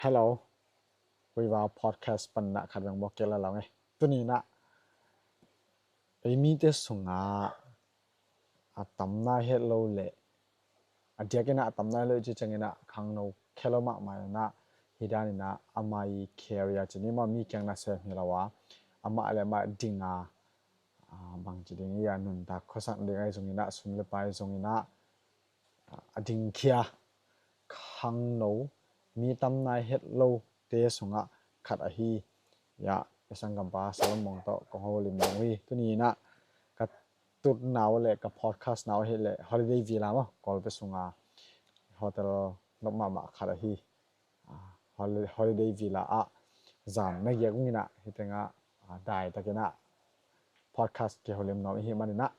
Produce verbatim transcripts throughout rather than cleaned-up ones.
Hello. Viva Podcast pan na khat veng bawk kei la lo nge. Tuni na ei mite sunga a tam nai het lo le a diak ina a tam nai lo ci ciang ina khangno khelo mahmah ina hi dan ina amah i career ci ni ma mi kiang na sem hi lo a amah le amah dinga a bang ci ding i a nuntak khuasak ding ai zong ina sum le pai zong ina a dingkhia khangno mi tam nai het lo te sungah khat ahi. Ya, ka sanggampa Solomon tawh kong holim ding uh hi. Tuni inah ka tutnau le ka podcast nau ahi le Holiday Villa maw, Kawlpi sunga hotel nop mahmah khat ahi. Ah, holi-, Holiday Villa ah zan na giak ung inah hitengah, ah, dai takinah podcast kiholim nuam ihi maninah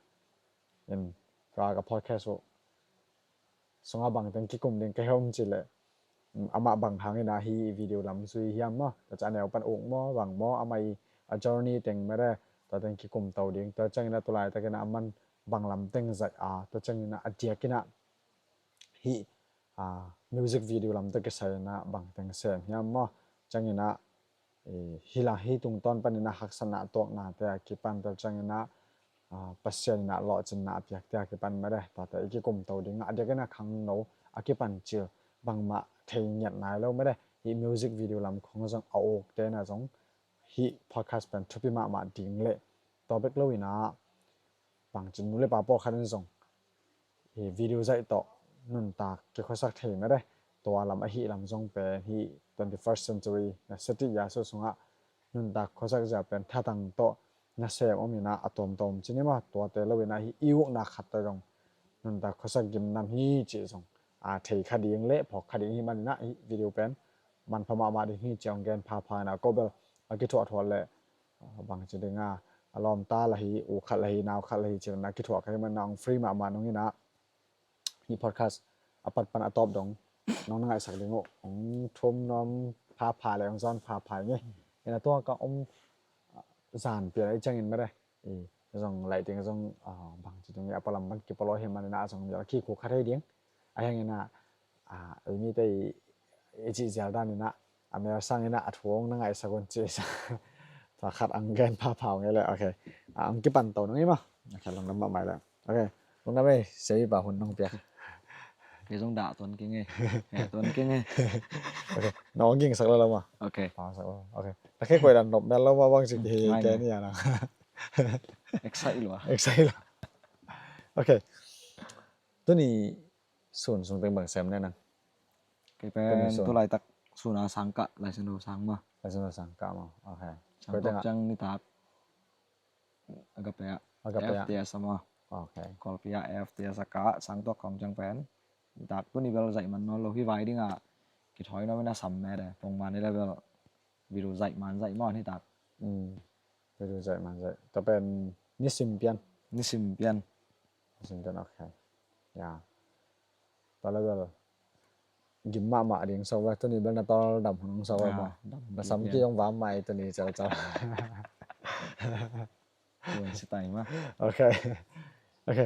in tua ka podcast uh sungah bangteng kikum ding ka hi om cih leh, mm, amah bang hangin ah hih video lam zui hiam maw, tua ciang a neu pan uk maw, bang maw, amah i a journey teng mede, tua teng kikum to ding, tua ciangin ah tu laitakin ah aman bang lam teng zaih a, tua ciangin ah a diakin ah hih, ah, music video lam tawh kisai in ah bangteng sem hiam maw, ciangin ah i, hi la hi tungtawn panin a haksatna tuaknate a kipan tua ciangin a, a, Pasian in a lawhcinna a piakte a kipan mede, tuate i kikum to ding a diakin a khangno a kipan cil bangmah thei ngiat nai lo mede. Hih music video lam khong zong a ukte na zong hih podcast pen thupi mahmah ding le tua bek lo in a bangcin nu le pa pawlkhat in zong hi video zaih tawh nuntak kikhuasak thei mede. Tua lam ahi lam zong pen hi twenty-first century na seti yasu sungah nuntak khuasak zia pen thatang tawh na sem om inah a tuamtuam cin hi mah tuate lo inah hi i ukna khat tawh zong nuntak khuasak gimnam hi cih zong a thei kha ding le phawk kha ding hi maninah hi video pen manpha mahmah ding hi ci hong gen phapha inah ko bel a kithuahthuah le, ah, bangci dinga a lawmta la hi, u khat la hi, nau khat la hi ci na kithuah kha hi manah hong free mahmah nung inah hih podcast a pat pan a tawp dong nong na ngaihsak ding uh hong thum nuam phapha le hong zawn phapha nge. Inah tua ka om, ah, zan pian a i ciangin mede i zong laih ding zong, ah, bangci ding i a palam man kipalo hi maninah zong mial kikhuk kha thei ding a hiangin ah, ah, ei mite i, i cih zial danin ah a mel sangin ah a thu hong na ngaihsak un cih sa tua khat ang gen phapha nge le. Ok. Ah, ang kipan to nang i ma. Ok, lungdam mahmah le. Ok. Lungdam ei, sei pa hun nong piak. Kei zong dah tuan keng e. Dah tuan keng e. Ok. Nong ging sak lo lo ma. Ok. Pa sak lo. Ok. Ta kei koi dan nop mel lo ma bang cik hi ngai ke ngai ni ya na. Excite lo a. Excite lo. Ok. Tuni sun sung teng bang sem ne nang. Kei pen tu laitak sun a sang kah, lai sun sang ma. Lai sun sang kah ma. Ok. Sang tok ciang nitak. Agape ah. Agape ah. F T S a maw. Ok. Kawlpi ah F T S a kah sang tuak khawng ciang pen. Nitak tuni bel zaih man nawn lo hi vai ding ah. Kithawi nawn in a sam mede. Pongman i le bel video zaih man zaih maw nitak. Mm. Video zaih man zaih. Tua pen nisim pian. Nisim pian. Nisim pian, ok. Ya. Tua le bel gim mahmah ding sawk ve, tuni bel na tawldam hun hong sawk ve maw. Na sam ki hong vam mai tuni celcel. Tuan si tai ma. Ok. Ok.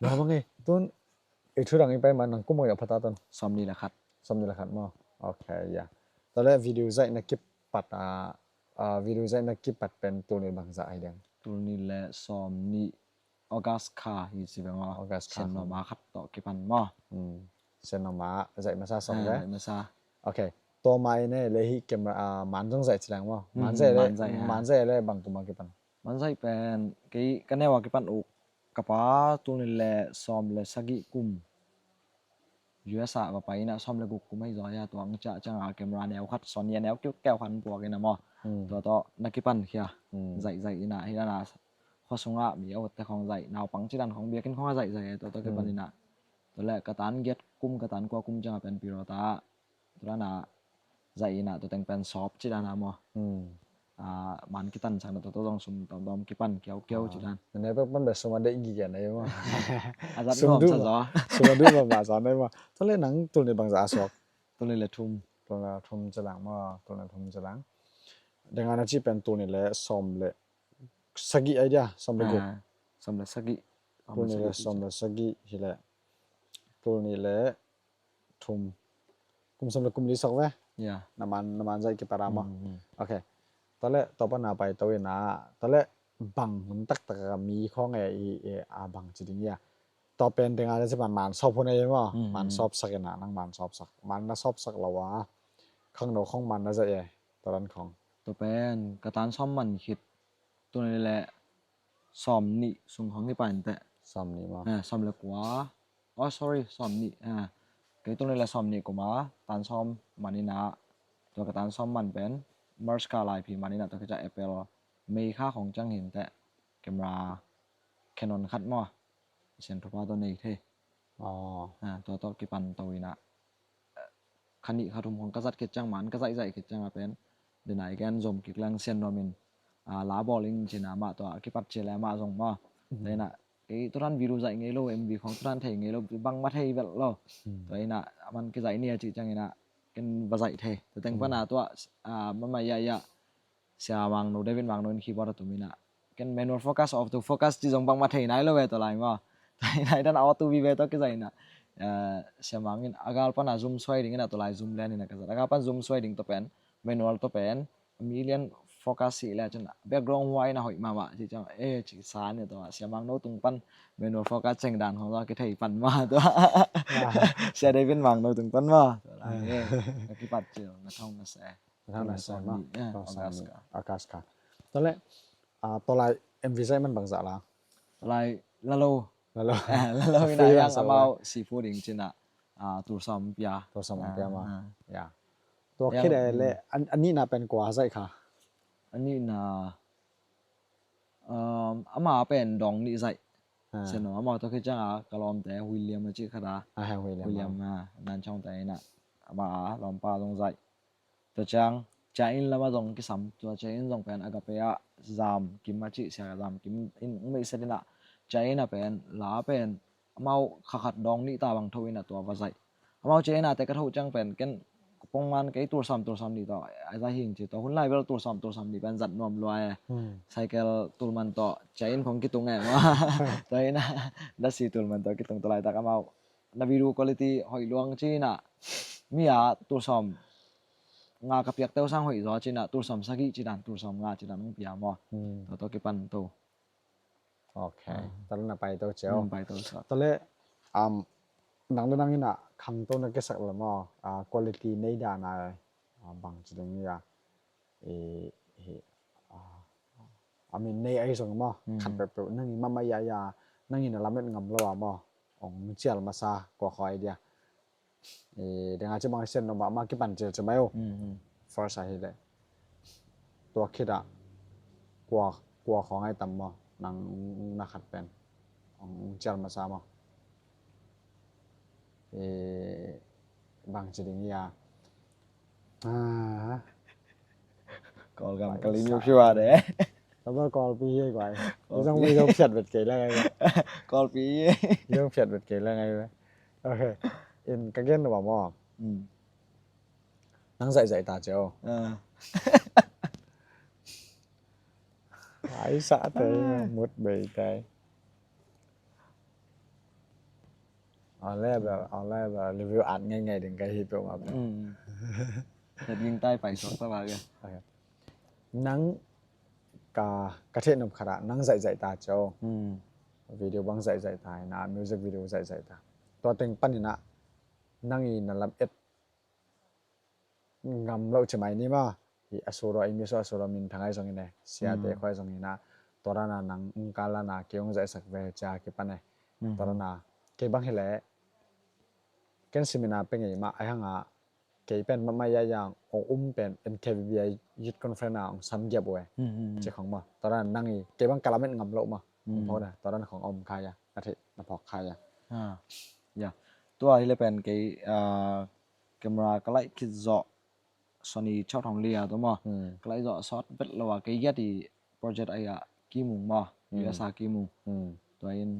Na bang e, tun i thu dang i pai ma nang kum a phata tun. Sawmnih le khat. Sawmnih le khat maw. Ok, ya. Tua le video zaih na kipat a, a, video zaih na kipat pen tul nih bangzah hi ding. Tul nih le sawmnih August kha hi ci veng aw. August kha. Sen noma khat tawh kipan maw. Hmm. Sen noma zaih masa sawm ve. Zaih masa. Ok. Tua ma i ne le hi camera, ah, man zong zaih ci leng maw. Man zaih le, man zaih le bang kum a kipan. Man zaih pen kei ka neu a kipan uh ka pa tul nih le sawm le sagih kum U S a va pai inah sawm le guk kum ahi zaw hia tua ang ciah ciangah camera neu khat Sony a neu kiukeu khat an puak inah maw. Hmm. Tua tawh na kipan khia. Hmm. Zaih zaih inah hi dana khua sungah mi a utte khawng zaih naupang cidan khawng biakinn khawng a zaih zaih tua tawh kipan inah. Tua le ka tan giat kum ka tan kua kum ciangah pen Pirota tua dana zaih inah tua teng pen sawp cidan a maw. Hmm. Ah, man kitan sang na tua tua zong sum tawmtawm kipan kiaukiau cidan. Nene pek pan be sum a deih gige na i maw. A zat nuam sa zaw. Sum a duh mahmah sa na i maw. Tua le nang tul nih bangzah a suak. Tul nih le thum. Tul nih le thum cilang maw. Tul nih le thum cilang. Dengah na ci pen tul nih le sawm le sagih idea, sawm le guk. Ah, sawm le sagih. Tul nih le sawm le sagih hi le. Tul nih le thum. Kum sawm le kum li sak ve. Ya. Na man, na man zaih kipat a maw. Okay. Tua leh tua pan a paito in a, tua leh bang hun taktak a mi khawng e i, i a bang ci ding ia. Tua pen ding a ci pan man sawp hun e maw. Man sawpsak in a, nang man sawpsak. Man na sawpsak lo a, khangno khawng man na zaih e. Tua dan khawng. Tua pen ka tan sawm man khit. Tuni leh sawm nih sung khawng hi pan teh. Sawm nih maw. Eh, sawm leh kua. Oh, sorry, sawm nih. Eh, kei tuni leh sawm nih kum a tan sawm man in a. Tua ka tan sawm man pen March kha laiphi man in a, tua khit ciang April, May kha khawng ciang hi teh. Camera Canon khat maw. Sian thupha tawh nei thei. Ah, tua tawh kipan to in a. Kha nih kha thum khawng ka zat khit ciang, man ka zaihzaih khit ciang a pen, den a i gen zom kik leng sian nuam in, ah, la bawl ing ci in a, amah tua a kipat ci leh amah zong maw. Tua in a, kei tua dan video zaih ngei lo, M V khawng tua dan thei ngei lo, bangmah thei vet lo. Tua in a, a man kizaih ni a cih ciang in a, ken va zaih thei. Tua teng pan a tua, ah, mahmah ia ia, Sia Mangno, David Mangno in keyboard a tum in a, ken manual focus, auto focus ci zong bangmah thei nai lo ve tua lai maw. Thei nai dan auto vive tawh kizaih in a. Eh, Sia Mang in a gal pan a zoom suai ding in a, tua lai zoom lian in a ka zat. A gal pan zoom suai ding tawh pen, manual tawh pen, mi lian focus hi leh cin background huai in a hoih mahmah ci ciang, eh, ci sa ni tua. Sia Mangno tung pan manual focus ceng dan khawng tua kithei pan maw tua. Sia David Mangno tung pan maw. Tua lai, eh, ka kipat cil, na thong na se. Thang na sawm ni, eh, August kha. August kha. Tua leh, ah, tua lai M V zaih man bang zah la? Tua lai la lo. La lo. Eh, la lo in a, hiang amau sifu ding ci in a, ah, tul sawm pia. Tul sawm pia maw. Ya. Tua khit leh, a nihna pen kua zaih kha? A nihna, um, ama pen dawng nih zaih. Sian nuam, amau tua khit ciang a ka lawmte William a cih khat a. William, ah, nan chawngte in a. Ama a lawmpa zong zaih. Tua ciang, Cia In lam ah zong kisam, tua Cia In zong pen Agape ah Zam Kim a cih, Sia Zam Kim in hong meihset in ah, Cia In a pen, la pen, amau kha khat dawng nih ta bang tho in ah tua va zaih. Amau Cia In a te ka tho ciang pen, ken pongman kei tul sawm, tul sawm nih tawh a zaih hing ci, tua hun lai bel tul sawm, tul sawm nih pen zat nuam lua e. Cycle tul man tawh, Cia In khong kitung e maw. Tua in ah, dasi tul man tawh kitung, tua laitak amau na video quality hoih luang ci in ah, mi a tul sawm nga ka piak teu sang hoih zaw ci in ah, tul sawm sagih ci dan, tul sawm nga ci dan hong pia maw. Tua tawh kipan to. Ok. Tua leh na pai to cio. Pai to cio. Tua leh, um, nang le nang in ah khangto na kisak le maw, ah, quality nei dan a, ah, bang ci ding ia. I, i, ah, a min nei ahi zong maw, khat peuhpeuh nang i mahmah ia ia, nang in a lamet ngam lo a maw, hong cial masa kua khaw idea. I, deng a ci bang sian lo mahmah kipan cil ci mai uh. First ahi leh. Tua khit ah kua, kua khaw ngai tam maw, nang na khat pen hong cial masa maw. Eh, bang ci ding ia. Ah. Kawlgam ka lim phiu a de. Tama Kawlpi hi guai. Kawlpi. Zong, zong phiat vet kei la ngai. Kawlpi hi. Zong phiat vet kei la ngai. Ok. In ka gen lo maw. Nang zaihzaih ta cio. Ai sa te mut bei tai. Aw le bel, aw le bel, review at ngaingai ding ka hi peuhmah bel. Tet ging tai pai suak ta ba ke. Nang ka, ka theih nop khat ah nang zaihzaih ta cio. Video bang zaihzaih ta, na music video zaihzaih ta. Tua teng panin ah nang i na lam et ngam lo ci mai ni maw. Hi a suro, i mi su a suro min thangai zong in e. Siate khoi zong in ah. Tua dan a nang ung kal dan a kei ung zaihsak ve cia kipan e. Tua dan a kei bang hi leh. Ken seminar pe ngei mah, ai hang a kei pen mahmah ia ia ong um pen N K B B I Youth Conference a ong sam giap uh e. Ci khong maw. Tua dan nang i kei bang ka lamet ngam lo maw. Ong phawk da. Tua dan khong om kha ia. Ka theih na phawk kha ia. Ya. Tua hi leh pen kei, ah, camera ka laih khit zawh Sony chawt hong lia tua maw. Ka laih zawh sawt vet lo a kei giat i project ai ah kimung maw. U S a kimung. Tua in,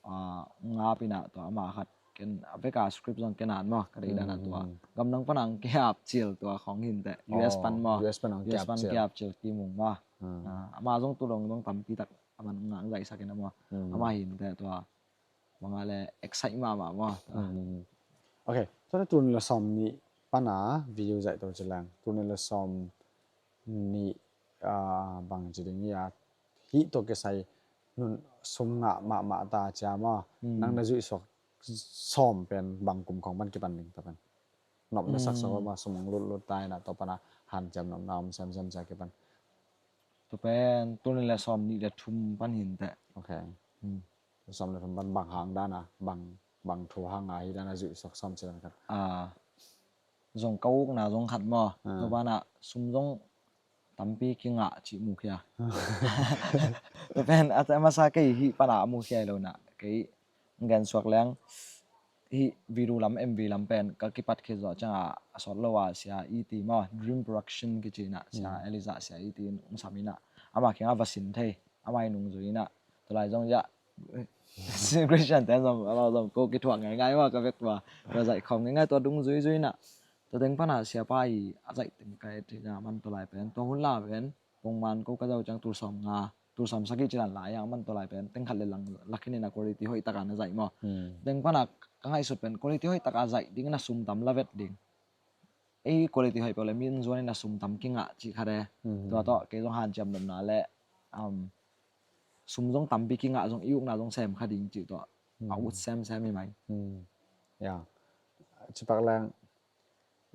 ah, ngap in ah tua amah khat ken a vek a script zong ken an maw. Ka deih dan a tua gamdang pan ang kiap cil tua khong hi inteh. U S pan maw. U S pan ang kiap cil. U S pan kiap cil kimung maw. Ah, amah zong tu dong dong tampi tak amah ngang zaihsak in ah maw. Amah hi inteh tua. Bang a le excite mahmah maw. Ok, tua leh tul nih le sawm nih pana video zaih to ci leng, tul nih le sawm nih, ah, bang ci ding hi a, hih tawh kisai nun sum ngah mahmah ta cia maw. Hmm. Nang na zuih suak sawm pen bang kum khawng pan kipan ding ta pen. Nop na sak sak maw, sum hong lutlut ta in a, tua pana hanciam nopna om semsem cia kipan. Tua pen tul nih le sawm nih le thum pan hi inteh. Ok. Hmm. Sawm le thum pan bang hang dan a, bang, bang thu hang a hi dan a zuih suak sawm ci dan khat. Ah, zong ka ukna zong khat maw. Ah. Tua pana sum zong tampi kingah cih mukhia. Tua pen a masa kei hih pana mukhia hi lo na. Kei gen suak leng hih video lam, M V lam pen ka kipat khit zawh ciang a, a sawt lo a Sia E T maw, Dream Production kici in a, Sia Eliza Sia E T in hong sam in a, ama kiangah va sin thei, ama i nungzui in a, tua lai zong ya Christian ten zong, amau zong ko kithuah ngaingai maw, ka vek tua, tua zaih khawm ngaingai tua dungzui zui in a. Tua teng pana siapa i a zaih teng ka et hi a, man tua lai pen, tua hun la pen, pongman ko ka zau ciang tul sawm nga, tul sawm sagih ci dan lai a, man tua lai pen teng khat le lang lak hi in a, quality hoih taka na zaih maw. Hmm. Teng pana ka ngaihsut pen quality hoih taka zaih ding in a sum tam la vet ding. Ei quality hoih peuh le min zuan in a sum tam kingah cih khat e. Hmm. Tua tawh kei zong hanciam nopna le, um, sum zong tampi kingah zong i ukna zong sem kha ding cih tawh a ut semsem hi mai. Hmm. Ya. Cipak leng,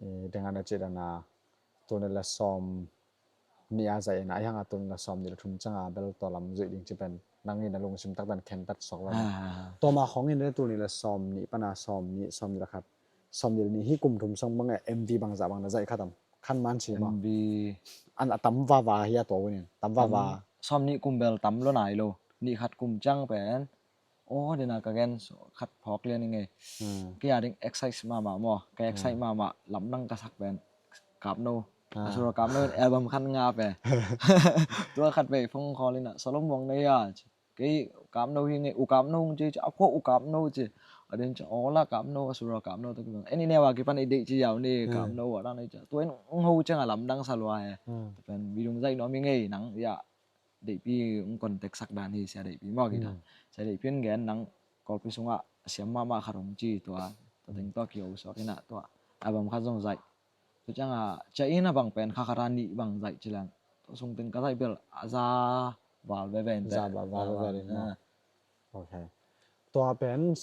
eh, dengan a cih dan a tul nih le sawm nih a zaih in a, ahi hang a tul nih le sawm nih le thum ciang a bel tua lam zuih ding ci pen nang in a lungsim tak dan khentat suak lo. Ah, ah, ah. Tua mah khawng in tul nih le sawm nih pana sawm nih, sawm nih le khat, sawm nih le nih, hih kum thum sung bang e M V bangzah bang na zaih khat am? Khan man ci maw. M V. An a tam vava hi a tua hun in, tam vava. Tam, sawm nih kum bel tam lo nai lo. Nih khat kum ciang pen aw, dena ka gen khat phawk lian i ngei. Hmm. Kei a ding excite mahmah maw. Ka excite mahmah, lamdang ka sak pen Kap No. Ah. A Sura Kap No in album khat ngah pe. Tua khat vei phone call in a, Solomon nei a. Kei Kap No hi ngei, U Kap No hong ci ci, a kua U Kap No ci. A ding ci, aw la Kap No, a Sura Kap No tawh kibang. Eni neu a kipan i deih ci yau ni, Kap No a dan i ci. Tua in hong ho ciang a lamdang sa lua he. Hmm. Pen video zaih nuam i ngei nang ya. Deihpi hong contact sak dan hi, Sia Deihpi maw kita. Hmm. Sia Deihpi in gen nang Kawlpi sungah siam mahmah khat hong ci tua, tua teng tua kiho suak in a tua album khat zong zaih. Tua ciang a cia in a bang pen kha khat a nih bang zaih ci leng. Tua sung teng ka zaih bel a za val veve in teh. Za val val veve in maw. Ah. Ok. Tua pen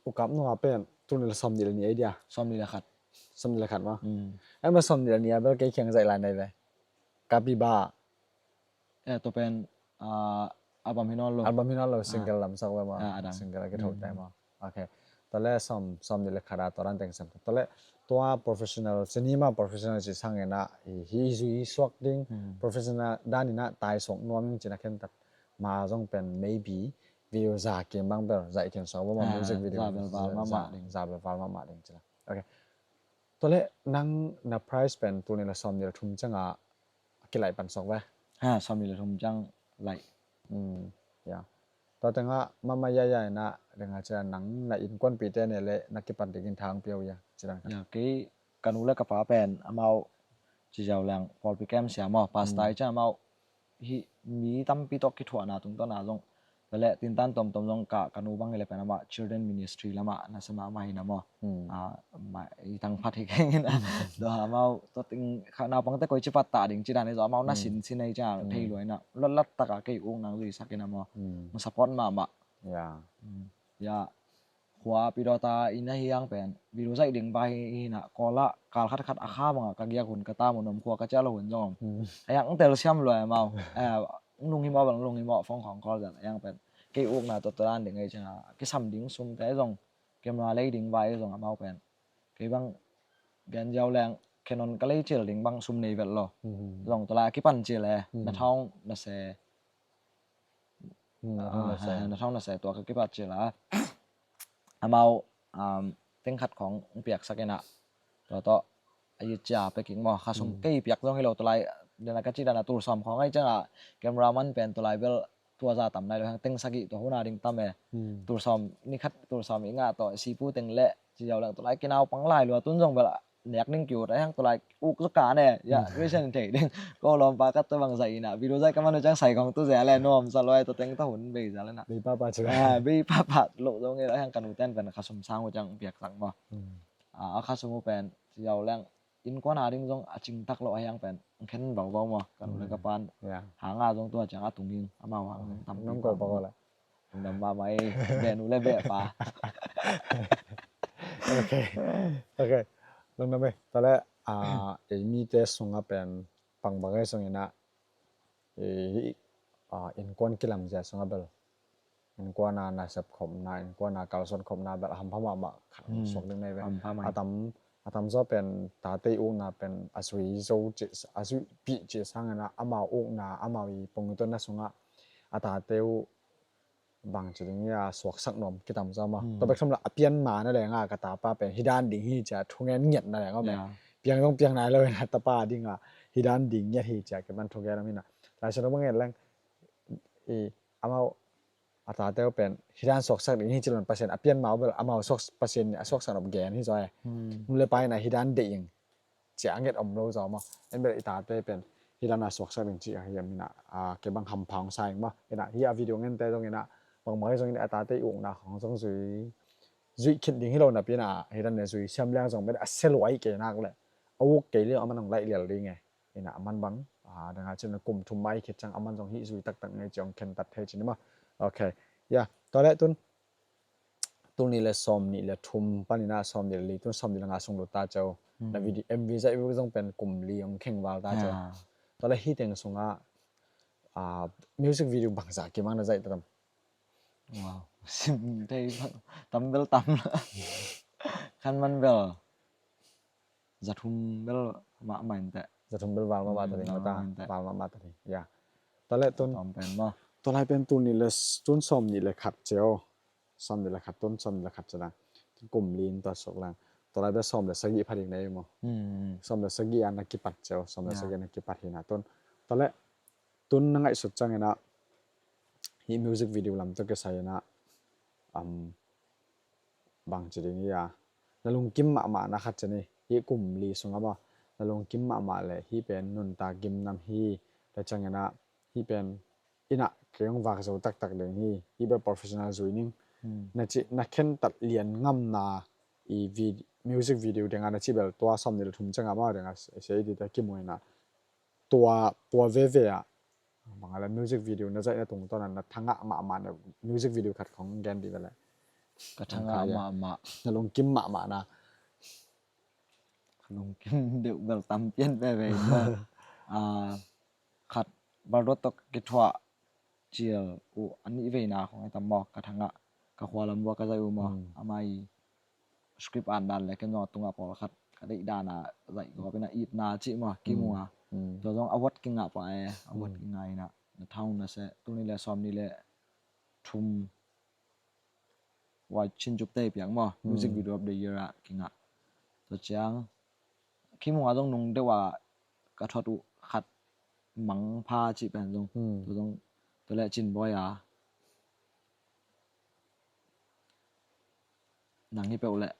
U Kap No a pen tul nih le sawm nih le nih ei dia. Sawm nih le khat. Sawm nih le khat maw. Hmm. Ai ma sawm nih le nih a bel kei kiang zaih lai nai ve. Kapiba. Eh, tua pen, ah, album hi nawn lo. Album hi nawn lo, single lam sak ve maw. Ah, a dang. Single a kitho te maw. Ok. Tua le sawm, sawm nih le khat a tua dan teng sem. Tua le tua professional, cinema professional ci sang in a, hi, hi zui suak ding, professional dan in a tai suak nuam ing ci na khentat. Ma zong pen maybe view za kim bang bel, zaih kim suak ve maw, music video. Za bel val mahmah ding. Za bel val mahmah ding ci la. Ok. Tua le nang na price pen tul nih le sawm nih le thum ciang a kilaih pan suak ve. Ha, sawm nih le thum ciang laih. Hmm, ya. Tua teng ah mahmah ya ya in a, deng a ci a nang na innkuanpihte ne le na kipan ding in thang pia uh ya, ci dang. Ya, kei ka nu le ka pa pen amau ci ziau leng pawlpi kem sia maw, pastor i ciang amau hih mi tampi tawh kithuahna tungtawn a zong. Tua le tintan tuamtuam zong ka, ka nu bang hi le pen amah children ministry lamah na sa mahmah hi na maw. Hmm. Ah, ma, i tang phat hi keng in a. Tua amau tua ting kha naupangte koi ci pattah ding ci dan hi zaw amau na sin sin hi ciang thei lua in a. Lotlat taka kei uk nang zui sak in a maw. Hmm. Support mahmah. Ya. Hmm. Ya. Khua pi dawta inn ahi hang pen video zaih ding vai hi na, Kawl ah kal khat khat a kha bangah ka giak hun ka tam hun om, khua ka ciah lo hun zong om. Hmm. Ahi hang tel siam lua amau. Eh, lung hi maw bang lung hi maw, phone khawng call zat ahi hang pen kei ukna tawh tawh dan ding ahi ciang a kisam ding sumte zong, camera lei ding vai zong amau pen kei bang gen ziau leng Canon ka lei cil ding bang sum nei vet lo. Hmm. Zong tua lai a kipan cil e, hmm, na thawng na se. Hmm, ah, na thawng na se. Na thawng na se tua ka kipat cil a. Amau, um, teng khat khawng hong piaksak in a. Tua tawh a it cia pia kik maw. Kha sum, hmm, kei piak zong hi lo tua lai. Dena ka ci dan a tul sawm khawng ahi ciang a. Cameraman pen tua lai bel tua za tam nai lo hang teng sagih tua hun a ding tam e. Hmm. Tul sawm ni khat tul sawm i ngah tawh sipu teng le ci ziau leng tua lai kinau pang lai lua tun zong bel a nek ning kiu ta hang tua lai uk zaw ka ne. Ya, hmm, Christian thei ding. Ko lawmpa khat tua bang zaih in a video zaih ka man uh ciang sai kong tu zia le nuam sa luai tua teng ta hun bei zia le na. Bei papa ci. Ah, bei papa lo zong e hang ka nu ten pen kha sum sang uh ciang piak sak maw. Hmm. Ah, a kha sum uh pen Ziau leng innkuan a ding zong a cingtak lo a hiang pen khen vauvau maw, ka nu le ka pan. Hanga zong tua ciang a tung in amau hang zong tampi. Nong ko pa ko le. Lungdam mahmah ei, beh nu le beh pa. Ok. Ok. Lungdam ei. Tua le, ah, ei mite sungah pen pangbang ei sungin ah, eh, ah, innkuan kilamzia sungah bel, innkuan a nasep khopna, innkuan a kalsuan khopna bel a hampha mahmah khat suak ding nei ve. A tam, a tamzaw pen tate ukna pen a zui zo cih, a zuihpih cih sangin ah amau ukna, amau i pongtuanna sungah a tate uh bangci ding ia suaksak nuam kitam zaw maw. Tua bek tham lo a pian ma na leng a ka tapa pen hi dan ding hi cia thungen ngiat na leng a maw. Piang zong piang nai lo in a tapa ding a hi dan ding ngiat hi cia kiman thugen a min a. Lai sa lo bang ngiat leng i amau a tate uh pen hi dan suaksak ding hi ci lon Pasian a pian ma uh bel amau suak Pasian a suaksak nop gen hi zaw e. Nu le pa in a hi dan deih ing cia nget om lo zaw maw. En bel i tate pen hi dan a suaksak ding ci a hiam in a, a, kei bang hampha hong sa ing maw. In a hi a video ngente zong in a bangmah hi zong in a tate i ukna khong zong zui, zuih khit ding hi lo napi in a hi dan ne zui siam liang zong bel a sia luai kei nak le a uk kei liang a man hong laih lial ding e. In a man bang, a, dang a cin a kum thum mai khit ciang a man zong hi zui taktak ngei ci hong khen tat thei cin maw. Ok. Ya, tua le tun tul nih le sawm nih le thum panin ah sawm nih le li tun sawm nih le nga sung lut ta ceu. Na video M V zaih vek zong pen kum li hong kheng val ta ceu. Tua le hi teng sungah, ah, music video bangzah kimang na zaih ta tam? Wow. Sim thei tam bel tam. Khan man bel zathum bel mahmah in teh. Zathum bel val mahmah ta ding mata. Val mahmah ta ding. Ya. Tua le tun. Tua lai pen tul nih le tun sawm nih le khat ceu. Sawm nih le khat tun sawm nih le khat ceu dang. Kum li in tua suak lang. Tua lai pen sawm le sagih pha ding na ei maw. Sawm le sagih a na kipat ceu. Sawm le sagih a na kipat hi na tun. Tua le tun na ngaihsut ciangin ah hi music video lam tawh kisai in ah, um, bangci ding hi a, na lungkim mahmah na khat ciang hi, hi kum li sungah maw, na lungkim mahmah le hi pen nuntak gimnam hi, le ciangin ah hi pen in ah kei hong vak zo taktak ding hi, hi bel professional zui ning na ci, na khentat lian ngamna i vid-, music video ding a na ci bel tua sawm nih le thum ciangah maw ding a sei dita kimu in ah tua, tua veve ah bang a le music video na zaihna tungtawn a na thangah mahmah na music video khat khong gen dih ve le. Ka thangah mahmah. Na lungkim mahmah na. Ka lungkim deuh bel tam pian veve in maw. Ah, khat baldot tawh kithuah cial uh a nih veina khong ai tam maw, ka thangah ka khua lam vua ka zaih uh maw. Amah i script an dan le ken zong a tungah pawlkhat ka deih dan a zaih gawp in a itna cih maw kimu a. Tua zong award kingah pah e, award kingah in a na thau na seh tul nih le sawm nih le thum wai cin cup tei piak maw, music video of the year ah kingah. Tua ciang kimu a zong nung deuh a ka thuat uh khat mangpha cih pen zong tua zong tua le cin bawi a nang hi peuh leh.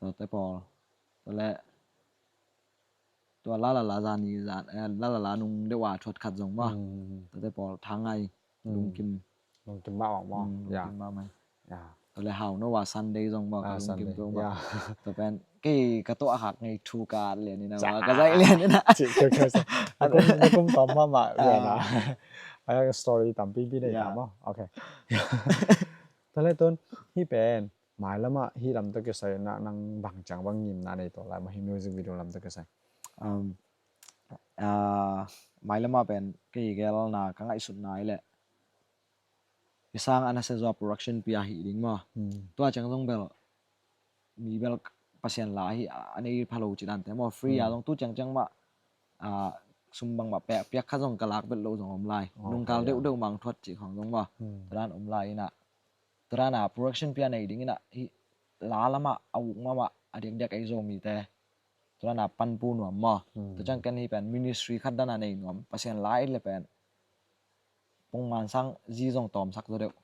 Tua te pawl. Tua leh tua la la la zani zan, eh, la la la nung deuh a thuat khat zong maw. Tua te pawl thangai lungkim. Lungkim mahmah maw. Lungkim mahmah. Tua leh hau no wa Sunday zong maw ka lungkim peuh maw. Tua pen kei ka tuah a khak ngei thu ka at lian in a maw ka zaih lian in a. Cih keu keu sa. Ka kum, ka kum tom mahmah lian a. Ai story tampi pi nei ta maw. Ok. Tua leh tun hi pen mailam ah hih lam tawh kisai na nang bang ciang bang ngimna nei tuak lai maw hih music video lam tawh kisai? Um, ah, mailam ah pen kei gelna ka ngaihsutna i leh i sang a na se zua production pi a hih ding maw. Tua ciang zong bel mi bel Pasian la hi a nei pha lo ci dante maw, free a zong tu ciang ciang mah, ah, sum bang mah pek piak kha zong ka lak bet lo zong om lai. Nungkal deuh deuh mang thuat cih khong zong maw. Tua dan om lai in a tua dan a production pi a nei ding in a hi la lamah a uk mahmah a diakdiak ei Zomite tua dan a panpih nuam maw. Tua ciang ken hi pen ministry khat dan a nei nuam Pasian la i le pen pongman sang zi zong tawmsak zaw deuh.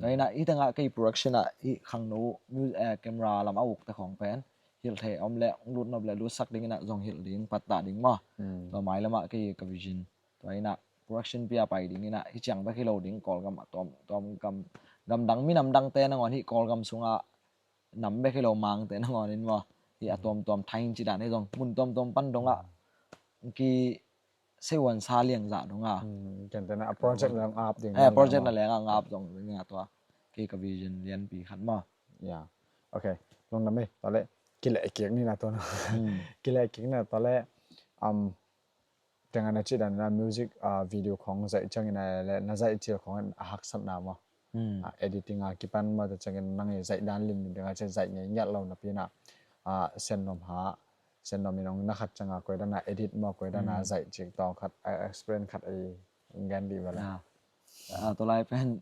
Tua in a hi tengah kei production ah hi khangno mu-, eh, camera lam a ukte khawng pen hilh thei a om leh hong lut nop leh lutsak ding in a zong hilh ding pattah ding maw. Tua mailam ah kei ka vision. Tua in a production pi a pai ding in a hi ciang bek hi lo ding Kawlgam a tuam, tuam gam, gam dang minam dangte nangawn hi Kawlgam sungah nam bek hi lo mangte nangawn in maw. A tuamtuam thai in ci dan ei zong mun tuamtuam pan dong ah ki seiwan sa liang zah dong ah. Ken tena a project na leng ap ding. Eh, project na leng ah ngap zong ding ah tua. Kei ka vision lianpi khat maw. Ya. Ok. Lungdam ei. Tua leh kileh kik ni na tua na. Kileh kik ni na tua leh, um, tengah na cih dan na music, ah, video khong zaih ciangin a leh na zaih cil khong a haksatna maw. Ah, editing a kipan maw, tua ciangin nang i zaih dan limlim ding a ci zaih ngei ngiat lo napi na, ah, sen nuam ha, sen nuam in hong na khat ciang a koi dan a edit maw, koi dan a zaih cik tawng khat, ah, experience khat ei gen dih vel a. Ah, tua lai pen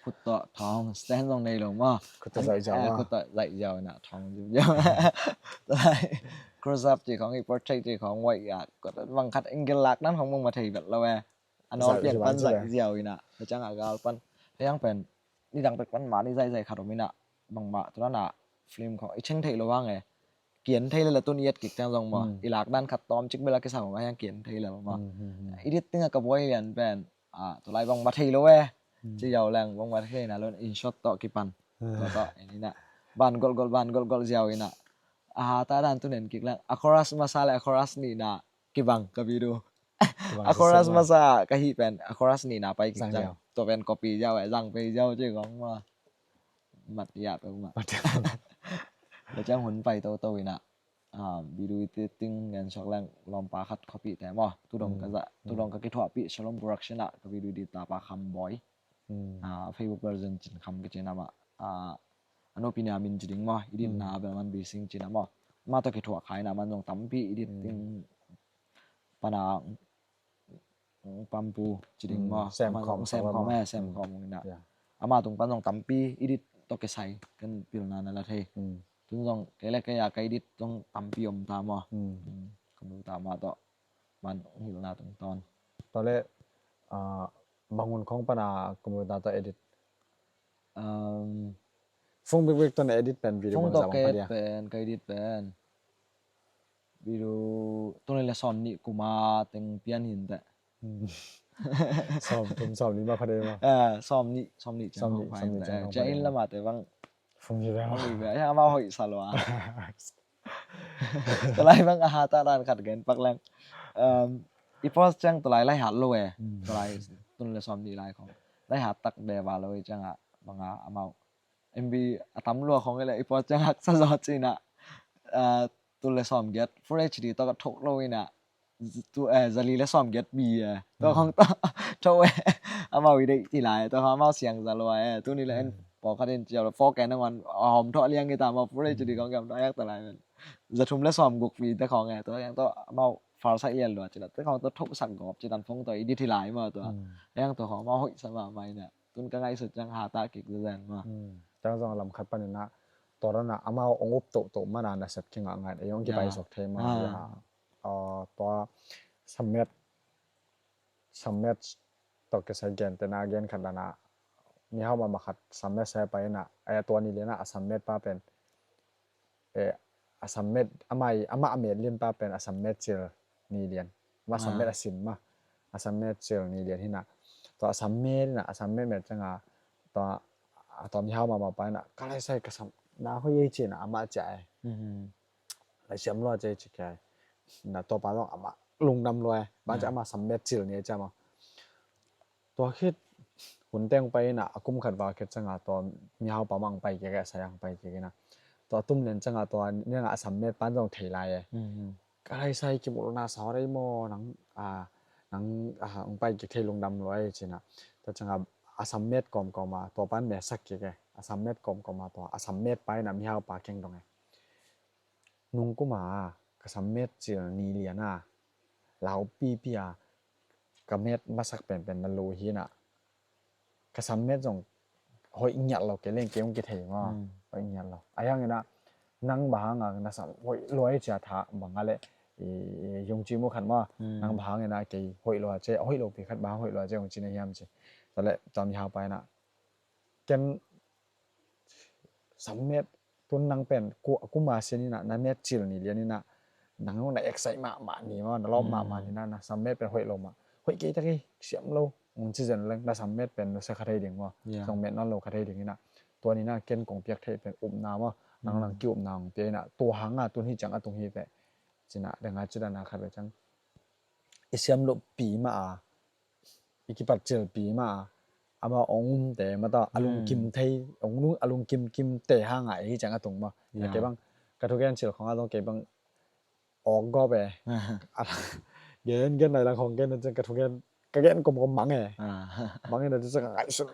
khut tawh thawng stand zong nei lo maw. Khut tawh zaih ziau ah. Khut tawh zaih ziau in a thawng ziau. Tua lai close up cik khong i portrait cik khong waih ah, bang khat angle lak dan khong bang ma thei vet lo e. A nawl pian pan zaih ziau in a, tua ciang a gal pan. Hiang pen nidang pek pan mah ni zaih zaih khat om in a, bangmah tua dan a film khong i cheng theih lo hang e. Kian thei lel a tun i et kik ciang zong maw. I lak dan khat tawm cik bel a kisa khong a hiang kian thei lel maw. Editing a ka buai lian pen, ah, tua lai bangmah thei lo e. Ci ziau leng bangmah thei na lo in shot tawh kipan. Tua tawh en in a. Ban golh golh, ban golh golh ziau in a. A hata dan tun en kik leng. A chorus masa le a chorus nihna kibang ka video. A chorus masa ka hih pen a chorus nihna pai kik zang. Tua pen copy ziau e, zang pei ziau ci khong maw. Mat ya peuhmah. Tua ciang hun pai toto in a, ah, video editing ngen suak leng lawmpa khat khuapih te maw. Tudong ka zah, tudong ka kithuahpih Shalom Production ah ka video edit tapa Kham Boy. Ah, Facebook version cin Kham ka cin amah. Ah, a nupi nia min ci ding maw. Edit na bel man Bising cin amah. Mah tawh kithuah khai na man zong tampi editing pana Pampu ci ding maw. Sem khawm, sem khawm, eh, sem khawm ung in a. Ama tung pan zong tampi edit tawh kisai kan pilna na la thei. Tun zong kei le kei a ka edit zong tampi om ta maw. Ka mu ta mah tawh man hilna tungtawn. Tua le, ah, bang hun khong pana ka mu ta tawh edit. Um, Fung Big Big tawh na edit pen video Fung bang tawh zah bang ka padia. Pen, ka edit pen. Video tuni le sawm nih kuma teng pian hin teh. Sawm thum sawm nih ma pha dei ma. Eh, sawm nih, sawm nih ciang hong pha hin teh. Cia in lama te bang. Fung hi ve. Fung hi ve. Ya ma hoih sa lo a. Tua lai bang a hata dan khat gen pak leng. Um, i post ciang tua lai lai hat lo e. Tua lai tuni le sawm nih lai khong. Lai hat tak be va lo e ciang a bang a amau M B a tam lua khong i le i pawt ciang haksa zaw ci-in ah, ah, tul le sawmgiat Full H D tawh ka tho lo in ah, tu, eh, zali le sawmgiat bi, eh, tua khong tawh tho, eh, amau i deih ci lai, tua khong amau siang za lua, eh, tuni le en pawlkhat in ci lo, four K nangawn a hawm thawh liang hi ta maw, Full H D khong kiam thawh yak ta lai men. Za thum le sawmguk bi te khong, eh, tua khong tawh amau far saih lian lua ci la, te khong tawh tho sak gawp ci tan phone tawh i dit hi lai maw tua. Khong tawh khong amau hoih sa mahmah in ah. Tun ka ngaihsut ciang hatah kik zezen maw. Ciang zong lam khat panin ah, tua dan ah amau ong up tohtoh man a nasep kingah ngai, ei ong kipai suak thei maw. Tua Samet, Samet tawh kisai gentehna gen khat dan ah, mihau mahmah khat Samet sa pai in ah, ei tua ni lian ah a Samet pa pen, eh, a Samet, amah i, amah a met lian pa pen a Samet cil ni lian. Amah Samet a sin mah. A Samet cil ni lian hi in ah. Tua a Samet in ah, a Samet met ciang a, tua, a tua mihau mahmah pa in ah, ka lai sai ka sam, na hoih ei ci in ah, amah cia ei. Lai siam lua cia ei ci kia ei. Na tua pa zong amah lungdam lua ei. Bang cia amah Samet cil ni ei cia mah. Tua khit hun teng pai in ah, a kum khat val khit ciang a tua mihau pa mah ang pai kik, a sai ang pai kik in ah. Tua tum lian ciang a tua niang a Samet pan zong thei lai ei. Ka lai sai kimulna sa rei maw nang, a, nang, a, ang pai kik thei lungdam lua ei ci in ah. Tua ciang a, a Samet kawmkawm a, tua pan mesak kik ei. A Samet kawmkawm a tua, a Samet pa in ah mihau pa keng dong ei. Nung kum a, ka Samet cil ni lian a, laupipi a, ka met masak penpen na lo hi in ah. Ka Samet zong hoih ngiat lo kei leng kei hong kithei maw. Hoih ngiat lo. A hiang in ah, nang bang hang a na sam hoih lua ei cia tha bang a le, i, i, yung ci mu khat maw. Nang bang hang in ah kei hoih lua cia, hoih lo pi khat bang hoih lua cia hong ci na hiam ci. Tua le, tua mihau pa in ah. Ken Samet, tun nang pen ku, kuma sin in ah, na met cil ni lian in ah, nang na excite mahmah ni maw, na lawp mahmah ni na, na Samet pen hoih lo mah. Hoih kei ta kei, siam lo, ong ci zen leng, na Samet pen nusia kha thei ding maw. Zong met nawn lo kha thei ding in ah. Tua ni in ah, ken kong piak thei pen upna maw. nang nang ki-upna hong pia inah, tua hanga tun hi ciang a tung hi teh. Cinah dengah cidana khat ve ciang i siam lohpi mah a, i kipat cilpi mah a, amah hong umte mah tawh a lungkim thei, hong lung, a lungkim kimte hanga ei hi ciang a tung mah. Kei bang ka thugen cil khongah zong kei bang awk gawp e. Gen gen lai lang hong gen na ciang ka thugen, ka gen komkom mang e. Mang e na ciang ka ngaihsun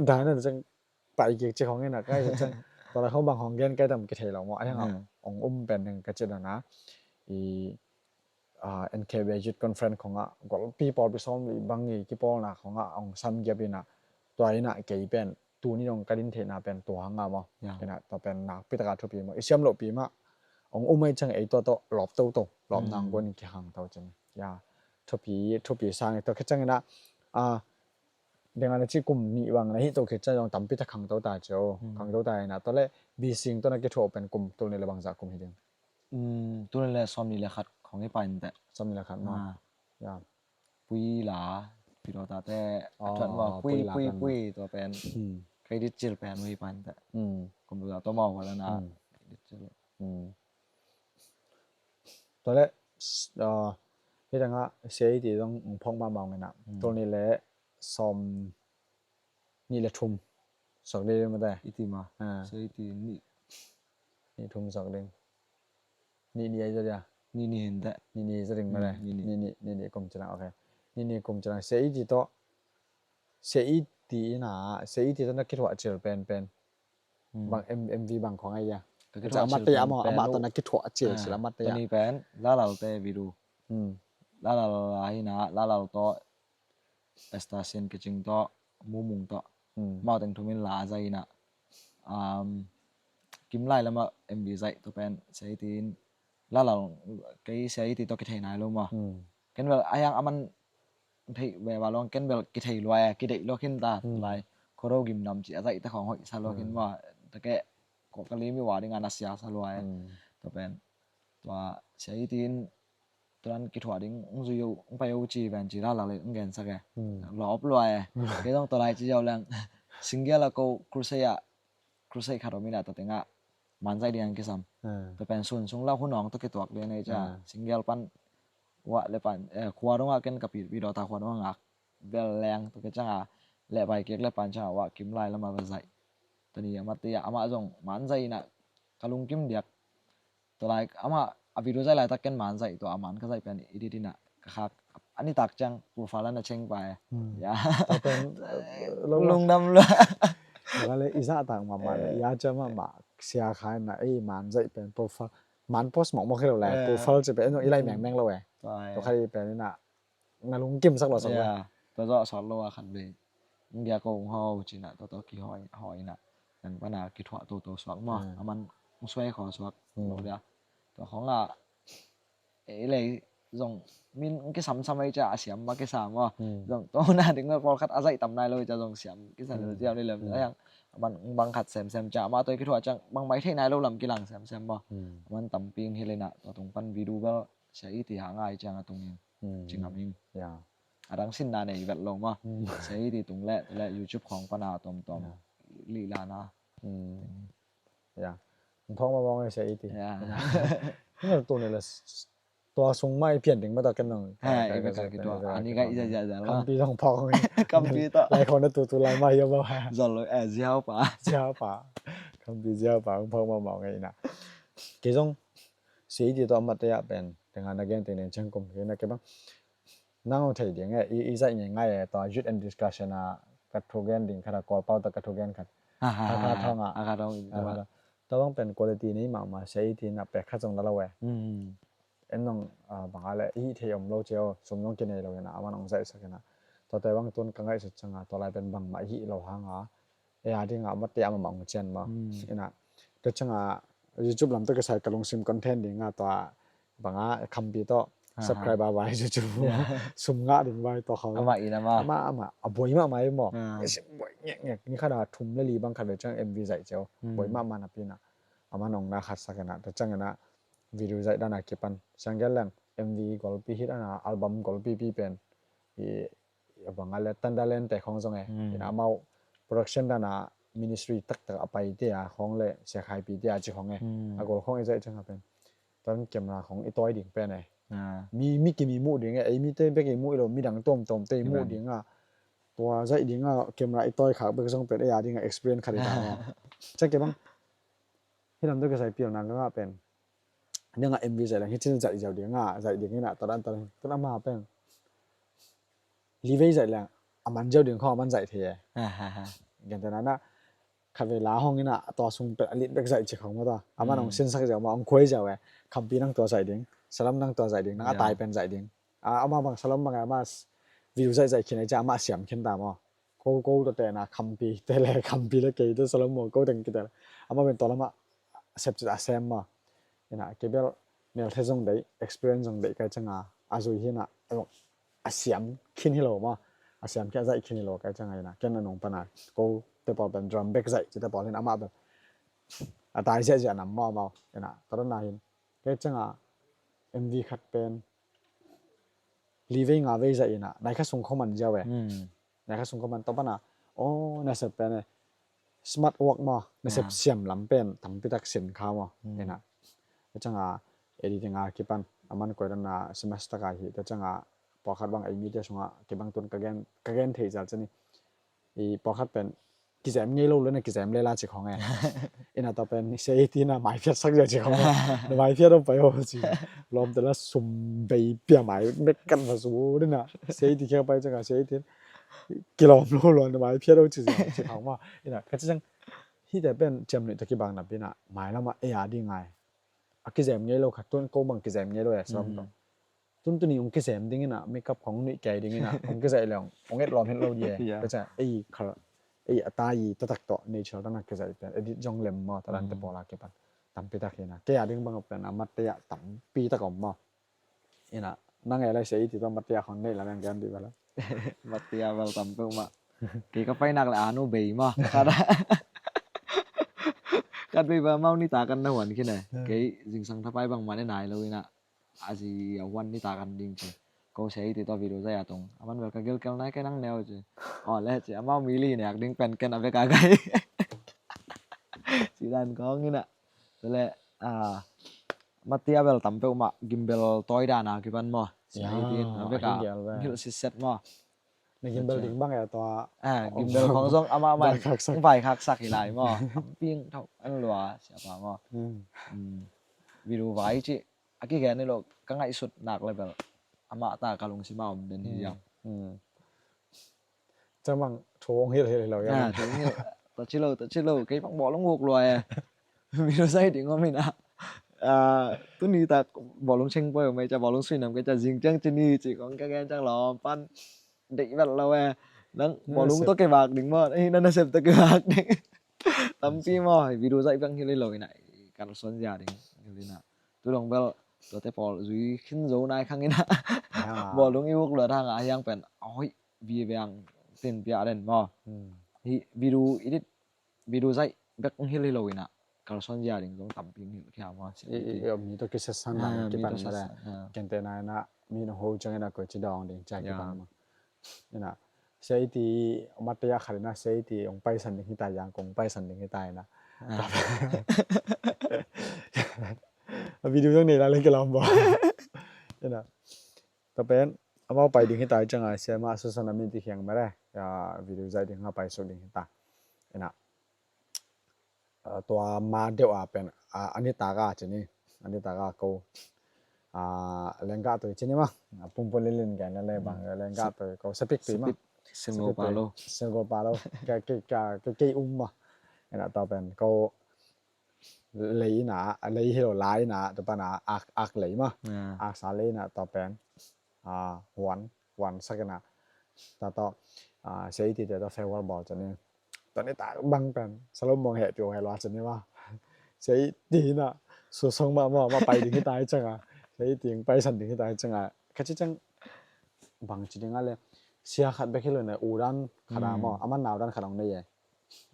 dai na ciang pai kik cik hong e na ka ngaihsun ciang tua lai hong bang hong gen kai tam kithei lo maw. A hiangah hong um pen deng ka cih dana i ah, N K B Youth Conference khongah golpi pawlpi sawm li bang i kipawlna khongah hong samgiap inah tua inah kei pen tuni dong ka din theihna pen tua hanga maw. Inah tua pen nakpi taka thupi maw. I siam lohpi mah hong um ei ciang ei tua tawh lawp toto, lawp nang guan in kikhang to cin. Ya, thupi, thupi sang i tua khit ciang inah ah, dengah na ci kum nih bang na hih to khit ciang zong tampi tak khang to ta cio. Khang to ta inah tua le bising tua na kithuah pen kum tul nih le bangzah kum hi ding. Tul nih le sawm nih le khat khong hi pa in teh. Sawm nih le khat maw. Ya. Pui la, pui lo ta te a thuat maw, pui pui pui tua pen. Kei dit cil pen ui pan teh. Kum lo ta tua maw wala na. Kei dit cil. Tua le hi dangah C I T zong phawk mahmah ngena. Tul nih le sawm nih le thum. Suak ding mate. I ti ma. Suak i ti nih. Nih thum suak ding. Nih nih ai zaw dia. Nih nih hin teh. Nih nih zaw ding mate. Nih nih kum cilang, okay. Nih nih kum cilang. C I T tawh. C I T ina, C I T tawh na kithuah cil pen pen. Bang M V bang khong ai ya. Ka kithuah cil pen pen. Amah tawh na kithuah cil cil amah tawh ya. Tuni pen, Lalal te video. Lalal la hina, Lalal tawh Esther Sian Kicing tawh, Mumung tawh. Mau teng thumin la a zai inah. Kim lai lama M V zaih tawh pen, C I T in, Lalal kei C I T tawh kithei nai lo ma. Ken bel, a hiang aman thei ve va long, ken bel kithei lua e, kideih lua khin ta, lai. Khoro gim nam ci a zaih ta khong hoih sa lua khin ma. Ta ke, ko ka lim i wa ding a na sia sa lua e. Tawh pen, tua C I T in, tuan kithuah ding, ung zui yo, ung pai yo ci ven ci la la le, ung gen sak e. Lua op lua e. Kei zong tua lai ci yo leng, single a ko crusade a, crusade khat om ina ta tengah, man zai ding ang kisam. Tua pen sun sung la hun ong tua kituak lian ei ca. Single pan, wah le pan, eh, khua dong a ken ka pi, pi do ta khua dong a ngak. Bel leng tua ke cang a, le pai kek le pan cang a, wah kim lai lama va zai. Tuni amat tia, ama zong, man zai ina, ka lungkim diak. Tua lai, ama, a video zai lai tak ken man zai, tua a man ka zai pen i di dina, ka khak, ani tak cang, profile ana cheng pa e. Ya. Tua pen, lungdam lua. Tua le, i zah tak ma ma le, ya ca ma ma, sia khai na, ei man zai pen, profile, man post mok mok hi lo le, profile ci pen, i lai meng meng lo e. Tua khai pen ina, na lungkim sak lo sak lo. Tua zawh sawt lo a khat vei. Ngia ko ung ho, cina, tua tua ki hoi, hoi na. Nang pana kithuah toto suak maw. Aman ung suai kho suak lo dia. Tua khong a, e lei zong min ung kisam sam ei ca a siam ma kisam maw. Zong tua na ding ma pawlkhat a zaih tam nai lo ei ca zong siam kisam lo ciam ni lem. Ayang, aman ung bang khat sem sem ca, ama tua kithuah cang, bang mai thei nai lo lam kilang sem sem maw. Aman tampi ung hi lei na, tua tung pan video bel, sia i ti hang ai ciang a tung in. Ci ngam ing. Ya. A dang sinna nei vet lo ma. Sia i ti tung le, le YouTube khong pana tom tom. Lih la na. Ya. Phawk ma mawng sia i ti. Ya. Ngal tu ne la s-, tua sung mai pian ding ma ta ken nong. Ha, i ka ki tua. Ani ka i ja ja ja la. Kampi dong phawk. Kampi ta. Lai khong na tu tu lai ma ya ba. Zol lo, eh, ziau pa. Ziau pa. Kampi ziau pa, phawk ma mawng ai na. Kei zong, sia i ti tua mat ya pen. Tengah na gen teng deng ciang kum. Kei na kei bang. Nang thei ding e, i, i zaih ngei ngai e, tua youth and discussion a, ka thugen ding khat a, Kawlpau ta ka thugen khat. Kha, kha thong a. Kha thong. Tua bang pen quality nei mahmah, sia i ti na pek khat zong la lo e. En nong, ah, bang a le, i hih thei om lo cio, sum zong kinei lo ina, aman ong zaih sak ina. Tua te bang tun ka ngaihsut ciang a, tua lai pen bangmah i hih lo hang a. E a ding a, mate a mamang cian ma. Ina, tua ciang a, YouTube lam tua kisai ka lungsim content ding a, tua bang a, kampi tua, subscriber vai YouTube. Sum ngah ding vai tua khau. Ama ina ma. Ama, ama, a buai mahmah i maw. Buai ngek ngek, ni khat a thum le li bang khat ve ciang M V zaih cio. Buai mahmah na pi na. Ama nong na khat sak ina, tua ciang ina, video zaih dana kipan. Siang gel leng, M V golpi hit ana, album golpi pi pen. I, a bang a le Thunderland te khong zong e. Ina amau production dana ministry taktak a paite a khawng le Sia Khai Pite a ci khawng e. Hmm. A gol khawng i zaih ciang a pen, tua camera khawng i tawi ding pen e. Ah. Mi, mi kim i muh ding e, ei mite bek i muh hi lo, midang tuamtuamte i muh ding a, tua zaih ding a camera i tawi khak bek zong pen ei a ding a experience khat hi ta maw. Ciang kei bang hih lam tawh kisai pilna ka ngah pen, nang a M V zaih leng hi cin zaih ziau ding a, zaih ding hi na, tua dan tua dan, tua dan ama pen li vei zaih leng a man ziau ding khawng a man zaih thei e. Ha, ha, ha. Gentehna in ah, khatvei la hong in ah, tua sung pen a lit bek zaih ci khawng maw tua. Aman hong sinsak ziau maw, hong khuai ziau e. Khampi nang tua zaih ding, salam nang tua zaih ding, nang a tai pen zaih ding. A, ama bang salam bang e, ama s-, view zaih zaih khin e ci a, ama siam khin ta maw. Ko, ko tua tena khampi te le, khampi le kei te salam maw, ko teng kite le. Ama pen tua lama sepcit a sem maw. Ina, kei bel melte zong deih, experience zong deih kai ciang a, a zui hi na, a siam khin hi lo maw. A siam khin, a zaih khin hi lo kai ciang a, ina, ken a nung pana, ko te pawl pen drum bek zaih, ci te pawl hin ama pen a tai ziahziah nam maw, maw, ina, tua dan a hin. Kai ciang a M V khat pen li vei nga vei zaih ina, nai kha sung khawng man ziau e. Hmm. Nai kha sung khawng man, tua pana, oh, nasep pen e, smart work maw, nasep siam lam pen tampi tak sin kha maw. Hmm. Ina, tua ciang a editing a kipan, aman koi dan a semester ka hi, tua ciang a pawlkhat bang ei mite sung a kibang tun ka gen, ka gen thei zal cin i, i pawlkhat pen kizem ngei lo le na kizem lela ci khawng e. Ina tua pen se iti na mai phiat sak zia ci khawng e. Na mai phiat aw pai aw ci. Lawmte la sum bei pia mai mek kan va zu dina. Se iti khia pai ciang a se iti kilawm lo lo na mai phiat aw ci zia ci khawng maw. Ina ka ci ciang hihte pen ciam nuih ta kibang na pi na mai lama ei a ding ngai. A kizem ngei lo khat tun ko bang kizem ngei lo e, sawm tawh. Tun tuni hong kizem ding ina, makeup khawng nuih kei ding ina, hong kizaih leng hong et lawm het lo di e. Ka ciang ei khal, ei a tai i taktak tawh nature tana kizaih pen, edit zong lem maw, tua dante pawl a kipan tampi tak hi na. Kei a ding bang pen a matte a tampi tak om maw. Ina, nang e lai se iti tawh matte a khawng neih lam eng gen dih bala. Matte a bel tam peuhmah. Kei ka painak le a nu bei maw. Khat bei ba mau nita kan na huan khin e. Kei zingsang thapai bangmah ne nai lo ina. A zi a huan nita kan ding ci. Ko se iti tawh video zaih a tung. Aman bel ka gilkel nai kei nang neu ci. Aw le ci, amau mi li nek ding pen ken a bek a gai. Ci dan kawng ina. Tua le, a, matte a bel tam peuhmah gimbal tawi dan a kipan maw. Se iti a bek a hilh sitset maw. Na gimbal ding bang e tua. Ah, gimbal khawng zong amah man vai khaksak hi lai maw. Amping thau an lua siapa maw. Video vai ci a kigen hi lo, ka ngaihsut nak le bel amah ta ka lungsim a om den hi ziau. Ciang bang thu hong hilh hilh hi lo. Ah, thu hong hilh. Ta ci lo, ta ci lo, kei bang bawlung huk lua e. Video zaih ding om ina. Ah, tuni tak bawlung cheng poi om e, ca bawlung sui nam kei ca zing ciang ci ni ci kong ka gen ciang lawm pan deih vet lo e. Nang bawlung tawh kei vak ding maw, ei na nasep tawh kei vak ding. Tampi maw, video zaih bang hilh hi lo ina, kalsuan zia ding hilh ina. Tudong bel tuate pawl zui khin zo nai khang ina. Bawlung i uk luat hang a hiang pen a hoih vive ang tin pia den maw. Hi video edit, video zaih bek hong hilh hi lo ina, kalsuan zia ding zong tampi hong hilh khia maw. I, i, i, mi tawh kisatsan dang kipan ma le. Kente na ina mi na ho ciang ina koi ci dawng ding cia kipan ma. Ina, se iti matte a khat ina se iti hong paisan ding hita, yang kong paisan ding hita ina. A video zong nei lai leng kilawm baw. Ina. Tua pen amau pai ding hita i ciang a, siama susan a min ti khiang mare. Ya, video zaih ding a pai suk ding hita. Ina. A, tua ma deuh a pen, a, a nitak a ci ni. A nitak a ko. A, lenggah tui ci ni ma. A, pumpun lilin gen le bang, lenggah tui ko. Sapik tui ma. Sapik. Singol palo. Singol palo. Ke, ke, ke, ke, ke um ma. Ina tua pen ko lei ina, lei hi lo lai ina, tua pana ak, ak lei ma. Ak sa lei ina tua pen. A, huan, huan sak ina. Tua tawh, a, se iti te tawh farewell bawl ci ni. Tua ni ta bang pen, salom mong heh piu heh lua ci ni ma. Se iti ina, su song ma ma, ma pai ding hita i ciang a. Se iti ing paisan ding hita i ciang a. Ka ci ciang bang ci ding a le. Sia khat bek hi lo ne, u dan khat a maw, aman nau dan khat ong nei e.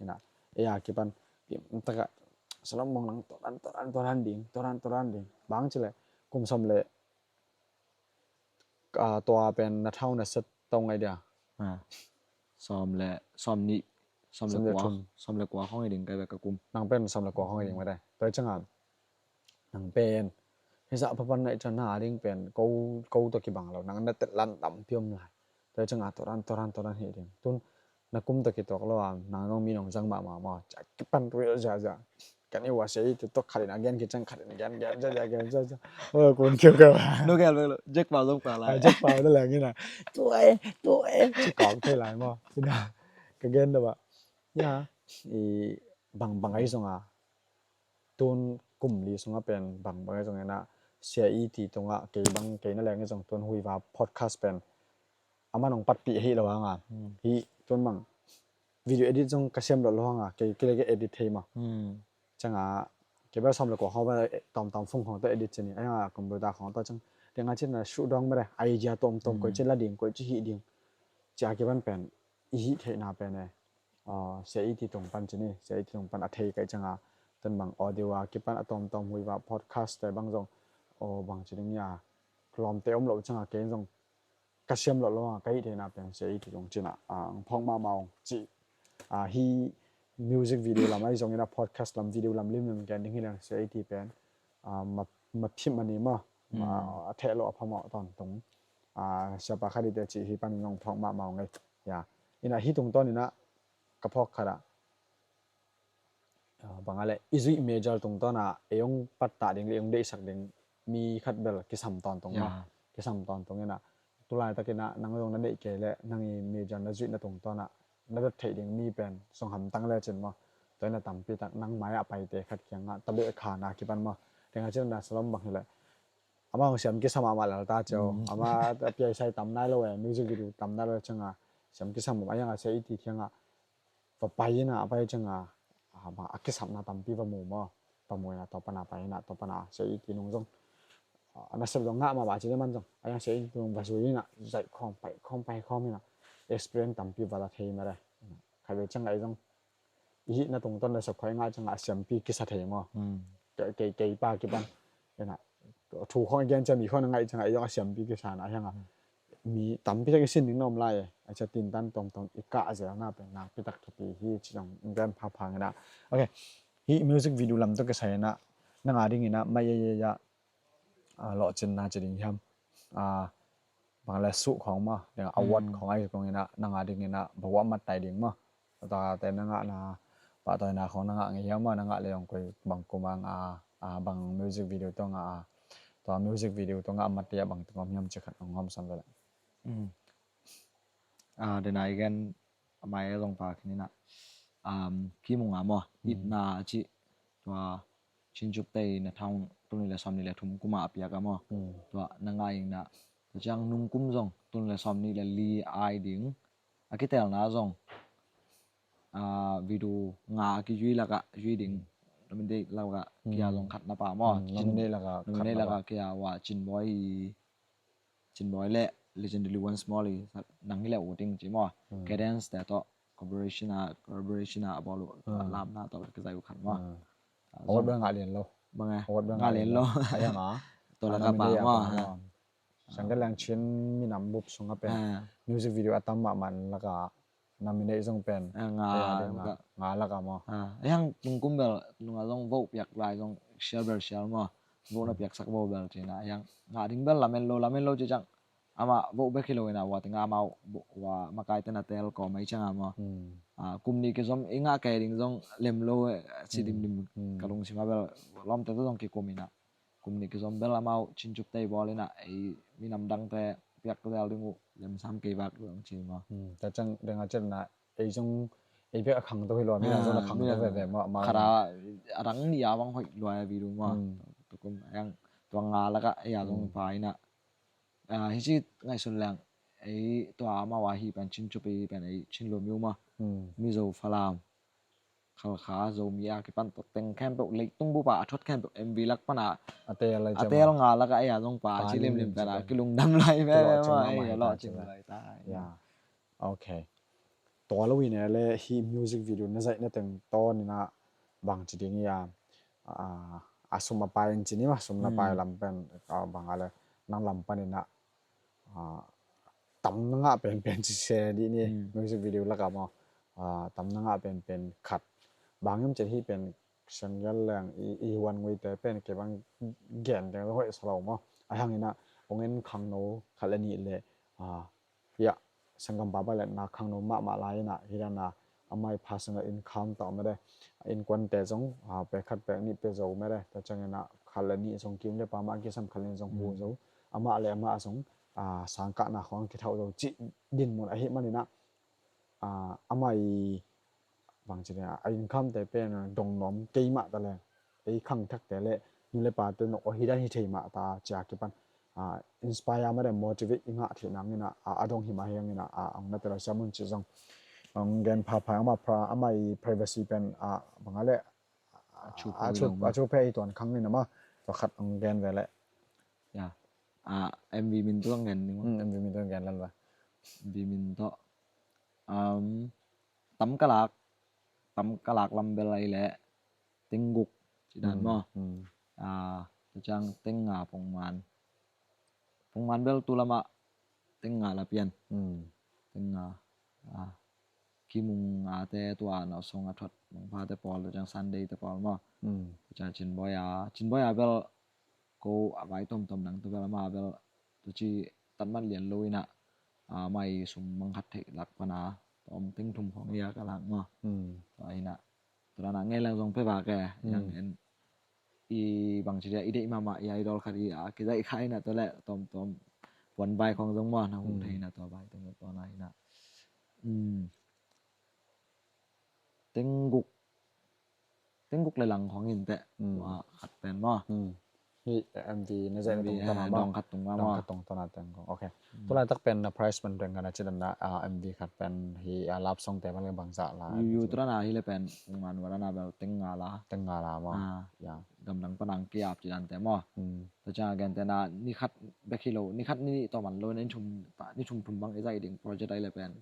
Ina, ei a kipan, kim taka, salom mong nang toran, toran, toran ding, toran, toran ding. Bang ci le, kum som le, a, tua pen na thau na set tong ai dia. A. Som le, som ni, Sawm le kua, sawm le kua khawng hi ding ka bek ka kum. Nang pen sawm le kua khawng hi ding mate. Tua ciangin nang pen hisa phapan na i can na ding pen ko, ko tawh kibang lo. Nang na tet lan tampi om lai. Tua ciangin toran, toran, toran hi ding. Tun na kum tawh kituak lo a, nang zong mi nong zang mahmah maw. Cia kipan rui ziazia. Kan i wa sia i tu tawh khat in a gen kicang, khat in a gen, gen ziazia, gen ziazia. Oh, kun kiu ka. No gel bek lo. Jack Pau zong pa lai. Jack Pau na leng ina. Tuai, tuai. Ci kawng thei lai maw. Sina. Ka gen da ba. Ya. I bang bang ai zong a. Tun kum li sungah pen bang bang ai zong ina. Sia i ti tungah kei bang kei na leng i zong tun Huiva podcast pen. Ama nong patpih hi lo hanga. Hi tun bang video edit zong ka siam lo lo hanga, kei, kei le ka edit thei maw. Ciangin kei bel sawm le kua khawng bel tawmtawm phone khawng tawh edit ci ni. Ahi hanga computer khawng tawh ciang. Tiang a cin na shuh dawng mah le idea tawmtawm koi ci la ding, koi ci hih ding. Cia kei ban pen i hih theihna pen e. Sia i ti tung pan ci ni, sia i ti tung pan a thei kai ciangin. Tun bang audio a kipan a tawmtawm Huiva podcast te bang zong. Bang ci ding ia. Lawmte om lo ciangin kei zong ka siam lo lo a, ka hih theihna pen sia i ti zong cina, a, ang phawk mahmah ong ci. A, hi music video lam ai zong ina podcast lam video lam limlim gen ding hi leng sia i ti pen, a, ma, ma phim a ni maw, ma, a theh lo a phamawh tawntung. A, siapa khat i te ci hi pan zong phawk mahmah ong ei. Ya. Ina hi tungtawn ina ka phawk khat a. Bang a le i zuih major tungtawn a ei ong pattah ding le ei ong deihsak ding mi khat bel kisam tawntung ma. Kisam tawntung ina. Tulaitak ina nang zong na deih kei le nang i major na zuihna tungtawn a na dot theih ding mi pen song hamtang le cin maw. Tua ina tampi tak nang mai a paite khat kiangah tabeh kha na kipan maw. Tengah cin na salom bang hi le. Ama hong siam kisam amah lal ta cio. Ama piaisai tam nai lo e, music video tam nai lo e ciangin. Siam kisam amah a hiangah sia i ti kiangah. Va pai ina a pai ciangin a, a, a kisapna tampi va mu maw. Va mu ina tua pana pai ina tua pana sia i ti nung zong. A, na sep zong ngah mah ba ci le man zong. A yang sia i ti nung va zui ina zaih khawm pai khawm pai khawm ina. Experience tampi va la thei mah le. Khatvei ciangin a i zong. I hihna tungtawn le sep khawm i ngah ciangin a siampi kisa thei maw. Kei, kei pa kipan. Ina. Thu khawng i gen ciang mi khawng na ngaih ciangin a i zong a siampi kisa na a hiangah. Mi tampi tak i sin ding na om lai e. A cia tintan tongtong i kah zelna pen nakpi tak thupi hi ci zong in gen phapha ngina. Ok. Hi music video lam tawh kisai ina na ngah ding ina mai ya ya ya. A, lawhcinna ci ding hiam. A, bang le suh khawng maw. Ding award khawng ai kong ina na ngah ding ina bawa mat tai ding maw. Tua te na ngah na pahtawina khawng na ngah ngei hiam maw na ngah le zong koi bang kum a ngah a bang music video tawh ngah a. Tua music video tawh ngah a mat te a bang tawh ngawm hiam ci khat ngawm sam vele. A, dena i gen a mai a zong pa khin ina. Kimu nga maw itna a ci tua Chin Chup tei na thang tul ni le sawm ni le thum kuma a piak a maw. Tua na ngah ina. Tua ciang nung kum zong tul ni le sawm ni le li ai ding. A kitelna zong a, video nga a kizui lakah zui ding. Nominate lakah kia zong khat na pa maw. Nominate lakah kia wa Chin Boy hi. Chin Boy le Legendary Once More hi nang hi le u ding ci maw. Cadence te tawh collaboration a, collaboration a bawl uh lamna tawh ka zai uh khat maw. Award bel ngah lian lo. Bang e? Award bel ngah lian lo. Tua lakah pa maw. Sangkal Liang Chin minam bup sungah pen music video a tam mahmah lakah nominate zong pen nga lakah maw. Hiang tungkum bel nunga zong vote piak lai zong sial bel sial maw. Vote na piaksak vote bel cina hiang ngah ding bel lamen lo lamen lo ci ciang. Amah vote bek hi lo ina wa tinga amah wa makaite na tel ko mai cianga maw. Kum ni kizom i ngah kei ding zong lem lo ci dimdim ka lungsim a bel lawmte tawh zong kikum ina. Kum ni kizom bel amau Chin Chup tei bawl ina ei minam dangte piak zel ding uh lemsam kei bak dong ci maw. Ta ciang deng a ciatna ei zong ei piak a khang to hi lua minam zong a khang to veve maw. Khara a dang ni a bang hoih lua a video maw. Tukum a yang tua nga lakah ei a zong pa ina. Hici ngaihsun leng ei tua amau a hi pen Chin Chup ei pen ei Chin Lum Yu maw. Mizo Falam. Khalkha Zomi a kipan tawh teng khempeuh leitung bupa a thot khempeuh M V lak pana a tel nga laka ei a zong pa ci limlim pena kilungdam lai veve ma ei a lawh cing lai ta. Ok. Tua lo ina le hi music video na zaih na teng tawn ina bang ci ding ia a sum a pai in ci ni ma sum na pai lam pen bang a le nang lam pan ina tam na ngah penpen ci se dih ni music video laka maw. ah, tam na ngah penpen khat. Bang hiam cih leh hih pen Sianggal Leng i, i huan nguite pen kei bang gen ding hoih sa lo maw. Ahih hangin ah hong en khangno khat le nih le, ah, hiah sanggampa bang le na khangno mahmah lai in ah, hih dan a amah i personal income tawh mede, innkuante zong, ah, pek khat pek nih pia zo mede, tua ciangin ah khat le nih zong kim le pam a kisam, khat le nih zong hu zo, amah le amah zong, ah, sangkahna khawng kithauh zo cih dinmun ahih manin ah, ah, amah i bangci ding a, a income te pen dong nuam kei mah ta leng, ei khangthakte le nu le pate nawk aw, hih dan hi thei mah ta ci a kipan, ah, inspire mah le motivate i ngah theih nangin ah, ah, a dong hi mah hi hangin ah, ah, hong na tel a siam un ci zong hong gen phapha. Amah pra, amah i privacy pen, ah, bang a le, a thu, a thu, a thu phe i tuan khang in ah maw, tua khat hong gen ve le. Ya. Ah, M V min tawh gen ding maw. Hmm, M V min tawh gen lel ve. M V min tawh, um, tam ka lak, tam ka lak lam bel ahih leh teng guk ci dan maw. Hmm. Ah, tua ciang teng nga pongman. Pongman bel tu lamah teng nga la pian. Hmm. Teng nga. Ah, Kimung ate tua na song a thot mangpha te pawl, tua ciang Sunday te pawl maw. Hmm. Tua ciang Cinboi a, Cinboi a bel ko a vai tomtom nang tu bel ama bel tu ci tatmat lian lo in ah, ah, amah i sum mangkhat theih lak pan a tawm teng thum khawng hi a ka lak maw. Hmm. Tua in ah, tua dan a ngen leng zong phe bak e, yang en i bangci dia i deih mahmah i idol khat i a kizaih kha in ah, tua le tawmtawm puan bai khawng zong maw na hung thei in ah, tua bai teng tua na in ah. Hmm. Teng guk, teng guk le lang khawng hi inteh. Hmm. Tua khat pen maw. Hmm. Hih M V na zaih na M V, tungtawn a eh, maw. Dawng khat tung a maw. Dawng khat tungtawn a teng khawng. Ok. Hmm. Tu laitak pen na price pen teng khat na ci dan a, ah, M V khat pen hih, ah, love song te bang le bangzah la. Yu, yu, tu dan a hi le pen pongman ua dan a bel teng nga la. Teng nga la maw. Ah. Ya. Gamdang pan a hong ki-ap ci dan te maw. Hmm. Tua ciang a gen te na ni khat bek hi lo, ni khat ni nih tawh man lo, ni thum, ni thum thum bang i zaih ding project ahih le pen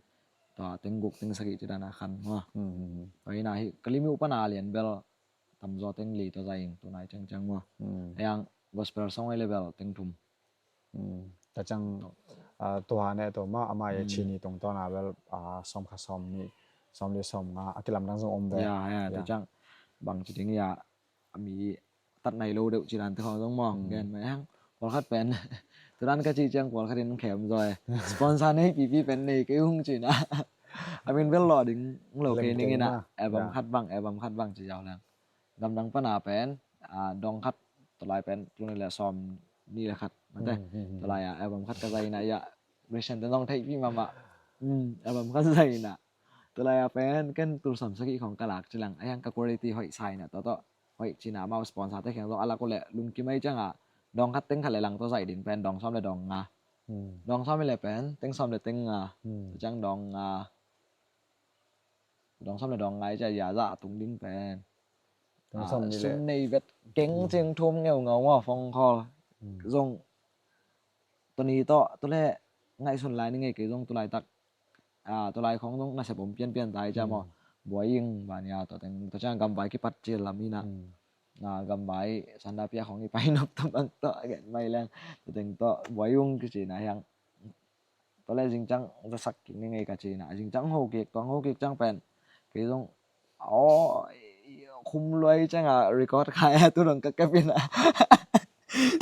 tua teng guk teng sagih ci dan a khan maw. Hmm, hmm, hmm. Tua hi na hi ka limit uh pan a lian bel tamzaw teng li tawh zaih ing tu nai ciangciang maw. Hmm. Ahih hang gospel song ahih le bel teng thum. Hmm. Tua ciang, ah, tua ne tua maw, amah i ci ni tungtawn a bel, ah, sawm khat sawm nih, sawm li sawm nga a kilamdang zong om ve. Ya, ya, tua ciang bangci ding hiam, a mi tat nai lo deuh ci dan te khawng zong maw. Hmm. Gen mai hang. Pawlkhat pen tu dan ka cih ciang pawlkhat in khem zaw e. Sponsor nei pipi pen nei kei ung ci na. A min bel lawh ding lo kei ning in ah. Lem kei na. Album khat bang, album khat bang ci zaw leng. Gamdang pan a pen, ah, dawng khat, tua lai pen tul nih le sawm nih le khat mate. Hmm, hmm, hmm. Tua lai a album khat ka zaih in ah, ya, Christian te zong theihpih mahmah. Hmm, album khat zaih in ah. Tua lai a pen ken tul sawm sagih khawng ka lak ci leng, ahih hang ka quality hoih sa in ah, tua tawh hoih ci na, amau sponsor te kiang zong a lak uh leh lungkim ahih ciang a, dawng khat teng khat le lang tawh zaih ding pen dawng sawm le dawng nga. Hmm. Dawng sawm hi le pen teng sawm le teng nga. Hmm. Tua ciang dawng nga, dawng sawm le dawng nga ahih ciang a zah a tung ding pen, ah, sum nei vet keng cing thum ngeungau maw, phone call. Hmm. Zong tua ni tawh, tua leh ngaihsun lai ni ngei kei zong tu laitak, ah, tua lai khawng zong nasep om pianpian ta ahih ciang maw. Hmm. Buai ing, bang hiam, tua teng, tua ciang gamvai kipat cil lam in ah. Hmm. Ah, gamvai sanda pia khawng i pai nop tua bang tawh, a gen mai leng. Tua teng tawh buai ung kici na hi hang. Tua leh zing ciang zasak kik ni ngei ka ci na. Zing ciang ho kik, tua ho kik ciang pen kei zong, aw, khum luai ciang a record khai a, tu dong ka kep in ah.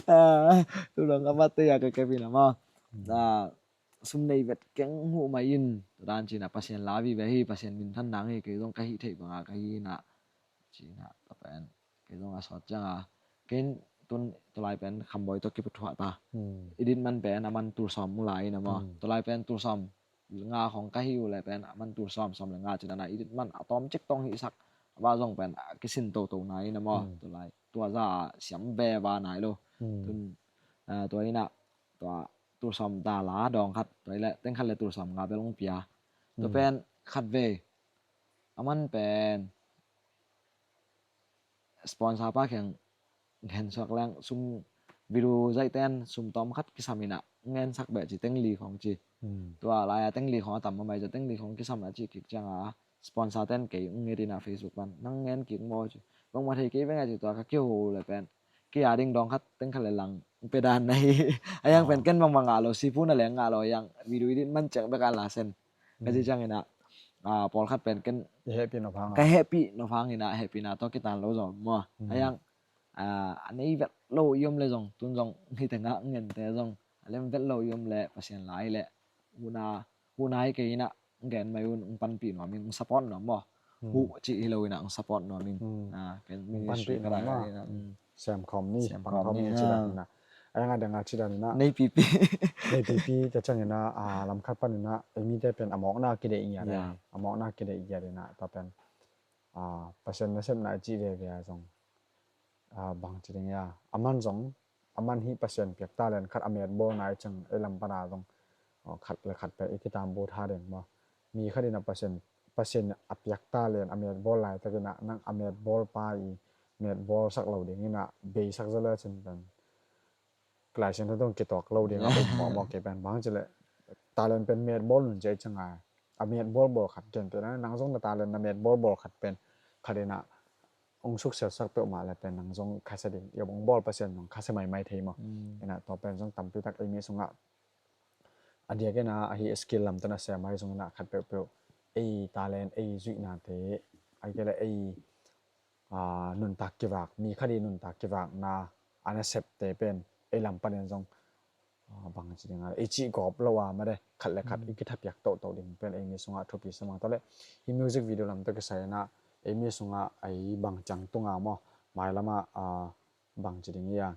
Ah, tu dong ka mat te a ka kep in ah maw. Hmm. Ah, sum nei vet keng huh mai in, tua dan ci na, Pasian la vive hi, Pasian minthan nang hi, kei zong ka hih theih bang a ka hi na, ci na, tua pen kei zong a sawt ciang a, ken tun tua lai pen Khamboi tawh kipathuah ta. Hmm. Edit man pen a man tul sawm uh lai in ah maw. Hmm. Tua lai pen tul sawm nga khawng ka hih uh leh pen a man tul sawm, sawm le nga ci dan a edit man a tawm cik tawh hihsak, a bah zong pen a kisin toto na in ah maw. Hmm. Tua lai tua zah a siam ve va nai lo. Hmm. Tun, ah, tua in ah, tua tul sawm ta la dawng khat, tua hi leh teng khat le tul sawm nga bel hong pia. Tua pen khat vei. A man pen sponsor pa kiang ngensak leng sum, video zaihte in sum tawm khat kisam in ah ngensak beh ci, teng li khawng ci. Hmm. Tua lai a teng li khawng a tam mahmah ahih ciang teng li khawng kisam a ci kik ciang a sponsor ten kei hong nget in ah Facebook pan, nang ngen kik maw ci. Bangmah thei kei veng a ci, tua ka kiho leh pen kei a ding dawng khat teng khat le lang pia dan na hi. Ahih hang pen ken bangmah ngah lo, sipu na leng ngah lo, ahih hang video edit man ciang bek a la sen. Ka ci ciang in ah, ah, pawlkhat pen ken i hehpih nop hang ka a hehpih nop hangin ah hehpihna tawh kitan lo zaw maw. Hmm. Ayang, ah, a nei vet lo i om le zong, tun zong hite ngah ngente zong a lem vet lo i om le Pasian lai le huna, huna hi kei inah gen mai un, ung panpih nuam ing, ung support nuam maw. Hmm. Huh cih hi lo inah ung support nuam ing. Hmm. Ah, ken ung ministry panpih ka nuam lai maw. Inah, hmm. Sem khawm ni, sem pan khawm khawm ni, ni, ci dan ah. Inah. Ayang a dang a ci dan inah. Nei pipi. Nei pipi ta ciang inah, ah, lam khat pan inah, ei mite pen a mawkna kideih ngiat a. Ya. A mawkna kideih ngiat inah, ta pen, ah, Pasian nasepna i cih veve a zong, ah, bang ci ding ia. A man zong, a man hih Pasian piak talent khat a met bawlna i ciang ei lam pana zong, ah, khat le khat pen i kitam bu tha ding maw. Mi khat inah Pasian, Pasian a piak talent a met bawl laitak inah nang a met bawl pa i met bawl sak lo ding inah bei sak zaw le cin pen Lai Siangtho tawh kituak lo ding a um mawkmawk kei pen bang ci le talent pen met bawl nun ci a i ciang a, a met bawl bawl khat ken te na nang zong na talent na met bawl bawl khat pen khat inah ung suksiat sak peuhmah le pen nang zong khasia ding, i ong bawl Pasian zong khasia maimai thei maw. Mm. Inah tua pen zong tampi tak ei mi sungah a diak inah ahi skill lam tawh na sem ahi zong inah khat peuhpeuh ei talent, ei zuihnate, ahi kei le ei, ah, nuntak kivak, mi khat i nuntak kivakna a nasepte pen ei lam panin zong, ah, bang ci ding a, i cih gawp lo a made, khat le khat, mm, i kithapiak tohtoh ding pen ei mi sungah thupi sa mang. Tua le hih music video lam tawh kisai inah ei mi sungah ei bang ciang tunga maw, mailam ah, ah, bang ci ding ia,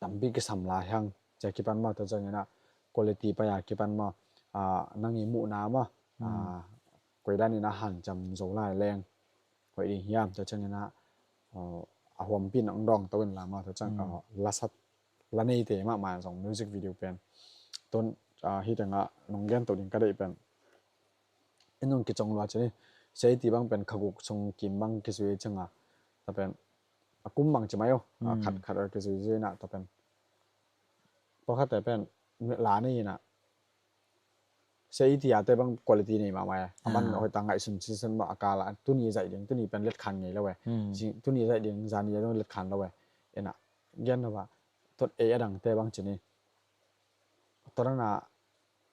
tampi kisam lai hang ci a kipan maw, tua ciang inah quality pai a kipan maw, ah, nang i muhna maw, mm, ah, koi dan inah hanciam zo lai leng hoih ding hiam, tua ciang inah, ah, a huampi nang dawng to in la maw, tua ciang, mm, ah, lasat la neite mahmah zong music video pen tun, ah, hih tengah nong gen to ding ka deih pen in zong kicong lua ci ni. Sei ti bang pen kha guk sung kim bang kizui ciang a, ta pen a kum bang ci mai o, a, mm, khat khat a kizui zui na, ta pen pawlkhatte pen la nei inah, sei ti a te bang quality nei mahmah e. A man, ah, hoih ta ngaihsun sinsen mah a kal a, tuni zaih ding, tuni pen letkhan ngei lo e. Mm. Tuni zaih ding, zani a dong letkhan lo e. Inah gen lo ba, tot ei a dangte bang ci ni. Tua dan a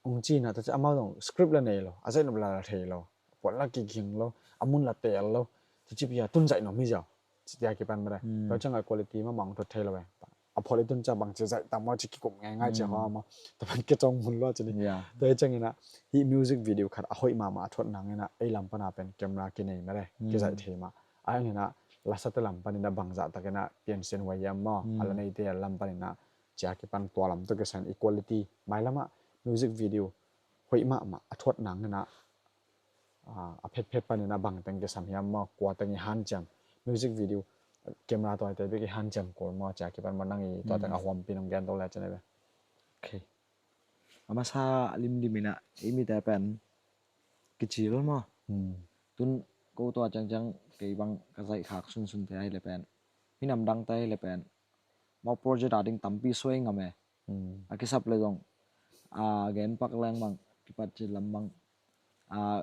ung ci na, tua ci amau zong script la nei lo, a zaih nop la la thei lo, a puan la kikhing lo, a mun la teel lo, tua ci pi a tun zaih nop hi ziau, ci tia kipan mah dai. Hmm. Tua ciang a quality mahmah ung thot thei lo e. A phual i tun ciang bang ci zaih tam maw ci kikum ngaingai ci, hmm, haw maw. Tua pan kicong mun lua ci ni. Yeah. Tua hi ciang inah hih music video khat a hoih mahmah a thuat nang inah ei lam pan a pen camera kinei mah dai, hmm, kizaih thei mah. A ing inah lasate lam pan inah bangzah tak inah piansian huai hiam maw. Hmm. A la neite a lam pan inah ci a kipan tua lam tawh kisai in equality, mailam ah music video hoih mahmah a thuat nang inah, ah, a phetphet pan inah bang teng kisam hiam maw, kua teng i hanciam, music video, camera tuate bek i hanciam kul maw, ci a kipan maw nang i tua teng a, hmm, huampi nong gen to le ci ni ve. Okay. A masa limlim inah ei mite pen kicil maw. Hmm. Tun ko tua ciangciang kei bang ka zaih khak sunsunte ahih leh pen, minam dangte ahih leh pen amau project a ding tampi suai ngam e. Hmm. A kisap leh zong, a, gen pak leng bang, kipat cil lam bang, a,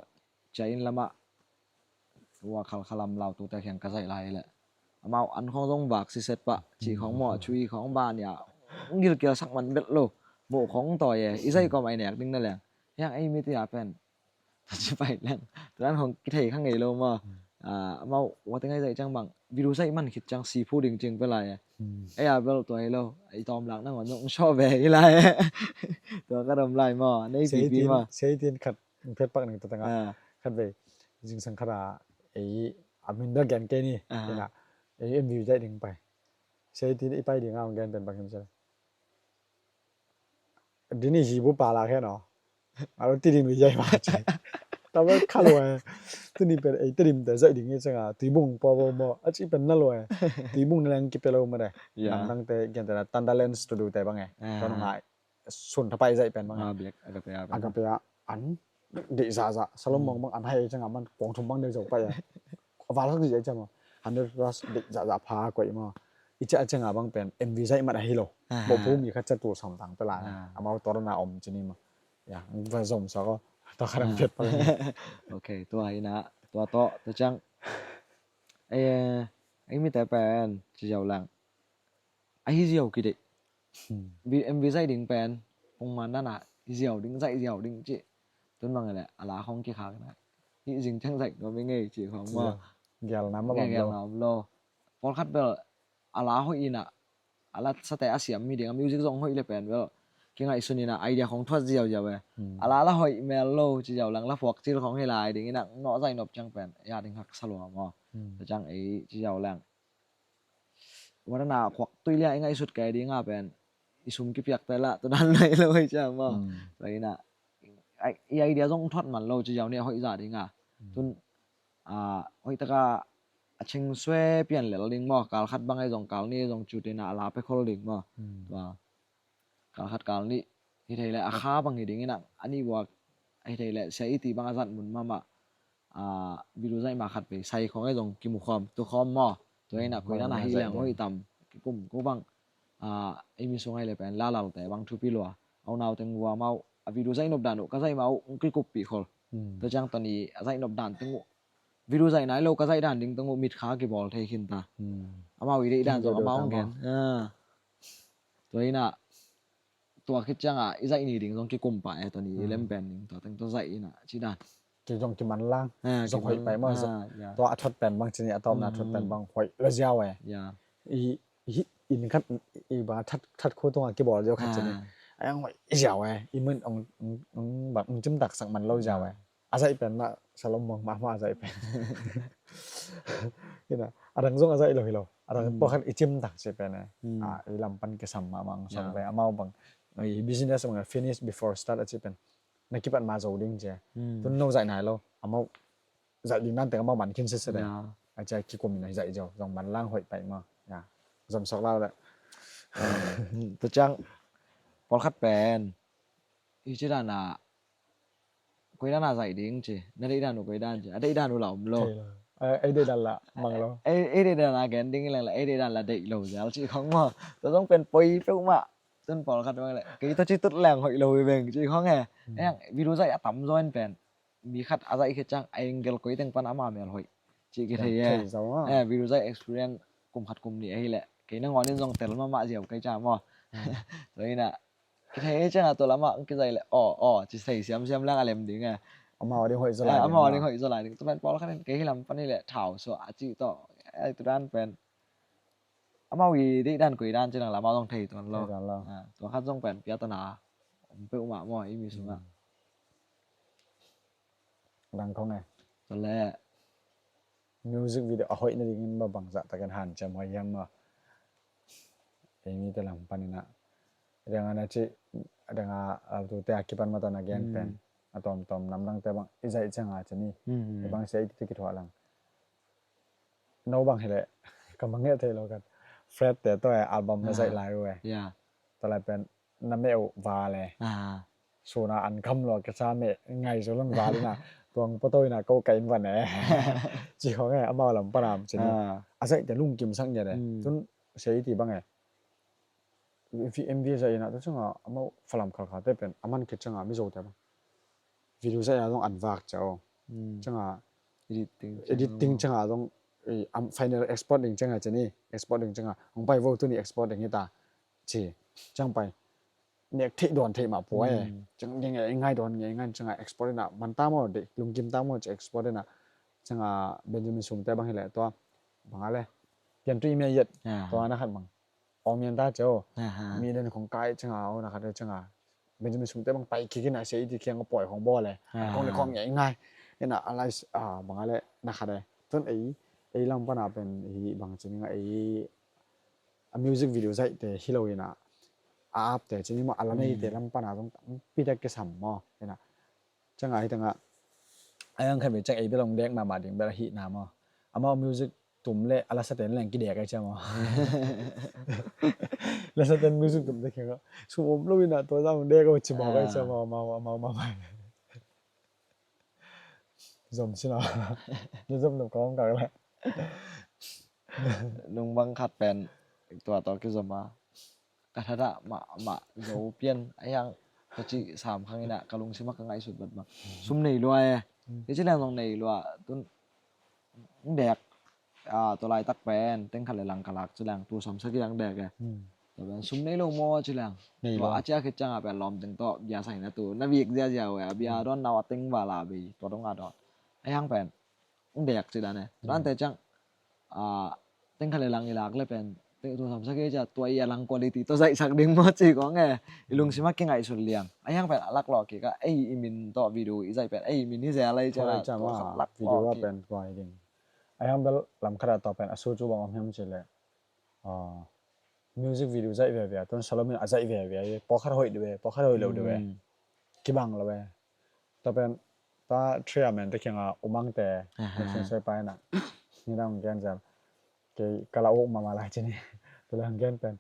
cia inn lamah tua khalkhalam lautute kiang ka zaih lai leh amau an khawng zong vak siset pah, ci khawng maw, cui khawng ban ia, hong gilkial sak man bet lo, moh khawng tawi e, i zaih kawm ai nek ding na leng. Hiang ei mite a pen tua ci pai leng, tua dan khawng kithei kha ngei lo maw. Hmm. A, amau ua teng ai zaih ciang bang, video zaih man khit ciang si phu ding cing pe lai e. Hmm. Ei a bel tua hi lo, ei tawm lak nangawn zong sawh ve hi lai e. Tua ka dom lai maw, nei pipi maw. Seitin khat phet pak ning ta tengah. Ah. Khat vei zingsang khat a, ei a min bel gen kei ni. Ah. Ei na, ei M V zaih ding pai. Seitin i pai ding a hong gen pen bang hiam ci leh, dini hi bu pa la khe no. A lo Tedim i zaih ma ci. Ta bel kha lo e. Tuni pen ei Tedim te zaih ding i ciang a, Tuibung paw bo maw, a ci pen na lo e. Tuibung na leng kipia lo mah dai. Ya. Nang dangte gen te na Thunderland Studio te bang e. Ah. Tua nong ai sun thapai zaih pen bang e. Ah, Black Agape a pen. Agape a an deih zahzah, Salomon bang an hai ciang a man kong thum bang deih zo pai a. A val sak deih ciang a, hundred plus deih zahzah pha koih maw. I ciah ciang a bang pen M V zaih mat ahi lo. Ah. Mawhpu mi khat ciah tul sawm tang pia lai. Ah. Amau tua na om ci ni maw. Ya, va zom sa ko. Tua khat ang phet pa. Okay, tua hi na, tua tawh, tua ciang. Eh, ei mite pen ci ziau lang. Ahi ziau kideih. Hmm. M V zaih ding pen pongman dan a hi ziau ding, zaih ziau ding ci. Tun bang le a la khong kikhak na, hih zing ciang zaih nuam i ngei ci khong maw. Gialna mah bang lo. Pawlkhat bel a la hoih in ah, a la sate a siam mi ding a music zong hoih le pen bel kingaihsun in ah idea khong thuat ziauziau e. A la la hoih mel lo ci ziau leng la phuak cil khong hi lai ding in ah nawh zaih nop ciang pen a ding haksa lua maw. Tua ciang ei ci ziau leng, tua dan a khuak tui lia i ngaihsut kei ding a pen i sum kipiakte lah tua dan lai lo hi ciang maw. Tua in ah i idea zong thuat man lo ci ziau ni a hoih zah ding a. Tun hoih taka a ching sue pian lel ding maw, kal khat bang ei zong kal ni zong ciutin a la pe khol ding maw. Tua kal khat kal nih hi thei le a kha bang hi ding in ah a nih buak hi thei le sia i ti bang a zat mun mahmah. Video zaih ma khat pei sai khong ei zong kimu khawm tu khawm maw. Tua in ah koi dan a hi leng hoih tam kikum ko bang ei mi sung ai le pen lalalte bang thupi lua. Au nau teng vua mau a video zaih nop dan uh ka zaih ma uh kikup pi khol. Tua ciang tawh ni a zaih nop dan teng uh video zaih nai lo ka zaih dan ding teng uh mit kha kibawl thei khin ta. Amau i deih dan zong amau gen. Tua in ah tua khit ciang a i zaih ni ding zong kikum pah e, tua ni i lem pen ding tua teng tua zaih in ah ci dan. Kei zong kiman lang. Zong hoih pai maw. Tua a thuat pen bang ci ni a tawpna a thuat pen bang hoih lo ziau e. I in khat i bang a that khu tungah kibawl ziau khat ci ni a yang hoih ziau e. I mun ong bang ong cimtak sak man lo ziau e. A zaih pen mah salom mong mahmah a zaih pen. Ina a dang zong a zaih lo hi lo, a dang pawlkhat i cimtak ci pen e. I lam pan kisam mahmah ang song ve amau bang i business bang finish before start a ci pen na kipat ma zo ding ci. Tun no zaih nai lo, amau zaih ding nante amau man khin sese de. A ci a kikum in a zaih zo zong man lang hoih pai ma. Zom sok lau de. Tu ciang pawlkhat pen i ci dan a koi dan a zaih ding ci, na deih dan uh koi dan ci, a deih dan uh la om lo. Ei deih dan la mang lo. Ei deih dan a gen ding i leng la ei deih dan la deih lo zial ci khong maw. Tua zong pen poi peuhmah. Tun pawlkhat bang le kei tua ci tut leng hoih lo i beng ci khong e. Ei ang video zaih a tam zaw in pen mi khat a zaih khit ciang a angle koi teng pan ama mel hoih ci kithei e. Video zaih experience kum khat kum nih ahi le kei nangawn in zong tel mahmah ziau kei ca maw. Tua in ah kithei hi ciangah tua lamah ang kizai le aw aw ci sei siamsiam lang a lem ding e. Amau ding hoih zaw lai ding. Amau ding hoih zaw lai ding. Tua pen pawlkhat in kei hi lam pan hi le thau suah a cih tawh. Tua dan pen amau i deih dan koi dan ci lang lamah zong thei tuan lo. Tua khat zong pen piatana om peuhmah maw i mi sungah. Dang khong e. Tua le music video a hoih nadingin bang bangzah takin hanciam hoih hiam maw? Ei mite lam panin ah dang a na ci dang a laltute a kipan matawn a gen pen a tawmtawm namdangte bang i zaih cianga ci ni. I bang sia i tite kithuah lang. No bang hileh ka mangngilh theih lo khat Fred te tawh album na zaih lai uh e. Tua lai pen na meh uh val e. Suna an kham lua kisa meh ngai zo lon val ina tuang pato ina ko ka in van e. Ci khong e amau lam panam ci ni. A zaihte lungkim sak ngiat e. Tun sia i ti bang e. MV zaih ina tu canga amau falam khalkhate pen a man khit canga mizote bang video zaih a zong an vak cia o. Canga editing canga zong final export ding canga ci ni. Export ding canga hong pai vo tuni export ding hita ci. Cang pai nek theih dawn theih mah pua e. Cang nge ngai dawn nge ngai canga export ina man ta maw deih lungkim ta maw ci export ina canga Benjamin Sumte bang hileh tua bang a le pian tu i mia yet tua na khat bang om yan ta cio. Mi den khong kai canga o na khat canga Benjamin Sumte bang pai kik ina sia i ti khiang a pawi khong bawl e. Khong le khong nge ngai ina a lai bang a le na khat e. Tun ei ei lam pana pen hi bang ci ni nga ei a music video zaihte hi lo ina a apte ci ni maw a la neite lam pana zong tampi tak kisam maw ina canga hi tanga a yang khan ve cang ei bel hong dek mahmah ding bel a hihna maw amau music tum le a lasaten leng kidek ai cia maw. Lasaten music tum te khiang a sum om lo ina tua zang hong dek a ci maw kai cia maw amau amau mahmah. Zom sina na zom nop ka om kak le nung bang khat pen tua tawh kizom a ka thatah mahmah zo pian a hiang ka cih sam khang ina ka lungsim a ka ngaihsut bat bang sum nei lua e. Ka ci leng zong nei lua tun dek tua laitak pen teng khat le lang ka lak ci leng tu samsak hiang dek e. Tua pen sum nei lo maw ci leng. Nei lo. Tua a cia khit ciangah pen lawm teng tawh bia saina tu na vik ziazia uh e, a bia dawn nau a teng vala bei tua dong a dawn. A hiang pen ung dek ci dan e. Tua ante ciang a teng khat le lang i lak le pen teng tu samsak e cia tua i a lang quality tua zaihsak ding maw ci kong e. I lungsim a kingaihsun liang. A hiang pen a lak lawh kik a ei i min tawh video i zaih pen ei i min hi zel lai cia. Tua i cia tua maw, khat lak video lawh a kik pen tua hi ding. A hiang bel lam khat a tua pen a su cu bang om hiam ci le. Music video zaih veve a, tun Solomon a zaih veve a, pawlkhat hoih deuh e, pawlkhat hoih lo deuh e. Kibang lo e. Tua pen ta Triamen te kiangah umangte, Mixing Soi pa inah nidang hong gen zel. Kei ka la uk mahmah lai cini. Tua la hong gen pen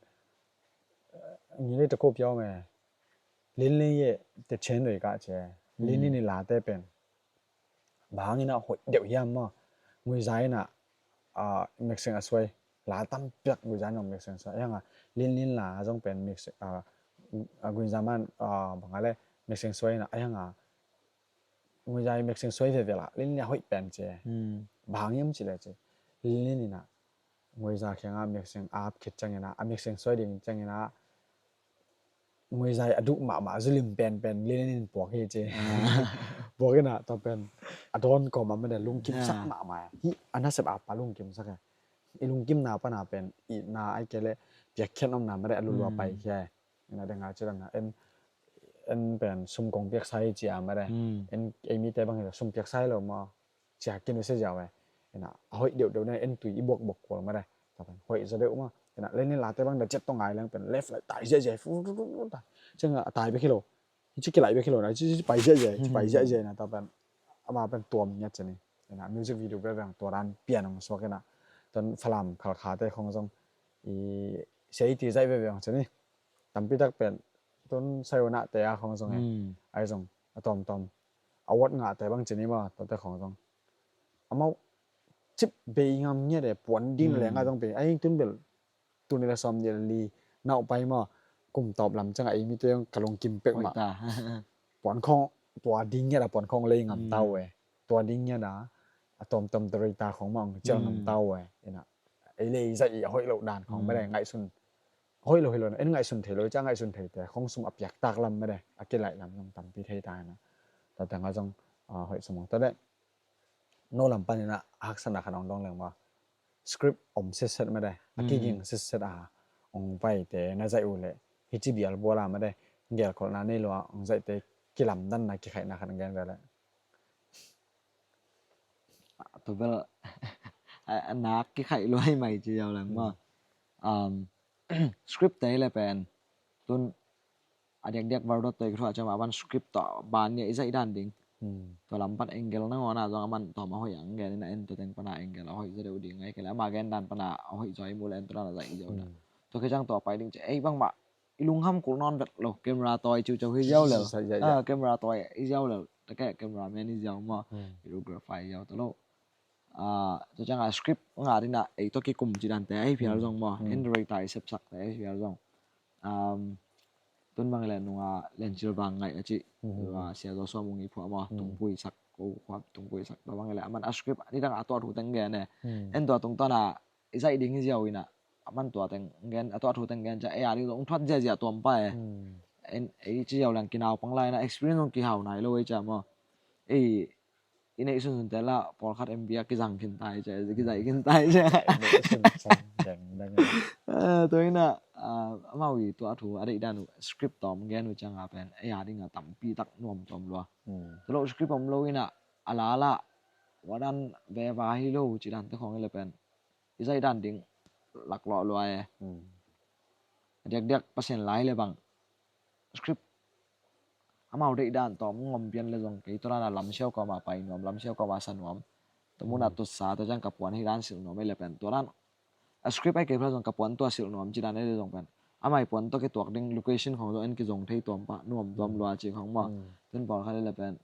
ngi le ta ko piau me. Lin lin ye te chen doi ka ce. Lin lin i la te pen bang inah hoih deuh hiam maw? Nguiza inah Mixing a suai. La tam piak Nguiza inah Mixing suai. Hiang a lin lin la zong pen Mixing a Nguiza man bang a le Mixing suai inah hiang a Nguiza i Mixing suai veve la lin lin a hoih pen ce. Bang hiam ci le ce. Lin lin inah Nguiza kiangah Mixing ap khit ciang inah a Mixing suai ding ciang inah Nguiza a duh mahmah zulim penpen linin puak hi ci. Puak inah tua pen a dawn kawm a mede lungkimsak mahmah hi. A nasep a pa lungkimsak e. I lungkimna pana pen itna ai kei le piakkhiat omna mede a lulua pai khia e. Ina denga ci danna en en pen sum kong piaksa hi ci a mede. En ei mite bang hi sum piaksa hi lo maw. Cia kin sia ziau e. Ina a hoih deuh deuh ne en tui i buak buak kual ma de. Ta pen hoih za deuh ma. Ina lenin late bang da cet tong ngai leng pen left lai tai zia zia fu fu fu fu ta. Cenga a tai bek hi lo. Hi ci kilai bek hi lo na ci ci pai zia zia ci pai zia zia na ta pen ama pen tuam ngiat ceni. Ina music video be veng tua dan pian ong suak ina. Ton Falam Khalkha te khong zong i sei ti zai be veng ceni. Tampi tak pen tun sayonah te a khong zong e. Ai zong a tom tom a wat ngah te bang cini ma tua te khong zong amau cip bei ngam ngiat e puan ding le nga zong bei ai tun bel tuni le som ni le li nau pai ma kum tawp lam cang a ei mi te ka lungkim pek ma puan khong tua ding ngiat a puan khong lei ngam tau e tua ding ngiat a a tom tom te rei ta khong ma ong cial ngam tau e ina ei lei zai i a hoih lo dan khong ma le ngaihsun hoih lo hi lo na en ngaihsun thei lo i ca ngaihsun thei te khong sum a piak tak lam mede a kilai lam zong tampi thei ta na. Ta tanga zong hoih sum ta de no lam pan ina haksana khan ong dong leng ma script om sitset mede a kiging sitset a ong vai te na zai u le hi ci bial buala mede gel kol na nei lo a ong zai te kilam dan na kikhaih na khan gen ve le. Tu bel a nak kikhaih luai mai ci yau lang ma. Script te le pen tun a diak diak var dot toi kithua cam a ban script to ban nia i zai dan ding. To lam pan angle na ngona zong a man to ma hoih ang gen ina en to teng pana angle a hoih za deuh ding ai kele ama gen dan pana a hoih zoi mu le en to dan a zai i zau na. To ke cang to pai ding ce ei bang ma i lungham kul nawn vet lo camera toi ciuciau hi ziau lo. Camera toi hi ziau lo ta ke camera man hi ziau maw videographer hi ziau ta lo. Tua ciangah script ngah dina ei tua kikum ci dante ahi phial zong maw en director i sepsak te ahi phial zong. Tun bang le nunga lencil bang ngaih a ci sia zaw suam ung i phuah maw tungpui sak ko khuap tungpui sak tua bang le aman a script nidang a tuah thu teng gen e en tua tungtawn a i zaih ding hi ziau ina a man tua teng gen a tuah thu teng gen ca ei a ding zong thuat ziazia tuam pa e. En ei ci ziau leng kinau pang lai na experience zong kihau nai lo ei ca maw. Ei i neih sunsun te la pawlkhat M B a kizang khin tai ca kizaih khin tai ca. Tua ina amau i tuah thu a deih dan uh script tawm gen uh cianga pen ei a dinga tampi tak nuam tuam lua. Tulo script om lo ina a la la wadan veva hi lo ci dan te khong i le pen i zai dan ding laklawh lua e. A diakdiak Pasian lai le bang script amau deih dan tawm ngom pian le zong kei tua dan a lamsiau kawma pai nuam lamsiau kawma sa nuam tua mun a tutsa tua ciang ka puan hi dan silh nuam ei le pen tua dan a script ai kei phal zong ka puan tua silh nuam ci dan ei le zong pen amai puan tua kei tuak ding location khong zong en kizong thei tuam pah nuam tuam lua ci khong maw. Tun pawlkhat ei le pen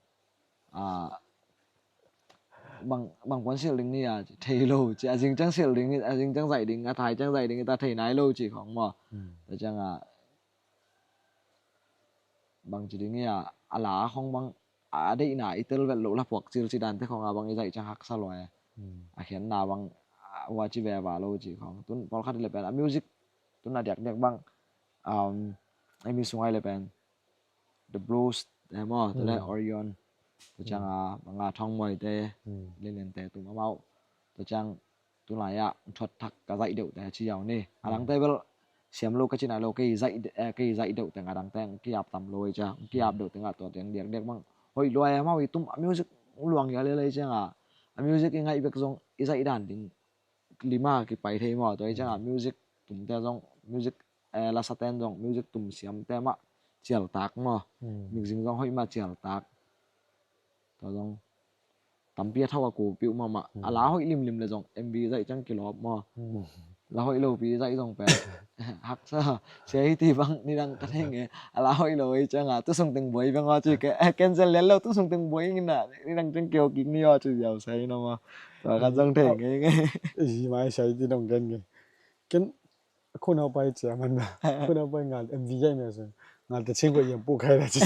bang bang puan silh ding ni a thei lo ci a zing ciang silh ding a zing ciang zaih ding a thai ciang zaih ding ta thei nai lo ci khong maw. Ta ciang a bang ci ding i a a la khong bang a deihna i tel vet loh la puak cil ci dan te khong a bang i zaih ciang haksa lua e. A khianna bang a hua ci veva lo ci khong tun pawlkhat i le pen a music tun a diakdiak bang um, M V sung ai le pen The Blues te maw, te le Orion, tua ciang a Manga Thong Moi te, Lilian te tum amau, tua ciang tulai ah thuat thak ka zaih deuh te ci ziau ni. A dang te bel siam lo ka ci nai lo, kei zaih de-, eh, kei zaih deuh te nga dang te kiap tam lo ai cia, kiap deuh te nga tua te diak diak bang hoih luai amau i tum a music luang ia le lai ciang a, a music i ngaih bek zong i zaih dan ding lima kipai thei maw, tua i ciang a music tum te zong music, eh, lasa ten zong music tum siam te mah cial tak maw, mixing zong hoih mah cial tak. Tua zong tampi a thau a ko piu mahmah. A la hoih limlim le zong M V zaih ciang kilawp maw. La hoih lo pi zaih zong pen haksa sia hi ti bang nidang ka thei nge. A la hoih lo ei ciang a tusung teng buai bang aw ci ke, eh, cancel lian lo, tusung teng buai ing na nidang ciang kio kik ni aw ci ziau sai na maw. Tua kan zong thei nge nge. Mai sai ti dong ken nge. Ken Khunau pai cia man na. Khunau pai ngal M V ai me sun. Ngal te ching ko yem pu khai la ci.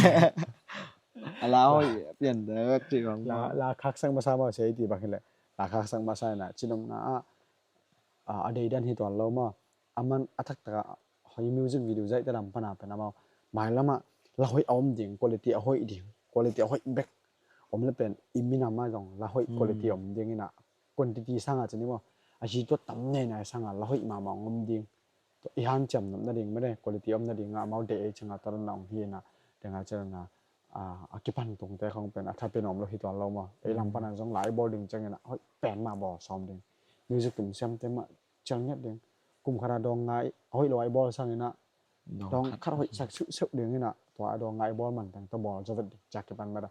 A la hoih pian dek ci bang. La, la khak sang masa ma sia i ti bang hi le. La khak sang masa na ci nong na a, a, a dei dan hi tuan lo ma. A man a thak taka hoih music video zaih te lam pana pen amau. Mai lama la hoih a om ding, quality a hoih ding, quality a hoih bek. Om le pen i minam a zong la hoih quality om ding ina. Quantity sanga ci ni maw. A hi tua tam nei nai sanga la hoih mama om ding. Tua i hanciam nop nading mene quality om nading a amau deih ei cianga tua dana ong hi na. Denga cianga, a, a kipan tungte khong pen a thapi nuam lo hi tuan lo maw. Ei lam pana zong lai bawl ding ciangin a hoih pen mah bawl sawm ding. Music tum siamte mah cial ngiat ding. Kum khata dawng ngai a hoih lo ai bawl sangin a dawng khat hoih sak siuhsiuh ding ina tua a dawng ngai bawl man teng tua bawl zaw vet ding ciak kipan mata.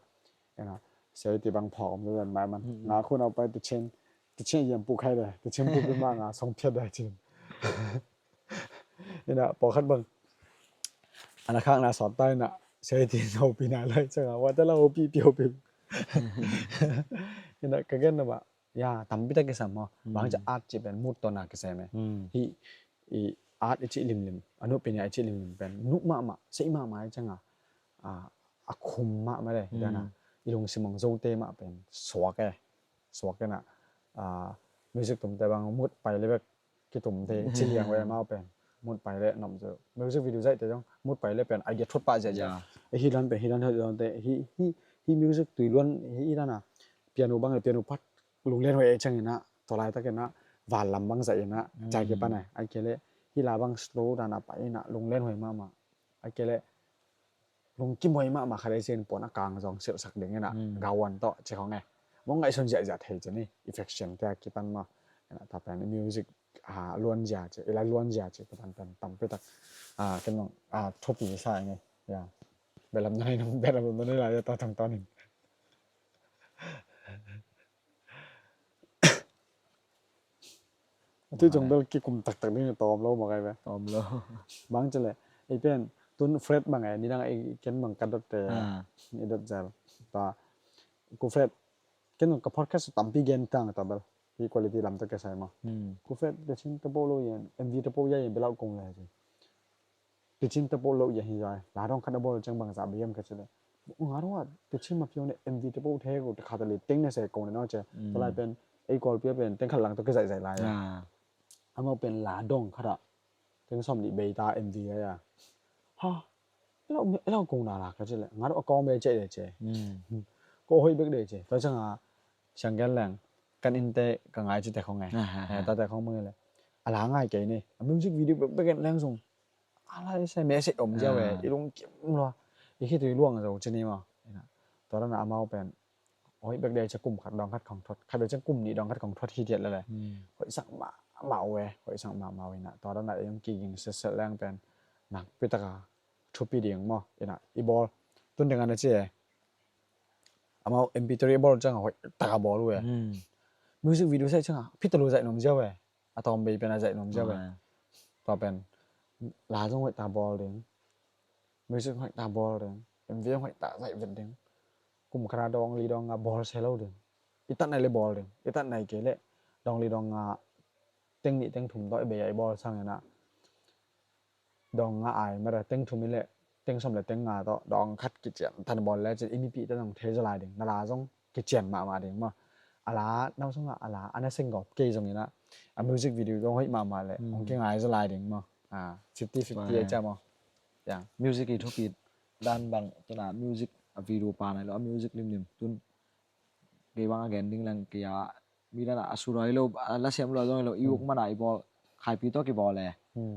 Ina sei ti bang phawk om zaw vet mai man. Nga khun au pai ti chin, ti chin yam pu khai de, ti chin pu pi ma nga song phiat de chin. Ina pawlkhat bang ana khakna sawt ta ina sei ti no pi na lai changa wa ta la o pi pi o pi. Ina ka gen na ba ya tampi tak kisam ho bang cha art ci pen mut to na kisam e. Hi i art i ci limlim anu pi nia i ci limlim pen nu mama sei mama i changa a khum mama le dana i lungsim ang zo te ma pen suak e. Suak e na music tum te bang mut pai le bek kitum te ci liang ve mau pen mut pai le nom zo music video zai te jong mut pai le pen idea thot pa zia zia. Hi lan pen hi lan thot te hi hi hi music tui luan hi i dana piano bang le piano pat lunglen ve chang ina tolai tak ina val lam bang zai ina chai ke pan ai ai ke le hi la bang slow dana pa ina lunglen ve mama ai ke le lungkim hoih mahmah khat ei sin puan a kang zong silhsak ding ina gawan tawh ci khong e. Mong ngaihsun ziahziah thei ci ni effect siam te a kipan maw. Ina ta pen music a luan zia ci i la luan zia ci kipan pen tampi tak a ken mong a thupi sa nge. Ya belam nai nong belam nai la ya ta tang ta ning. Atu cung bel kikum taktak ding tawm lo makai ve. Tawm lo. Bang cile ei pen tun fret bang e nidang ei ken bang ka dot te i dot zel ta ku fret ken ka podcast tampi gen tang ta bel i quality lam ta ke sai ma ku fret de chin ta bo lo yen M V ta bo ya yen belau kong le. Tichin te pawh loh ia hi zai la dong khat a bawl ciang bangzah bia hiam ka ci le nga dong ah tichin ma piau ne M V te pawh the ko te khat a le teng ne se ko ne no ce. Tulai pen ei Kawlpi a pen teng khat lang tawh kizaihzaih lai a amau pen la dong khat ah teng sawm nih bei ta M V ai a ha. Elo kong na la ka ci le nga dong a kawng bei ce le ce. Ko hoih bek de ce tua ciang a siang gen leng kan in te ka ngai ci te khong e ta te khong mang le a la ngai kei ni a music video bek bek en leng sung a lai se message om ziau e i lungkim lua i khitui luang zo ci ni maw. Tua dana amau pen hoih bek dei cia kum khat dawng khat khong thot khat dei cia kum nih dawng khat khong thot hi tiat lele hoih sak mahmah uh e hoih sak mahmah uh ina tua dana ei hong kiging setset leng pen nakpi taka thupi ding maw ina i bawl tun ding ana ci e. Amau M P three i bawl cianga hoih taka bawl uh e. Music video sai cianga phitalu zaih nuam ziau e. A tawm bei pen a zaih nuam ziau e. Tua pen la zong hoih ta bawl ding music hoih ta bawl ding M V hoih ta zaih vet ding kum khara dawng li dawng nga bawl se lo ding i tat nai le bawl ding i tat nai kei le dawng li dawng nga teng nih teng thum tawh i bei a i bawl sang ina dawng nga ai mara teng thum i le teng sawm le teng nga tawh dawng khat kician tan bawl le cin i mipi ta dong thei zalai ding na la zong kician mahmah ding maw. A la nau sungah a la ana seng gawp kei zong ina a music video zong hoih mahmah le hong kingai zalai ding maw. Fifty fifty a cia maw. Music i thupi dan bang, tuna music a video pa nai lo, a music limlim. Tun kei bang a gen ding leng kei a, mi dan a, a sur ai lo, a la siam lo zong lo, i uk mana i bawl, Khaipi tawh kibawl e.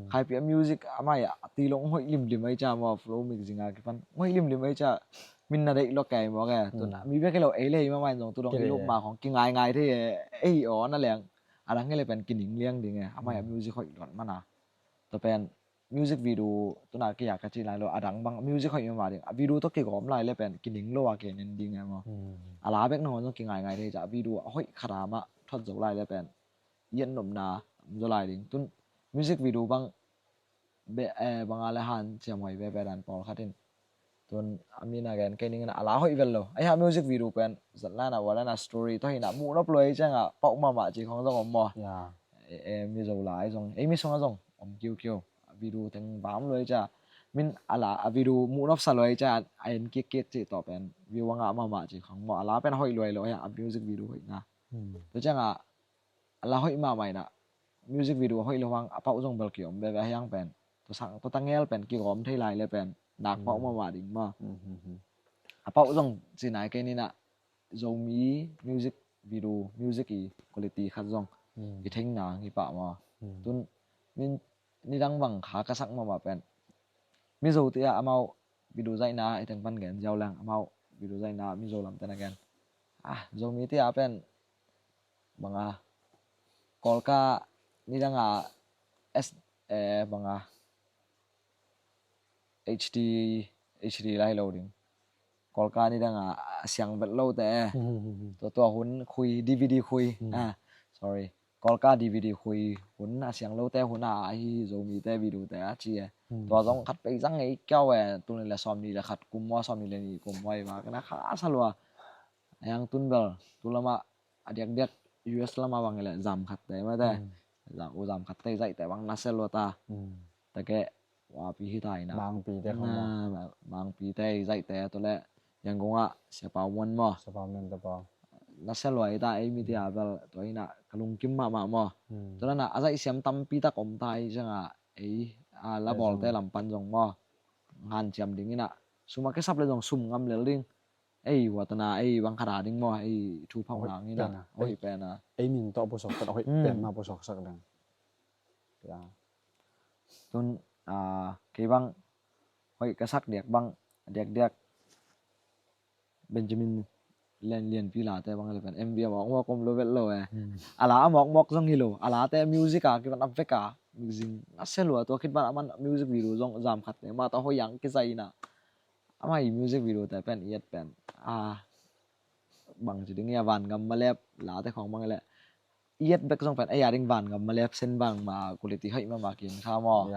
Khaipi a music a mai a ti lo hoih limlim ai ca maw, flow mixing a kipan hoih limlim ai ca, min na deih lo kei maw ke. Tun mi bek hi lo, ei le ei mamain zong tu dong i lup ma khong kingaingai thei e. Ei aw na leng, a dang hi le pen kining liang ding e, a mai a music hoih luat mana. Tua pen music video, tuna kei a ka ci lai lo, a dang bang music hoih mama ding, a video tawh kigawm lai le pen kining lo a ke nen ding e maw. A la bek nangawn zong kingaingai thei ca, a video a hoih khat a mah thot zo lai le pen i et nopna om zaw lai ding. Tun music video bang banga le hanciam hoih veve dan pawlkhat in, tun a min a gen kei ning in a la hoih vel lo. Ahi a music video pen zatlan a walan a story tawh hi na muh nop lo ei ciang a pauh mahmah ci khong zong om maw. Mizo lai zong ei mi sung a zong om kiukiu. A video teng bam lo ei cia, min a la a video muh nop sa lo ei cia, a en kikkik ci tawh pen view a ngah mahmah ci khong maw. A la pen hoih lo ei lo, ahi a music video hoih na. Tua ciang a a la hoih mahmah in a music video hoih lo hang a pauh zong bel kiom veve, ahi hang pen tua sang tua tangel pen kigawm thei lai le pen nak pauh mahmah ding maw. A pauh zong ci nai kei ning a, Zomi music video, music i quality khat zong i theihna hi pah maw. Tun min nidang bang kha ka sak mahmah pen Mizo tia amau video zaihna i teng pan gen ziau leng, amau video zaihna Mizo lamten a gen. Ah, Zomi tia pen banga Kawlka nidanga S, eh, banga H D, H D lai lo ding. Kawlka nidanga a siang vet lote. Tua, tua hun khui, D V D khui. Ah, sorry. Kawlka D V D khui hun a siang lote hun a ahi Zomite video te a ci e. Tua zong khat pei zang ei kiau e, tul ni le sawm ni le khat kum mua, sawm ni le ni kum mua i va, kana kha sa lua. Ayang tun bel, tu lama a diakdiak U S lama bang le zam khat te mate. Zam, u zam khat te zaih te bang na sel lua ta. Take, wa pi hi ta ina. Mangpi te khong maw. Mangpi te zaih te tu le, Yangon ah Sia Pau Muan maw. Sia Pau Muan te pau. Na sia luai ta ei mi tia bel, tua ina ka lungkim mahmah maw. Tua na a zaih siam tampi tak om ta ei cianga ei, a la bawlte lam pan zong maw. Hanciam ding ina, sum a kisap le zong sum ngam lel ding. Ei, hua tana ei bang khat a ding maw, ei thu phauh nang ina. Hoih pen a. Ei min tawh pusuak pen, hoih pen ma pusuak sak ding. Tun, ah, kei bang hoih ka sak diak bang, diakdiak Benjamin Lian, Lianpi late bang le pen M V a mawkmawk om lo vet lo e. A la a mawkmawk zong hi lo, a late music a kipan a vek a, music a se lua, tua khit ban a man music video zong zam khat te ma ta hoih yang kizai ina. Amah i music video te pen i et pen, ah, bang ci ding ia, Vangam Malep late khong bang le i et bek zong pen ei a ding Vangam Malep sen bang ma quality hoih mahmah kin kha maw.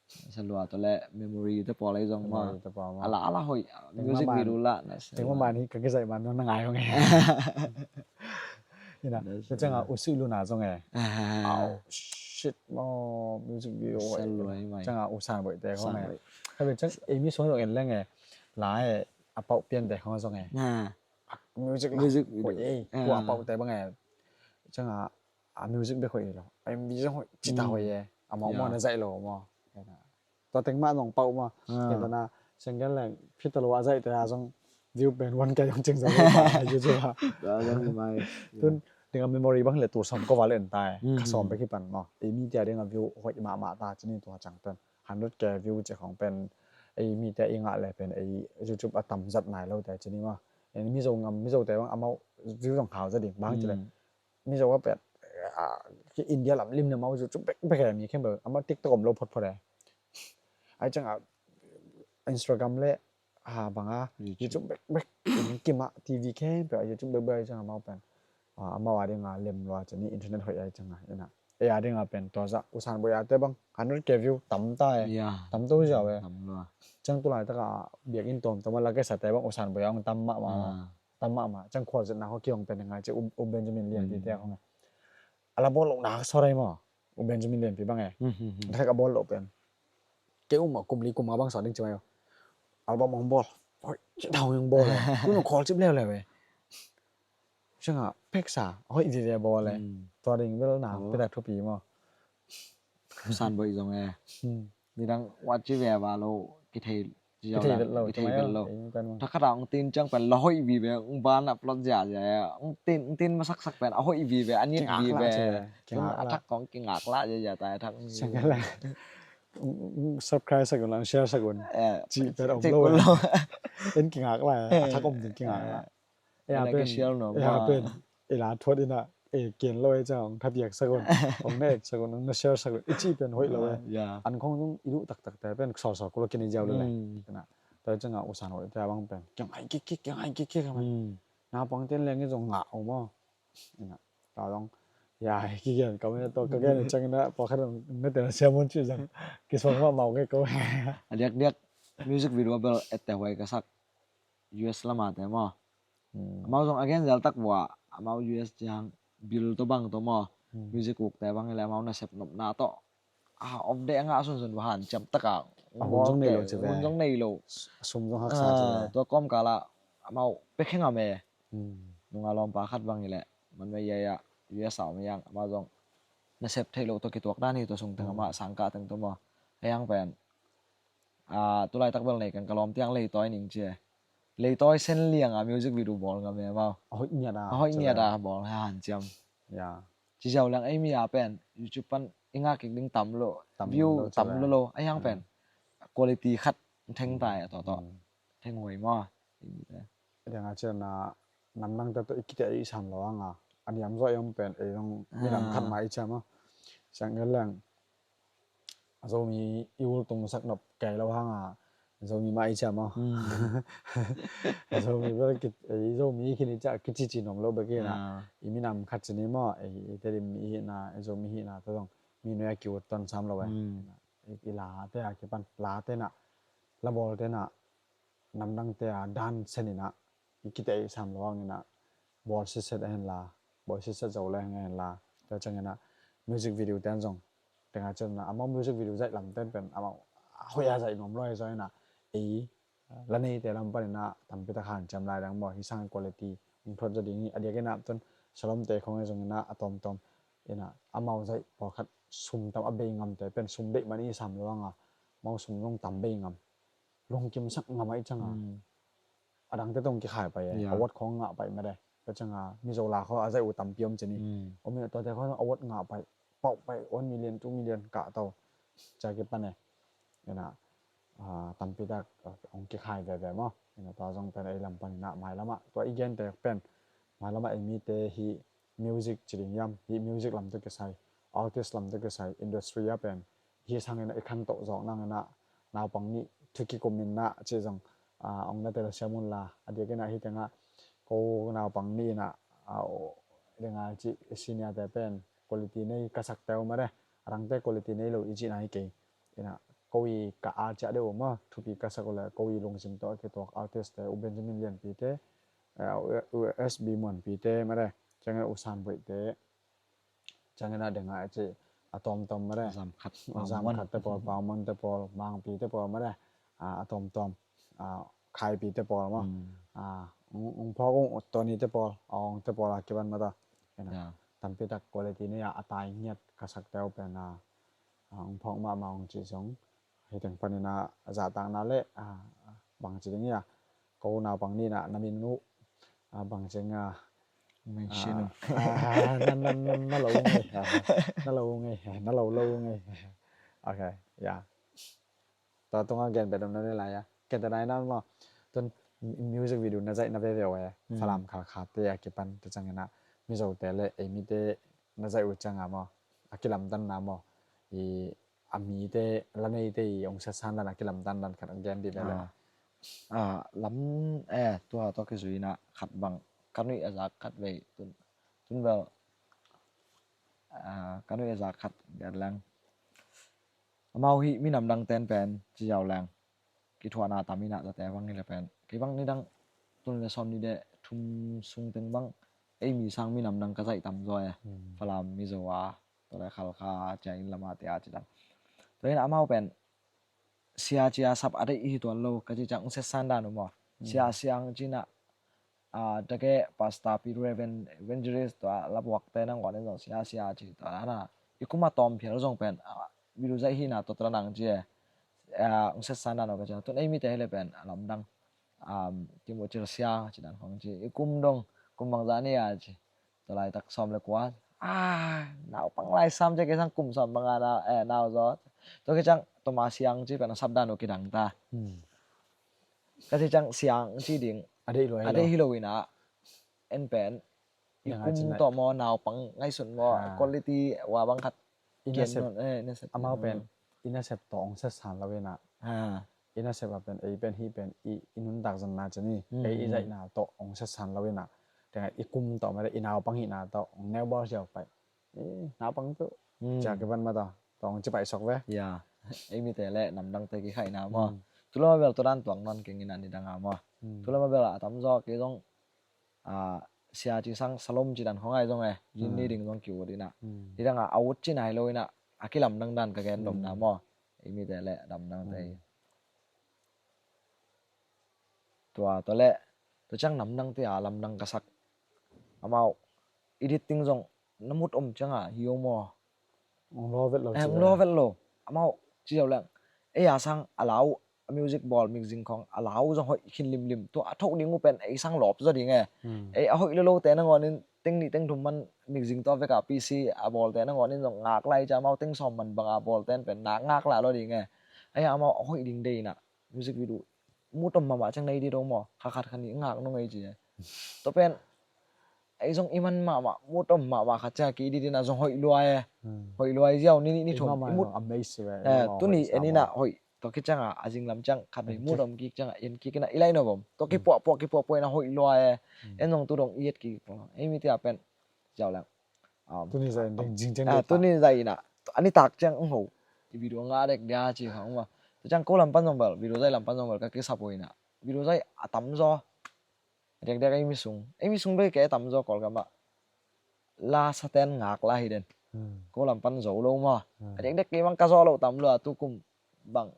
Sa lua tawh le memory te pawl ei zong maw. Memory te pawl maw. A la, a la hoih, music video la na sa. Teng maw man hi ka kizaih man nong na ngai hong e. Ina, te cianga u Sui Luna zong e. Au, shit maw, music video hoih. Sa lua i mai. Cianga u San Boih te khong e. Ka ve ciang ei mi song zong en leng e. La e, a pauh pian te khong zong e. Music la. Music video. Hoih ei. Kua a pauh te bang e. Cianga a music bek hoih lo. M V zong hoih, cita hoih e. A mawh mawh na zaih lo maw. Tua teng mah zong pauh maw. Ken tana, senggen leng, phita lo a zaih te a zong view pen one K zong cing zong lo maw, YouTube a. Tun, dinga memory bang le tu sawm ko val en ta e. Ka sawm bek hi pan maw. Ei mi tia dinga view hoih mahmah ta, cini tua ciang pen. Hundred K view ci khong pen, ei mi te i ngah le pen, ei YouTube a tam zat nai lo te cini maw. Ei Mizo ngam, Mizo te bang amau view zong khau za ding, bang ci le. Mizo a pen, ah, ki India lam lim le amau YouTube bek bek e, mi khempeuh, amau TikTok om lo photphot e. Ai cianga, Instagram le, ha banga, YouTube bek bek, kim a, T V khempeuh a YouTube bek bek ai cianga amau pen. Ah, amau a dinga lem lua cini internet hoih ai cianga, ina. Ei a dinga pen tua zah, u San Boih a te bang, hundred K view tam ta e. Tam to ziau e. Tam lua. Ciang tu laitaka biakinn tuamtuam a la kesa te bang, u San Boih a hong tam mahmah. Tam mahmah. Ciang khualzinna khual kihong pen ngai ci, u, u Benjamin Lianpi te khong e. A la bawl lohna sawt ai maw. U Benjamin Lianpi bang e. Thek a bawl loh pen. Kei um a kum li kum nga bang sawt ding ci mai. Album hong bawl. Hoih, ci thau hong bawl e. Tun hong khual cip leuleu e. Cianga peksa, hoih vive bawl e. Tua ding bel na, peta thupi maw. San Boih zong e. Nidang wat ci ve va lo, kithei, kithei vet lo, kithei vet lo. Thakhat ah hong tin ciang pen la hoih vive, hong ban upload ziahziah, hong tin, hong tin masaksak pen a hoih vive, a nit vive. Tun a thak kong kingak lah ziahziah ta a thak. Subscribe sak un, share sak un. Cih pen om lo. En kingak lah, a thak om ding kingak lah. Pen i la thuat ina, e, kian lo e ciang hong thapiak sak un, hong na et sak un, hong na share sak un, i cih pen hoih lo e. An khong zong i duh taktak te pen sawlsawl kul lo kinei ziau le le. Tua ciang a usan hoih te a bang pen kiang hai kik kik, kiang hai kik kik. Naupang ten leng i zong ngah uh maw. Ina ta zong ya kigen ka mena tawh ka gen ciang ina pawlkhat na tena siamun cih zong kisuang mahmah uh kei ko. A diakdiak music video bel etteh huai ka sak U S lama te maw. Amau zong a gen zel tak vua, amau U S ciang bil tawh bang tawh maw, music uk te bang ile amau nasep nopna tawh a om deh a ngah sunsun va hanciam taka a hun zong nei lo ci ve, hun zong nei lo. Sum zong haksa ci ve. Tua kawmkala amau pekhe ngam e. Nunga lawmpa khat bang ile man mei ia ia U S a om iang amau zong nasep theih loh tawh kituak dan hi tua sung teng amah sangkah teng tawh maw. A iang pen tulaitak bel nei keng ka lawm tiang leitawi ning ci e. Leitawi sen lianga music video bawl ngam e amau. A hoih ngiat a bawl hanciam. Ci ziau leng ei mi a pen YouTube pan i ngak kik ding tam lo, view tam lo lo a hiang pen quality khat theng tai a tawh tawh theng huai maw. Deng a cian a namdangte tawh i kite i sam lo hanga a niam zaw i om pen ei zong minam khat ma i ciam a siang el leng a Zomi i ultung sak nop kei lo hanga Zomi mah i ciam a. Zomi bel Zomi i khin i ciah kici ci nuam lo bek hina. I minam khat ci ni maw, i Tedim mi i hina, i Zomi hina tawh zong mi nuai a kiut ton sam lo e. I late a kipan late na labawlte na namdangte a dan sen ina i kite i sam lo hang ina bawl sitset a hen la, bawl sitset zo le hang a hen la. Tua ciang ina music video ten zong tenga cian ina amau music video zaih lamten pen amau hoih a zaih nuam lo hi zaw ina ei la neite lam pan ina tampi tak hanciam lai dang maw hi sang quality hong thuat zaw ding hi a diak ina tun salomte khong hi zong ina a tawmtawm ina amau zaih pawlkhat sum tam a bei ngamte pen sum deih man i sam lo hanga amau sum zong tam bei ngam lungkimsak ngam a i canga. A dangte tong kikhai pai e award khong ngah pai mede. Ka canga Mizo la kho a zai u tampi om cini om ina tuate kho award ngah pai pauh pai one million two million kah tau ca kipan e. Ina tampi tak ong kikhai veve maw. Ina tua zong pen ei lam pan ina mai lama tua i gen tek pen mai lama ei mite hi music ci ding hiam, hi music lam tawh kisai, artist lam tawh kisai, industry a pen hi sangin a i khantoh zawk nangin a naupang nih thu kikumin a ci zong ong na tel siam un la a diakin a hi tengah ko naupang nih in a ding a ci senior te pen quality nei ka sak te um a de a dangte quality nei lo i cihna hi kei. Ina ko i ka a ciah deuh um a thupi ka sak uh le ko i lungsim tawh a kituak artist te u Benjamin Lianpi te u S B Muanpi te mare ciangin u San Boih te ciangin a ding a ci a tawmtawm mare Zamkhat te pawl, Pauman te pawl, Mangpi te pawl mare a tawmtawm Khaipi te pawl ma ung phawk ung Tony te pawl a ong te pawl a kiban mata tampi tak quality nei a a tai ngiat ka sak te uh pen a ung phawk mahmah ung ci zong hi teng panin a zahtakna le bangci ding ia ko naupang nih na na min uh bangci ding a na lo ngei na lo ngei na lo lo ngei. Ok, ya. Tua tunga gen bet om na le lai a kete nai na maw tun music video na zaih na veve uh e Falam Khalkha te a kipan te cangin a Mizo te le ei mite na zaih uh canga maw a kilamdanna maw i a mite la neite i ong siatsan dan a kilamdan dan khat ong gen dih bele. Lam e tua tua kizui na khat bang ka nuih a zak khat vei tun tun bel ka nuih a zak khat gen leng amau hi minam dang ten pen ci ziau leng kithuahna tam ina tate bang hi le pen kei bang ni dang tun le sawm ni de thum sung teng bang ei mi sang minam dang ka zaih tam zaw e. Falam Mizo a tua le Khalkha cia in lama te a ci dan tua in amau pen sia cia sap a deih hi tuan lo ka ci cang siatsan dan uh maw sia siang cina dage pasta pi reverend evangelist tua labuak te nang guan in zong sia sia ci tua na i kuma tawm phial zong pen video zaih hi na tua tua nang ci e. ah, hong setsan dan aw ka ci a, tun ei mite hi le pen a lamdang, um, Timothy Sia ci dan khong ci, i kum dong, kum bangzah ni a ci. Tua laitak sawm le kua, ah, naupang lai sam ci, kei sang kum sawm banga nau, eh, nau zaw. Tua kei ciang Thomas Siang ci pen a sap dan uh kidang ta. Hmm. Ka ci ciang Siang ci ding a deih lo hi lo, a deih hi lo in a, en pen i kum tawh maw, naupang ngaihsun maw, quality wa bang khat i nasep, amau pen i nasep tawh hong setsan lo in a, i nasep a pen ei pen hih pen i, i nuntak zonna ci ni, ei i zaihna tawh hong setsan lo in a, i kum tawh mah i naupang hihna tawh hong neubawl siau pai. Eh, naupang tu. Cia kiban mah tawh tawh hong ci paisok ve. Ya, ei mite le namdangte kikhaihna maw. Tulama bel tua dan tuak nawn keng in a, nidang a maw. Tulama bel a tamzaw kei zong, ah, Sia ci sang Salom ci dan khong ai zong e, zin ni ding zong ki-ut in a. Nidang a a ut ci nai lo in a, a kilamdang dan ka gen domna maw. Ei mite le namdangte. Tua, tua le, tua ciang namdangte a lamdang ka sak. Amau editing zong na mut om ciang a hi o maw. Hong law vet lo. Eh, hong law vet lo. Amau ci zo leng, ei a sang a lau, a music bawl mixing khong a lau zong hoih khin limlim. Tua a thoh ding uh pen ei sang lawp zaw ding e. Ei a hoih lo lote nangawn in teng nih teng thum man mixing tawh vek a P C a bawlte nangawn in zong ngak lai ci a, amau teng sawm man bang a bawlte pen nak ngak lai lo ding e. Ei amau a hoih ding deih in a, music video mut om mahmah ciang na edit o maw, kha khat kha nih ngak nung ei ci e. Tua pen ei zong i man mahmah, mut om mahmah khat ciang a ki-edit in a zong hoih lua e. Hoih lua e ziau, ni nih ni thum i mut. Tuni en in a hoih, tua kei ciang a, a zinglam ciang khat vei mut om kik ciang a en kik in a i lai nop om. Tua kipuahpuah kipuahpuah in a hoih lua e. En zong tu dong i et kik pua. Ei mite a pen ziau leng, um, tuni zai in ding zing ciang, ah, ding tuni zai in a, a nitak ciang hong ho, i video ngah dek dia ci khang ma. Tua ciang ko lam pan zong bel, video zai lam pan zong bel ka kisap uh in a, video zai a tamzaw, a diakdiak ei mi sung, ei mi sung bei kei a tamzaw Kawlgam ah la saten ngak la hi den. Ko lam pan zo lo maw. A diakdiak kei bang ka zo lo tam lua, tu kum bang,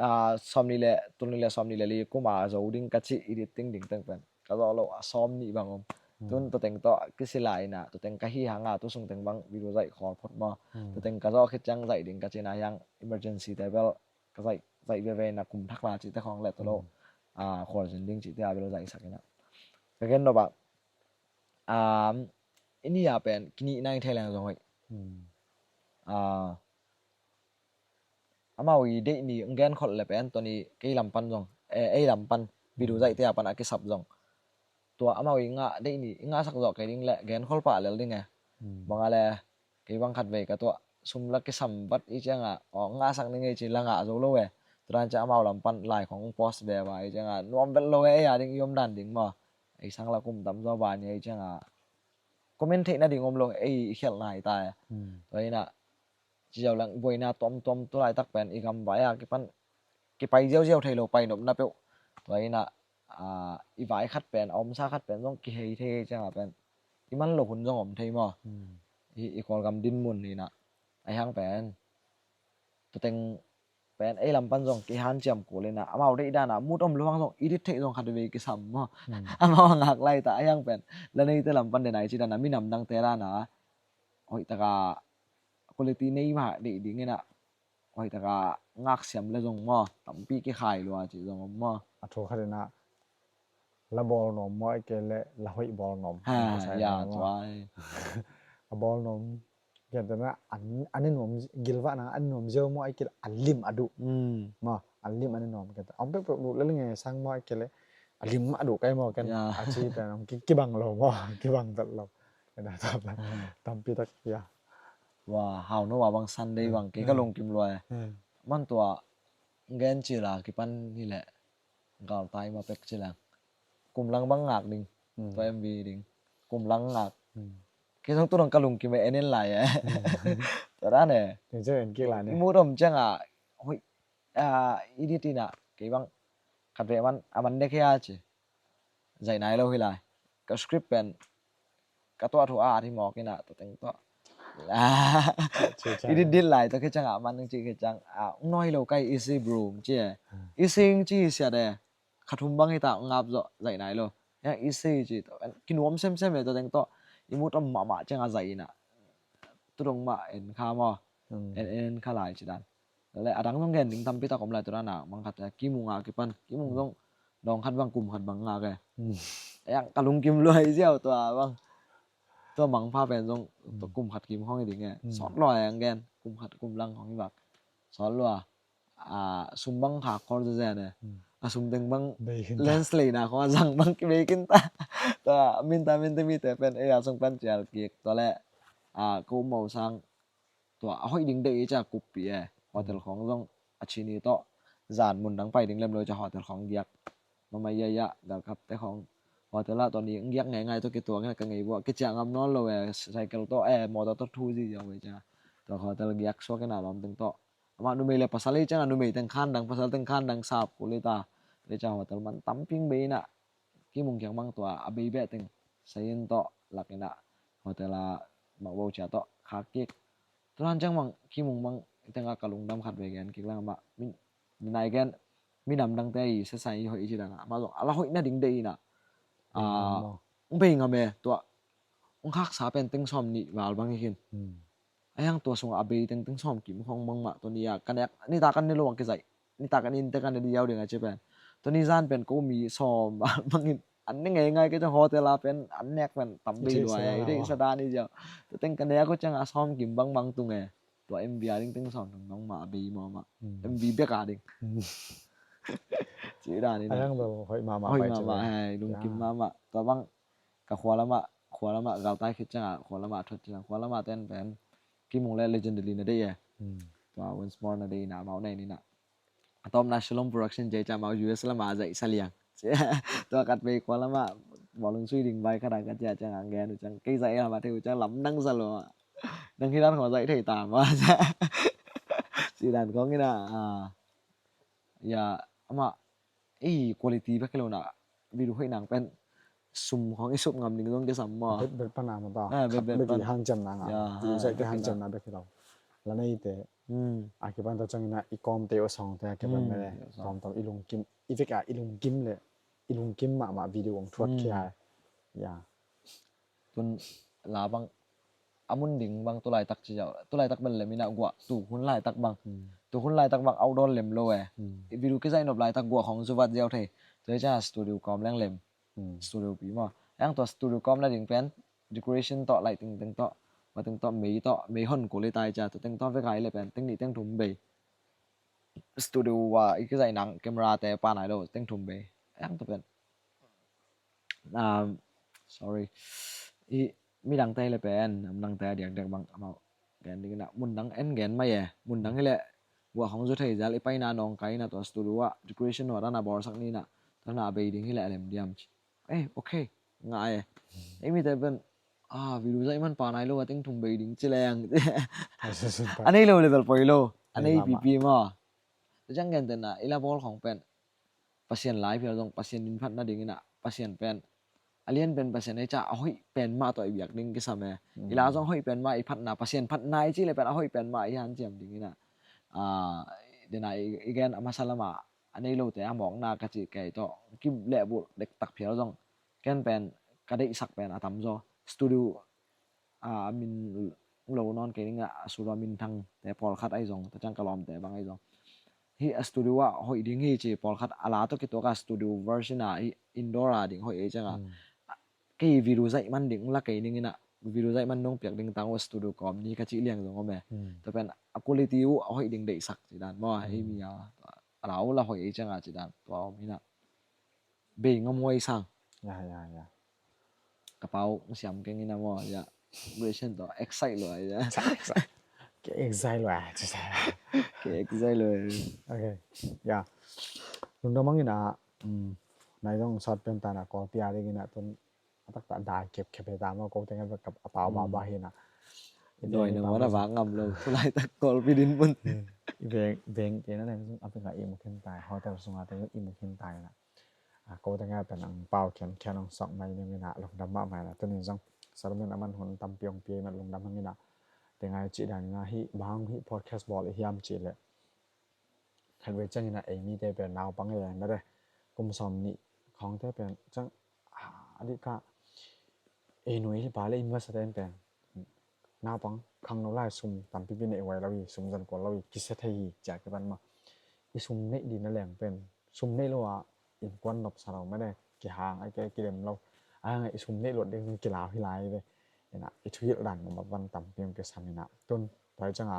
ah, sawmnih le, tul nih le sawmnih le li kum a zo ding ka ci, editing ding teng pen ka zo lo a sawmnih bang om. Tun tua teng tawh kisila in a, tua teng ka hi hang a, tu sung teng bang video zaih khawl phot maw. Tua teng ka zo khit ciang zaih ding ka ci in a, hiang emergency te bel ka zaih, zaih veve in a, kum thak la cihte khawng le tua lo, ah, khualzin ding cihte a bel zaihsak in a. Ka gen nop ah, um, i nih a pen kinih nai thei leng zong hoih. Ah, amau i deih ni hong genkholh le pen tua ni kei lam pan zong, eh, ei lam pan video zaihte a pan a kisap zong, tua amau i ngah deih ni i ngahsak zawh kei ding le genkholh pah lel ding e. Bang a le kei bang khat vei ka tuah sum la kisam vat i ciang a, aw, ngahsak ni ngei ci la ngah zo lo e. Tua dan ciang amau lam pan lai khong post ve va i ciang a, nuam vet lo e, ei a ding i om dan ding maw. Ei sang la kum tamzaw ba ni i ciang a comment theih nading om lo, ei i khialh nai ta e. Tua in a, ci ziau leng buaina tuamtuam tu laitak pen i gam vai a kipan kipai ziauziau thei lo, pai nopna peuh. Tua in a, ah, i vai khat pen, a omsa khat pen zong kihei thei ciang a pen i man lo hun zong om thei maw. I, i Kawlgam dinmun in a, a hiang pen tua teng pen ei lam pan zong kihanciam kul in a, amau deih dan a mut om lo hang zong edit theih zong khat vei kisam maw. Amau a ngak lai ta, a hiang pen la neite lam pan den a i ci dan a, minam dangte dan a hoih taka quality nei mah deih ding in a, hoih taka ngaksiam le zong maw, tampi kikhai lua cih zong om maw. A thu khat in a, la bawl nuam maw, ahih kei leh la hoih bawl nuam. Ha, ya, tua. A bawl nuam, kian tena an, an i nuam, gilvahna an i nuam ziau maw, ahih kei leh a lim a duh. Maw, a lim an i nuam, kian tena. Om peuhpeuh duh lel nge sang maw, ahih kei leh a lim a duh kai maw, kian. Ya. A ci pen om ki, kibang lo maw, kibang vet lo. Kian tena, tampi tak, ya. Wa, hau no wa bang Sunday bang, kei ka lungkim lua e. Man tua, gen ci la, kipan hi leh. Galtai ma pek ci leng. Kum lang bang ngak ding. Tua M V ding. Kum lang ngak. Kei zong tu dong ka lungkim e, en en lai e. Tua dan e. Mut om ciang a, hoih, ah, edit in a, kei bang khat vei man, a man dek hi a ci. Zaih nai lo hi lai. Ka script pen ka tuah thu a at hi mawk in a, tua teng tuah. Edit dil lai tua khit ciang a, man ding cih khit ciang a, hong nawi lo kai, easy bro ci e. Easy ci siat e. Kha thum bang hi ta, ngap zawh, zaih nai lo. Hiang easy ci tua, kinuam semsem e, tua teng tuah. I mut om mahmah ciang a zaih in a, tu dong mah en kha maw. En, en kha lai ci dan. Tua leh a dang zong gen ding tampi tak om lai, tua dan a mangkhat a kimung a kipan, kimung zong dawng khat bang kum khat bang ngak e. Ei ang ka lungkim lua hi ziau tua bang. Tua mangpha pen zong tua kum khat kim khong hi ding e. Sawt lua e ang gen, kum khat kum lang khong hi bak. Sawt lua. A sum bang kha kor zezen e. A sum teng bang lens leina khong a zang bang kibei khin ta. Tua minta minta mite pen ei a sung pan cial kik. Tua leh a ko mo sang tua a hoih ding deih i ca kuppi e. Hotel khong zong a chini tawh zan mun dang pai ding lem lo i ca hotel khong giak. Mama ia ia galkapte khong hotel ah tua ni giak ngaingai tawh kituak in a ka ngei buah kiciah ngam nawn lo e. Cycle tawh e motor tawh thu ziziau e ca. Tua hotel giak suak in a lawm teng tawh amah numei le pasal i ciang a numei teng khan dang pasal teng khan dang sap kul i ta. Tua i ca hotel man tamping bei in a kimung kiang bang tua a bei beh teng sayin tawh lak in a hotel a mah bo cia tawh khak kik. Tuan ciang bang kimung bang teng a ka lungdam khat ve gen kik lang amah min nai gen minam dangte i sesai i hoih i ci dan a amah zong a la hoih na ding deih in a. Ong bei ngam e tua ong khaksa pen teng sawm nih val bang hi khin. A hiang tua sungah a bei teng teng sawm kim khong bangmah tua ni a ka nek nita kan ne lo a kizaih nita kan in te kan ne diau ding a ci pen tua ni zan pen ko mi sawm bangin an ne ngei ngai ke ciang hotel a pen an nek pen tam bei lua e. Deih sa dan i ziau tua teng ka nek ko ciang a sawm kim bang bang tung e. Tua M V a ding teng sawm tung bangmah a bei mawmah M V bek a ding. Ci dan in a hoih mahmah hoih mahmah hei lungkim mahmah tua bang ka khua lamah khua lamah galtai khit ciangah khua lamah a thuat ciang khua lamah ten pen kimung le legendary na deih e. Tua once more na deih ina amau nei nina a tawpna Shalom Production cia i ca amau U S lamah a zaihsa liang. Tua khat vei khua lamah bawlung sui ding vai khat a ka cia ciangah gen uh ciang kei zaih lamah thei uh ciang lamdang sa lo ah nang hi dan khong zaih thei ta ma. Ci dan khong ina a ya amah ei quality bek hi lo na video hoih nang pen sum khong i sup ngam ding zong kisam maw? Bet bet pana mata bet bet pan hanciam nang a video zaihte hanciam na bek hi lo. La neite a kipan ta ciangina i kawmte uh a sawngte a kipan mele tawmtawm i lungkim i vek a i lungkim le i lungkim mahmah video ong thuat khia. Ya. Tun la bang a mun ding bang tulaitak ci zau tulaitak bel le mina guah tu hun laitak bang tu hun laitak bang outdoor lem lo e. I video kizaih nop laitak guah khong zuvat ziau thei. Tua hi ciang a studio kawm leng lem studio pi maw. Ang tua studio kawm na ding pen decoration tawh lighting teng tawh ma teng tawh mei tawh mei hon kul i tai cia tua teng tawh vek a i le pen teng nih teng thum bei. Studio a i kizaih nang camera te pa nai lo teng thum bei. Ang tua pen sorry i midangte le pen amdangte a diakdiak bang amau gen dingina mundang en gen mai e. Mundang hi le guah khong zu thei zal i paina nawngkaina tua studio ah decoration nuatana bawlsak nina tuana a bei ding hi le a lem diam ci. Eh okay nga e. Ei mite pen a video zaih man pa nai lo a teng thum bei ding ci leng a nei lo level poi lo a nei pipi maw. Tua ciang gentena i la bawl khong pen Pasian lai phial zong Pasian in phatna dingina Pasian pen a lian pen Pasian ei ca a hoih pen mah tawh i biak ding kisam e. I la zong hoih pen mah i phatna Pasian phatna i cih le pen a hoih pen mah i hanciam dingina dena i gen a masa lama a nei lote a mawkna ka cih kei tawh kim lehbulh dektak phial zong ken pen ka deihsak pen a tamzaw studio a min lo nawn kei ding a studio a minthangte pawlkhat ahi zong ta ciang ka lawmte bang ahi zong hi a studio ah hoih ding hi ci pawlkhat a la tawh kituak a studio version a hi indoor a ding hoih ei cianga kei video zaih man ding la kei dingina video zaih man nong piak ding tang uh a studio kawm ni ka cih liang zong om e. Tua pen a quality uh a hoih ding deihsak ci dan maw ei mi a a la uh la hoih ei cianga ci dan tua om ina bei ngam huai sang. Ya ya ya. Ka pau siam keng ina maw ya. Question to excite lo ya. Ke excite lo ya. Ke excite lo ya. Okay. Ya. Lungdam hang ina nai dong sawt pen tana Kawlpi a ding ina tun a taktak dai kep kep he ta maw ko teng a pau ba ba hi ina. Doi na maw na vak ngam lo tulai tak Kawlpi din mun. I veng veng te na neng a penga i mu khen tai hotel sunga teng i mu khen tai na. A ko teng a pen ang pau khian khian ong sok mai ning ina lungdam mahmah ina tunin zong sermon a man hun tampi ong pia i mat lungdam hang ina. Teng a i cih dan ina hi bang hi podcast bawl i hiam cih le khat vei ciang ina ei mite pen naupang ei ang dare kum sawm nih khawngte pen ciang a dih ka ei nui hi pa le i masa ten pen naupang khangno lai sum tampipi neih huai lo hi, sum zon kual lo hi, kisia thei hi, cia kipan mah. I sum neih ding na leng pen sum neih lo ah innkuan nopsa lo mah de, kihang a kidem lo. A hang i sum neih luat ding kilau hi lai ve. Ina i thuhilh dan mah van tampi om kisam ina. Tun tua hi cianga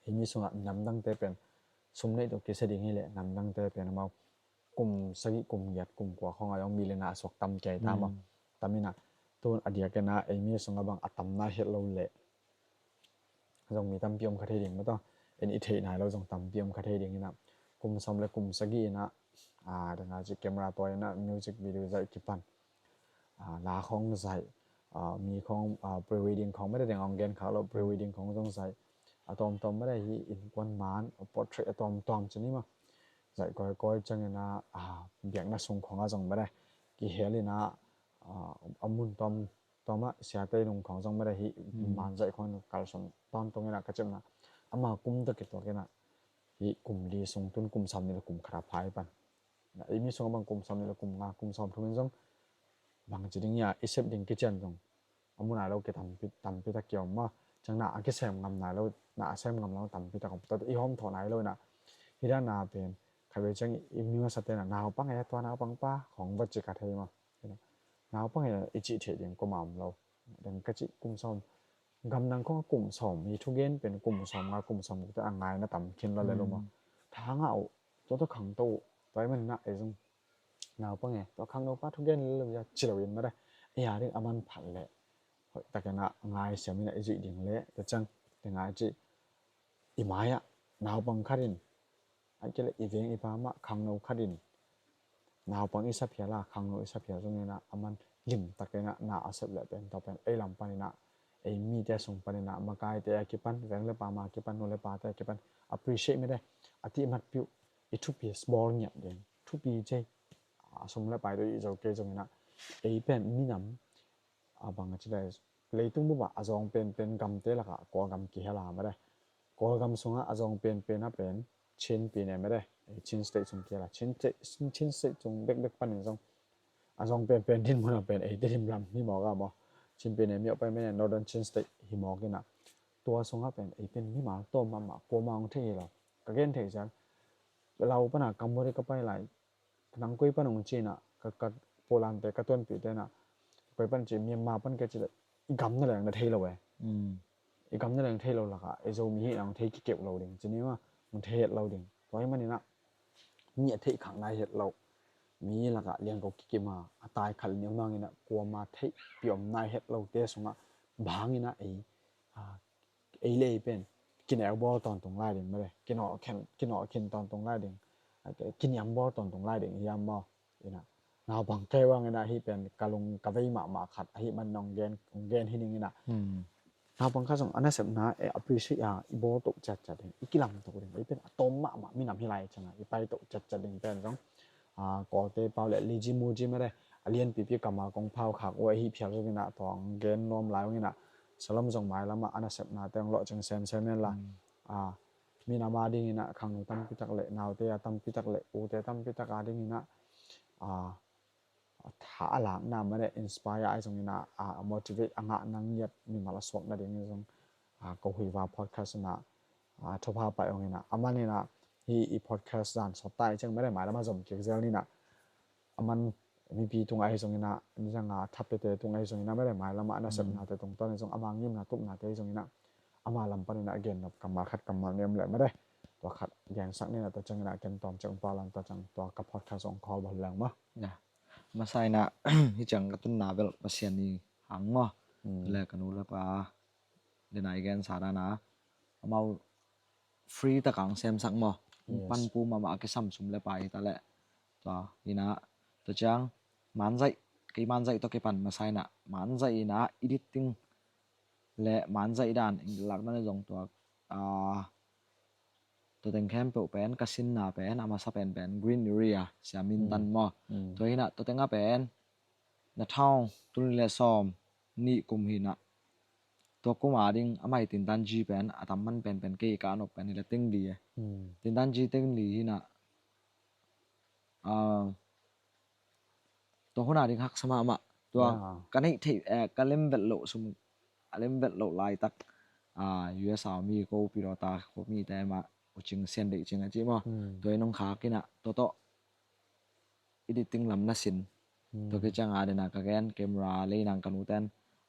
eimi sungah namdangte pen sum neih tawh kisia ding hileh namdangte pen amau kum sagih, kum giat, kum kua khawng a zong mi le na a suak tam kei ta maw. Tam ina tun a diak ina eimi sungah bang a tam nai het lo leh zong mi tampi om kha thei ding maw, tua en i theih nai lo zong tampi om kha thei ding ina kum sawm le kum sagih ina a danga ci camera tua ina music video zaih kipan, a, la khawng zaih, a, mi khawng, a, pre-wedding khawng mede deng ong gen khak lo, pre-wedding khawng zong zaih. A tawmtawm mede hi innkuan man, a portrait a tawmtawm ci ni maw. Zaih kawikawi ciangina, a, biakna sung khawng a zong mede kihel ina, a, a mun tawm tawmah siate nung khawng zong mede hi man zaih khawng kalsuan tawntung ina ka cemna. Ama kum tawh kituak ina hi kum li sung tun kum sawm nih le kum khat a phai pan. Eimi sungah bang kum sawm nih le kum nga, kum sawm thum in zong bang ci ding ia i sep ding kician zong a mu nai lo kitampi, tampi tak kiom maw. Ciang na a kisem ngam nai lo, na a sem ngam lo tampi tak om. Tua i hawm thawh nai lo ina hi dan na pen khatvei ciang i mi masa te na naupang e, tua naupang pa khawng va ci ka thei maw. Naupang e i cih theih ding kum a om lo. Deng ka cih kum sawm, gamdang khawng a kum sawm hi thugen pen kum sawm nga, kum sawm guk te a ngaina tam khin lo le lo maw. Tha ngah uh, tua tawh khangto uh, tua i man na ei zong naupang e, tua khangno pa thugen le lo ia ci lo in mede. Ei a ding a man phat leh hoih tak ina ngai siam ina i zuih ding le tua ciang te ngai cih i mai ah naupang khat in a kile i veng i pa mah khangno khat in naupang i sa phial a khangno i sa phial zong ina a man lim tak ina na a sep leh pen tua pen ei lam pan ina ei mite sung pan ina makaite a kipan, veng le pa ma kipan, nu le pate a kipan appreciate mede a tih matpiuh i thupi bawl ngiat ding thupi cei a sum le pai tawh i zo kei zong ina ei pen minam a bang a ci lai leitung bup ah a zawng penpen gamte lakah Kawlgam kihel a mede. Kawlgam sungah a zawng penpen a pen Chin pine mede. Chin State sung kihel a Chin State, Chin State sung bekbek panin zong a zawng penpen dinmun a pen ei Tedim lam hi mawk a maw. Chin pine miawh pai mene Northern Chin State hi mawk ina tua sungah pen ei pen mimal tawm mahmah kuama hong thei hi lo. Ka gen thei cian lau pana Cambodia ka pai lai nang koi pan hong ci ina ka, ka Polante ka tuanpihte ina koi pan ci Myanmar pan ka ci le i gam na leng na thei lo e. I gam na leng thei lo lakah ei Zomi hi ina hong thei kikeuh lo ding ci ni maw, hong thei het lo ding. Tua hi man ina mi a theih khak nai het lo mi lakah liangko kikim a a tai khat ni mang ina kuama theih piom nai het lo te sungah bang ina ei a ei le ei pen kineu bawl tawntung lai ding mede, kinawh khin, kinawh khin tawntung lai ding, kiniam bawl tawntung lai ding hiam maw. Ina naupang kei vang ina hi pen ka lung ka vei mahmah khat ahi man nong gen, nong gen hi ding ina naupang khat zong a nasepna e appreciate a i bawl toh ciatciat ding, i kilam toh ding, ei pen a tawm mahmah minam hi lai cianga i pai toh ciatciat ding pen zong a, Kawlte pau le liji muji mede a lianpipi kammal kong phau khak uh ahi phial zong ina tua hong gen nuam lai ung ina salom zong mailamah a nasepnate hong lawhcing semsem hen la. A, minam a ding ina khangno tampi tak le naute a tampi tak le ute tampi tak a ding ina a, tha a lakna mede inspire ahi zong ina a, a motivate a ngah nang ngiat mimal a suak nading zong a, ko hui va podcast ina a, thupha pai ong ina a man ina hi i podcast zan sawt ta i ciang mede mailamah zom kik zel ni ina a man mipi tung ahi zong ina ni zanga thapete tung ahi zong ina mede mailamah a nasepnate tung tuan ahi zong ama ngimna tupnate ahi zong ina ama lam pan ina a gennop kammal khat kammal ni om le mede tua khat gensak ni ina tua ciang ina ken tawm ciang pa lam tua ciang tua ka podcast ong call bol leng maw. Masa ina hi ciang ka tunna bel Pasian ni hang maw. Le ka nu le pa le nai gensa dana amau free taka hong semsak maw. Hong panpu mahmah a kisam sum le pai hi ta leh tua ina tua ciang manzaih kei manzaih tawh kipan masa ina manzaih ina editing le manzaih dan ing lakna le zong tua a tua teng khempeuh pen ka sinna pen a masa penpen green area sia mintan maw. Tua hina tua tenga pen na thaung tul le sawm nih kum hina tua kum a ding a mai tintan ji pen a tamman penpen kei ka anok pen hila teng li e. Tintan ji teng li hina a tua huna ding haksa mahmah tua ka neih theih ka lem velh loh sum a a lem vet loh laitak, ah, U S a mi ko pilota ko mite mah, U Cing, Sian Deih Cing a ci maw. Hmm. Tua in hong khak in ah, tua tawh editing lam na sin. Hmm. Tua khit ciang a den a ka gen camera lei nang ka nu ten,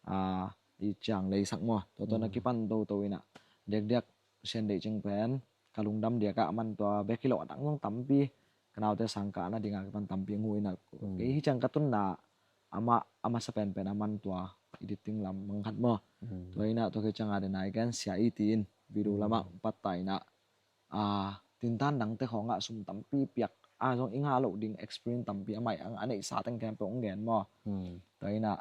ah, i ciang lei sak maw. Tua tawh na, hmm, kipan toto in ah. Diakdiak Sian Deih Cing pen ka lungdam diak a, aman tua bek hi lo a dang zong tampi, ka naute sang kah nading a kipan tampi hong huh in ah. Hmm. Kei hi ciang ka tunna, amah, a masa penpen aman tua editing lam bang khat maw. Hmm. Tua in ah tua khit ciang a den a i gen sia i tiin video, hmm, lamah hong patta in ah, ah, tintan dangte khawngah sum tampi piak a zong i ngah loh ding experience tampi a mai ang a neihsa teng khempeuh hong gen maw. Hmm. Tua in ah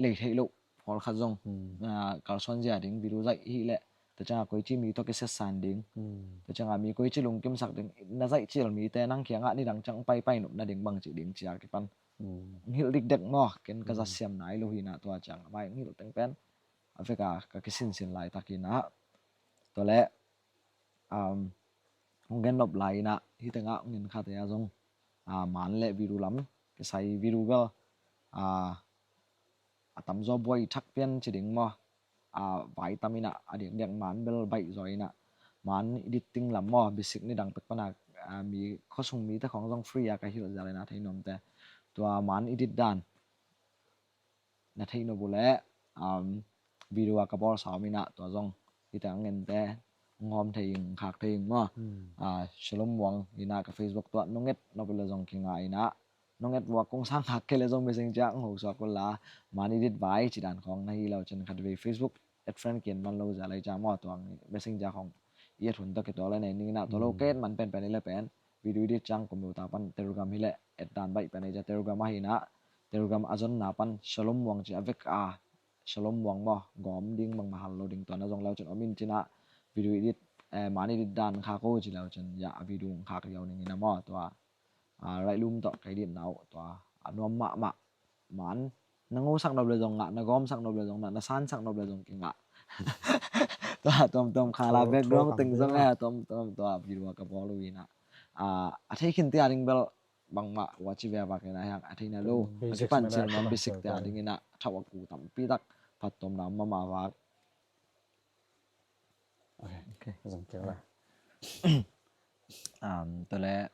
lei theih loh pawlkhat zong, hmm, ah, kalsuan zia ding video zaih hi leh, tua ciang a koici mi tawh kisatsan ding. Hmm. Tua ciang a mi koici lungkimsak ding, na zaih cil mite nang kiangah nidang ciang paipai nop nading bang ci ding ci a kipan. Hmm. Hong hilh dikdek maw, ken ka, hmm, zat siam nai lo hi in ah tua ciang a mai hong hilh teng pen a vek a ka kisinsin laitak in ah. Tua leh, um, hong gen nop lai in ah, hi tengah hong en khate a zong, ah, man le video lam kisai video bel, ah, a tamzaw buai thak pian ci ding maw. Ah, vai tam in ah, a diakdiak man bel baih zaw in ah, man editing lam maw, basic nidang pek pan a, ah, mi khuasung mite khawng zong free a ka hilh zel in ah thei nuamte. Tua man edit dan na theih nop uh leh, um, video a ka bawl sa om in ah, tua zong hi teng a ngente hong hawm thei ing, khak thei ing maw. Hmm. Ah, Shalom Muang in ah ka Facebook tua nong et nop uh leh zong kinga in ah, nong et uh a kong sang khak kei leh zong Messenger hong ho suak uh la, man edit vai ci dan khawng na hi lo cin khat vei Facebook add friend ki-en man lo zia lai ciang maw, tua Messenger khawng i et hun tawh kituak leh nei ning in ah, tua lo, hmm, ka et man penpen i leh pen video edit ciang computer pan Telegram hi leh et dan baih pen ei ciang Telegram ahi in ah, Telegram a zonna pan Shalom Muang ci a vek a, Shalom Muang maw, gawm ding bangmah hal lo ding, tua na zong leu cin om in cin ah, video edit, eh, man edit dan khak o ci leu cin, ya, a video khak ziau ning in ah maw, tua, ah, Lightroom tawh ka edit na uh, tua a nuam mahmah. Man na ngosak nop leh zong ngah, na gawmsak nop leh zong ngah, na sansak nop leh zong kingah. Tua tuamtuam khala, throw, background throw teng zong, eh, tuamtuam tua video a ka bawl uh in ah, ah, a thei khin te a ding bel bangmah watch via vak in ah hiang a theihna lo, a kipan cil nuam, basic te a ding in ah thau a ku tampi tak, phattuamna mahmah vak. Okay. Okay. Zong kei la. Um, tua leh,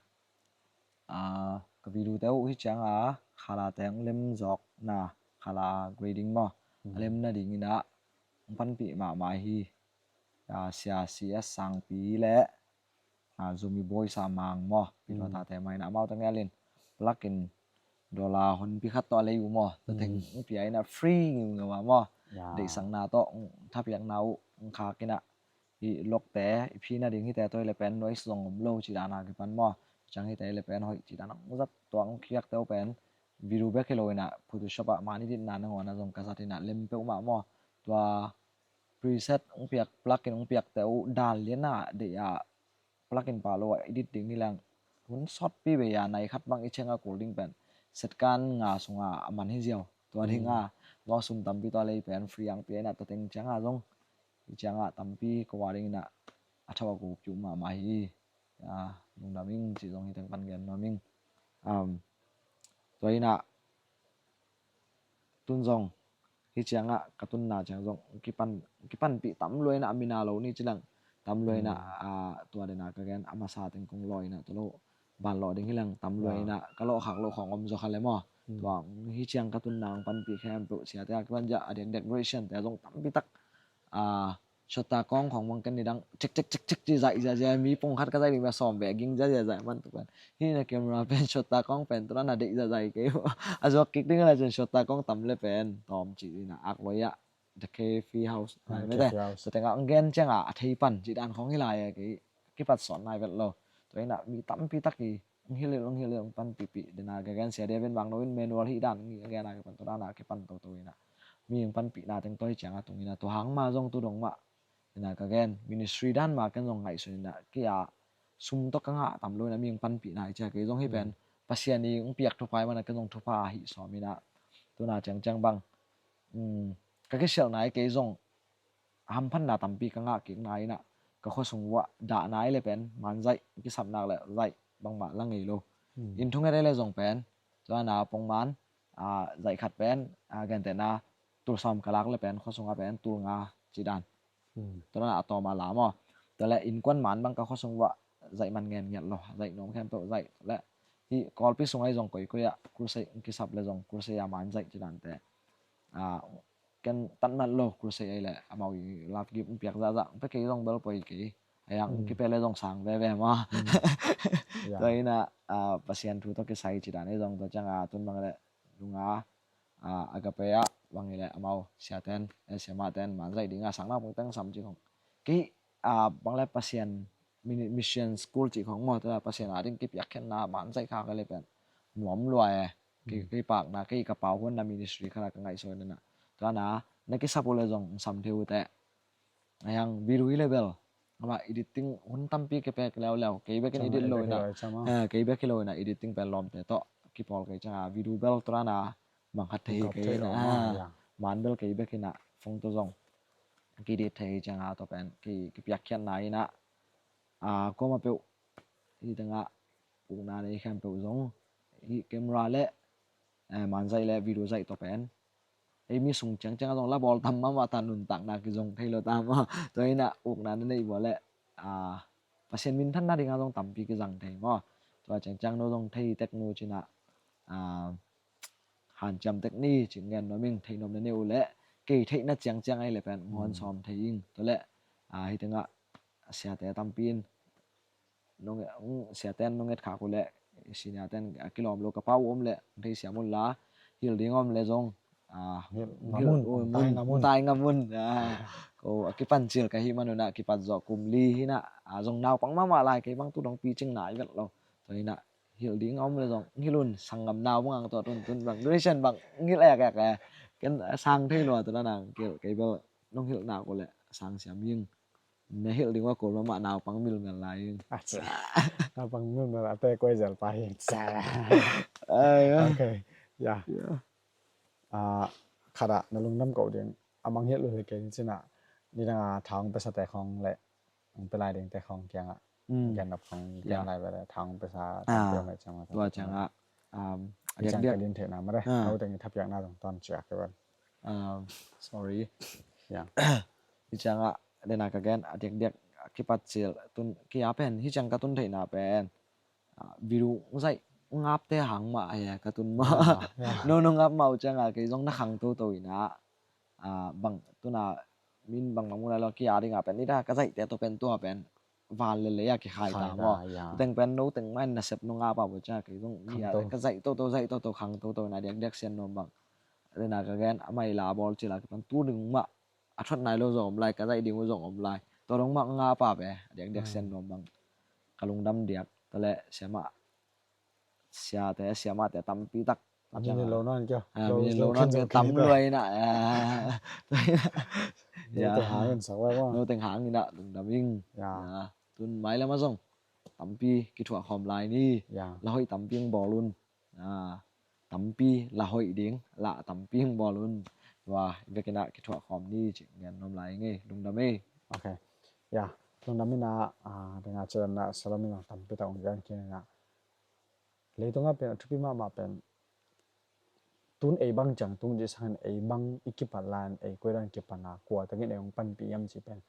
ah, ka video te uh hi ciang a khala te hong lem zawkna, khala grading maw, hmm, a lem nading in ah hong panpih mahmah hi. Ah, Sia C S Sangpi le, ah, Zomi Boys a Mang maw, pilota te mah in ah amau teng ngelin plug-in dollar honpi khat tawh a lei uh maw, tua teng, hmm, hong pia in ah free ngiungeu a maw. Ya. Deihsakna tawh hong thapiakna uh hong khak in ah, i lokte i phi nading hite tawh i leh pen noise zong om lo ci dan a kipan maw, ciang hite i leh pen hoih ci dan a hong zat, tua hong khiakte uh pen video bek hi lo in ah Photoshop ah man edit na nangawn ah zong ka zat in ah lem peuhmah maw. Tua preset hong piak, plug-in hong piakte uh dan lian a deih a plug-in pah lo a edit ding hi leng, hun sawtpi bei a nai khat bang i cheng a kul ding pen second nga sung a a man hi ziau. Tua ding a, hmm, tua sum tampi tawh a lei pen free ang pia in ah, tua teng ciang a zong hi ciang a tampi ko a ding in ah a thau a ku piu mahmah hi. Ah, lungdam ing ci zong hi teng pan gen nuam ing. Um, tua in ah tun zong hi ciang ah ka tunna ciang zong kipan, kipanpih tam lua in ah a min a lo ni ci leng, tam lua in ah, hmm, ah, tua den a ka gen a masa teng kong lawh in ah tua lo ban lawh ding hi leng, tam lua in ah ka lawh khak loh khawng om zaw kha le maw. Hmm. Tua hi ciang ka tunna hong panpih khempeuh siate a kipan zia a diak decoration te a zong tampi tak, ah, shot a kawng khawng bang ken nidang cek cek cek cek ci zaih ziahziah, mi pawng khat ka zaih ding bia sawm beh ging ziahziah zaih man tuk pen. Hi na camera pen shot a kawng pen tua na deih zahzah kei uh. A zuak kik ding a lai cun shot a kawng tam le pen tawm ci in ah ak loi ah The Cafe House. Ah, lai mete. Cafe House. Tua tengah ang gen ciang ah a thei pan ci dan khawng hi lai a kei kipat sawn nai vet lo. Tua in ah mi tampi tak i hong hilh hilh, hong hilh hilh, hong panpihpih. Den a ka gen sia David Mangno in manual hi dan ngi a gen a kipan, tua dan a kipan toto in ah mi hong panpihna teng tua hi ciang a tung in ah tua hang mah zong tu dong mah. Den a ka gen ministry dan mah ken zong ngaihsun in ah kei a sum tawh ka ngah tam lo in ah mi hong panpihna hi ciang kei zong hi pen, hmm, Pasian i hong piak thupha hi man ah ken zong thupha hi sawm in ah. Tuna ciangciang bang, um, ka kisialhna hi kei zong hamphatna tampi ka ngah kikna in ah, ka khuasung uh ah dahna i le pen man zaih kisapnak le zaih bangmah la ngei lo. Hmm. Inn thunget i le zong pen, tua na pongman, ah, zaih khat pen, ah, gentehna tul sawm ka lak le pen khua sungah pen tul nga ci dan. Tua dan a tawm a la maw. Tua le innkuan man bang ka khua sung uah zaih man ngen ngiat lo, zaih nuam khempeuh zaih le hih Kawlpi sungah i zong koikoi ah crusade kisap le zong crusade a man zaih ci dante. Ken tat nat lo crusade ei le amau i love gift piak zahzah pe kei zong bel poi kei. Ayang kipe le zong sang veve maw. Tua ina Pasian thu tawh kisai ci dan ei zong tua cianga tun bang le nunga Agape ah bang i le amau siaten siamaten man zaih dinga sang naupang teng sam ci khong. Kei bang le Pasian mission school ci khong maw tua Pasian a ding kipiak khenna man zaih kha ka le pen nuam lua e. Kei pakna kei ka pau huanna ministry khana ka ngaihsawina na tua na na kisap uh le zong sam thei uh teh. Ayang video hi le bel ama editing hun tampi kipek leuleu kei bekin edit lo ina kei bek hi lo ina editing pen lawmte tawh kipawl kei cianga video bel tua na mangkhat thei hi kei ina man bel kei bek ina phone tawh zong ki edit thei hi cianga tua pen kipiak khiatna ina kuama peuh hi tengah ukna nei khempeuh zong hi camera le man zaih le video zaih tua pen ei mi sung ciangciang a zong la bawl tam mahmah ta nuntakna kizong thei lo ta maw tua ina ukna na neih bua le Pasian minthanna dinga zong tampi kizang thei maw tua ciangciang no zong thei tek nu cina hanciam tek ni ci ngen nuam ing thei nuam na nei uh le kei theihna ciangciang ei le pen ngawn sawm thei ing tua le hi tengah siate tampi in siaten nunget khak uh le seniorten a kilawm lo ka pau om le thei siam un la hilh ding om le zong tai ngamun ko a kipan cil ka hih manuna kipat zawh kum li hina zong naupang mahmah lai kei bang tu dong picing nai vet lo tua hina hilh ding om le zong hilh un sanggam nau bang ang tua tun tun bang donation bang hilh ek ek e ken sang thei lo tua nang kei bel nong hilh nak uh le sang siam ing. Na hilh ding ua kul mahmah naupang milmel lai in. Naupang milmel a te koi zel pa hi. Ok. Ya. Khat ah na lungdam ko ding a mang hilh uh hi kei ni cina ni dang a thang pesa te khong le ang pe lai ding te khong kiang ah gen nop khong kiang lai bele thang pesa te mai chang tua chang ah a diak diak din thei na ma de. Au ding thapiak na dong ton chiak ke ban. Sorry. Ya. Hi ciangah dena ka gen a diakdiak a kipat cil tun kia pen hi ciang ka tun theihna pen video zaih ngapte hang mah a ka tun mah. No no ngap mah uh ciangah kei zong na khang toto ina bang tuna min bang bang muna lo kia dinga pen nida ka zaihte to pen tua pen van le lei a kikhai ta maw. Teng pen no teng main nasep no ngap a bo ciangah kei zong ka zaih toto zaih toto khang toto ina diakdiak sian nuam bang. Dena ka gen a mai la bawl cila kipan tu ding mah a thuat nai lo zong om lai ka zaih ding uh zong om lai tua dong mah nga pa pe a diakdiak sian nuam bang ka lungdam diak ta le siamah siate siamahte tampi tak minin lo nan kia minin lo nan kia tam luai na no teng hang ina lungdam ing tun mai lama zong tampi kithuah khawm lai ni la hoih tampi ing bawl un. Tampi la hoih ding la tampi hong bawl un. Tua i vekinah kithuah khawm ni cih ngen nuam lai ngei lungdam ei. Ok. Ya lungdam inah dena cidanah salomin zong tampi tak hong gen khin inah leitungah pen a thupi mahmah pen tun ei bang ciang tung cih sangin ei bang i kipat lai-in ei koidan kipatna kua tengin ei hong panpih hiam cih pen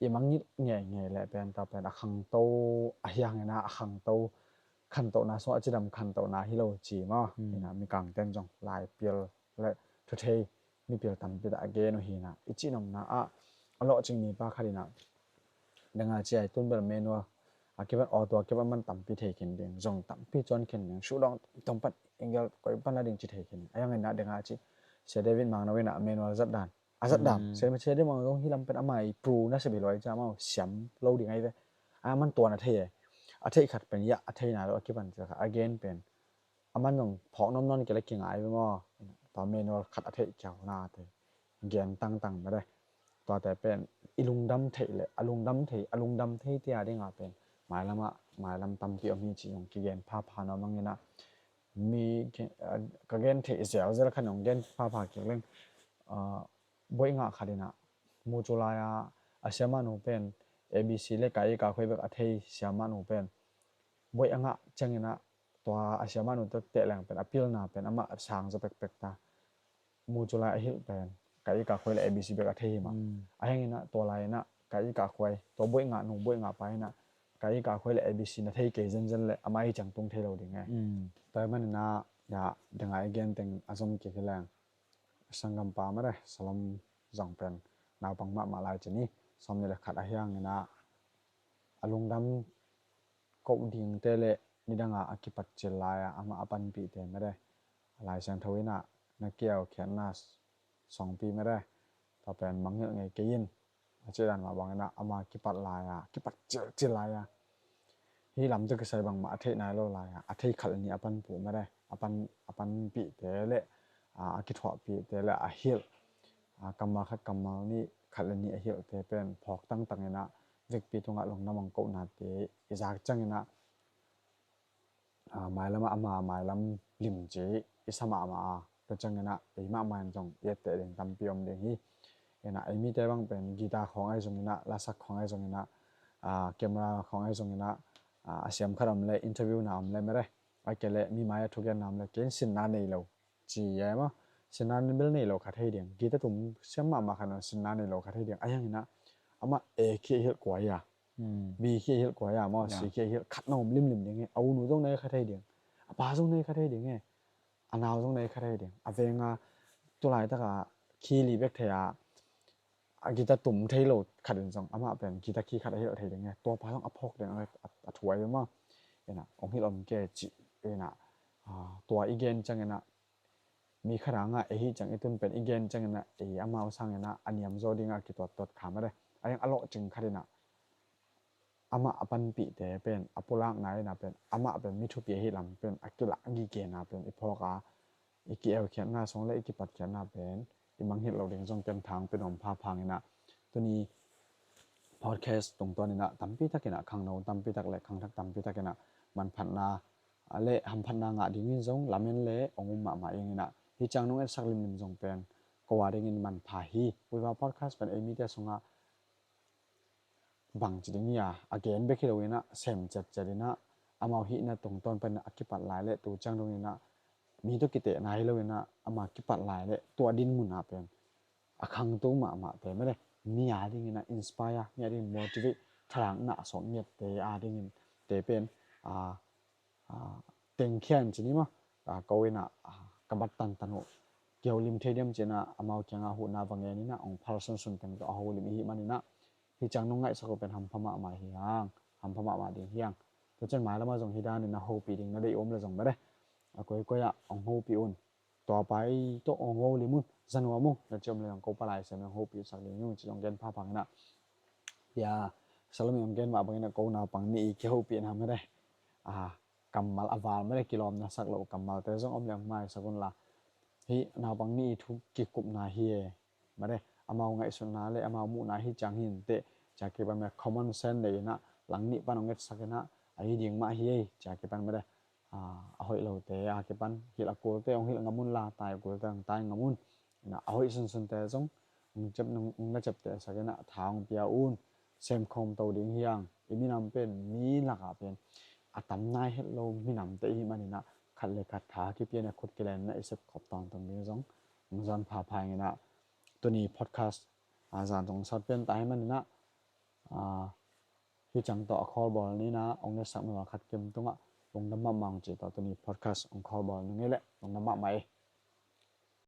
i mangngilh ngeingei leh pen ta pen a khangto a hianginah a khangto khantohna sungah a cidam khantohna hi lo ci maw. Ina mikangten zong laipial le thuthei mipil tampi dah a gen uh hina i cihnopna ah a lawhcing mipa khat inah danga ciai tun bel manual a kipan auto a kipan man tampi thei khin ding zong tampi cuan khin ding suhdawng tongpan engel koi pan la ding ci thei khin ding a hianginah danga ci Sia David Mangno inah manual zat dan a zat dan. Sia David Mangno hi lam pen amai pru na sia biluai ca mau siam lo ding ai ve. A man tuan a thei e a theih khat pen iah a theihna lo a kipan cia kha a gen pen a man zong phawk nuam nawn kei la kingai ve maw. Tua manual khat a theih kiau nate gen tangtang mede. Tuate pen i lungdam theih le a lungdam thei a lungdam thei tia dinga pen mailamah mailam tampi om hi ci zong kigen phapha nuam anginah mi ka gen theih zelzel khat nong gen phapha kik leng boih ngah khat inah mu cu lai-a a siamahnu pen A B C le ka i ka khoi bek a thei siamahnu pen boih a ngah cianginah tua a siamahnu tawh tehleng pen a pilna pen amah sang zaw pekpek ta. Mu cu lai a hilh pen ka i ka khuai le A B C bek a thei hi mah. A heng inah tua lai inah ka i ka khuai tua buaih ngah nu buaih ngah pa inah ka i ka khuai le A B C na thei kei zenzen le amah i ciang tung thei lo ding e. Tua hi man inah ya dengah i gen teng a zong kik hi leng sanggampa mare Salom zong pen naupang mahmah lai ci ni sawm ni le khat a hiang inah a lungdam koh dingte le nidanga a kipat cil lai-a amah a panpihte mare a Lai Siangtho inah na kiau khiatna songpi mare tua pen mangngilh ngei kei in a cih dan mah bang inah ama kipat lai-a kipat cilcil lai-a hi lam tawh kisai bangmah a theih nai lo lai-a a thei khat le nih a panpih mare a pan a panpihte le a kithuahpihte le a hilh kammal khat kammal nih khat le nih a hilhte pen phawk tangtang inah vekpi tungah lungdam hong kohnate i zak ciang inah mailam ah ama mailam lim ci i sa mahmah a tua ciang inah ei mahmah in zong i etteh ding tampi om ding hi. Inah ei mite bang pen guitar khawng ahi zong inah lasak khawng ahi zong inah camera khawng ahi zong inah a siam khat om le interview na om le mere a ke le mi mai a thugen na om le ken sinna nei lo ci e maw. Sinna bel nei lo kha thei ding guitar tum siam mahmah khat sinna nei lo kha thei ding a hiang inah amah A khi a hilh kuai a B khi a hilh kuai a maw C khi a hilh khat na om limlim ding e a unu zong nei kha thei ding a pa zong nei kha thei ding e a nau zong nei kha thei ding a venga tulaitaka khi li bek thei a a guitar tum thei lo khat in zong amah pen guitar khi khat a hilh thei ding e tua pa zong a phawk ding a thu ahi maw. Inah hong hilh om ke cih inah tua i gen ciang inah mi khat a ngah ei hi ciang i tun pen i gen ciang inah ei amau sang inah a niam zaw dingah a kituattuat kha mare a hiang a lawhcing khat inah amah a panpihte pen a pulakna inah pen amah pen mi thupi ahi lam pen a kilah gigena pen i phawk a i ki-eukhiatna song le i kipatkhiatna pen i mangngilh lo ding zong ken thang pe nuam phaphang inah tuni podcast tungtawn inah tampi tak inah khangno tampi tak le khangthak tampi tak inah manphatna le hamphatna ngah dingin zong lamen le ong um mahmah ing inah hi ciang nong etsak limlim zong pen ko a dingin manpha hi. Uiva podcast pen ei mite sungah bang ci ding hi a a gen bek hi lo inah sem ciatciat inah amau hihna tungtawn pan a kipat lai le tu ciang dong inah mi tawh kitehna hi lo inah ama kipat lai le tua din munah pen a khangto mahmahte mele mi a ding inah inspire mi a ding motivate thalak nah sawk ngiatte a dingin te pen a tengkhia in cini maw ko inah ka bat tantan uh kiholim thei diam cinah amau kiangah huhna va ngen inah ong phal sunsun teng tawh a holim ihi man inah hi ciang nong ngaihsak uh pen hampha mahmah hi hang hampha mahmah ding hi hang. Tua cian mailamah zong hi danin a hopih ding na deih um le zong mele a koikoi ah ong hopih un tua pai tawh ong holim un zanuam uh na ciam le zong ko palai sem ong hopih sak ding ung ci zong gen phaphang inah ya Salom i ong gen mah bang inah ko naupang nih i kihopih na mele a kammal a val mele kilawmna sak loh kammalte zong om le ong maisak unla hi naupang nih i thu kikupna hi e. Mare amau ngaihsutna le amau muhna hi ciang hi inteh cia kipan mele common sense nei inah lang nih pan ong etsak inah a hi ding mah hi ei cia kipan mele a hoih lote a kipan hilh a kulte ong hilh ngam unla tai a kulte ong tai ngam un inah a hoih sunsunte zong ong na ciaptehsak inah tha ong pia un. Semkhawm to ding hi hang i minam pen mi lakah pen a tam nai het lo minamte ihi man inah khat le khat tha kipia inah khut kilen inah i sepkhop tawntung ding zong ong zon phapha ing inah tuni podcast a zan zong sat pen ta hi man inah hi ciang tawh a khawlbawl ni inah ong ngetsak mi khat kim tungah lungdam mahmah ong ci tawh tuni podcast ong khawlbawl ni ngei leh lungdam mahmah e.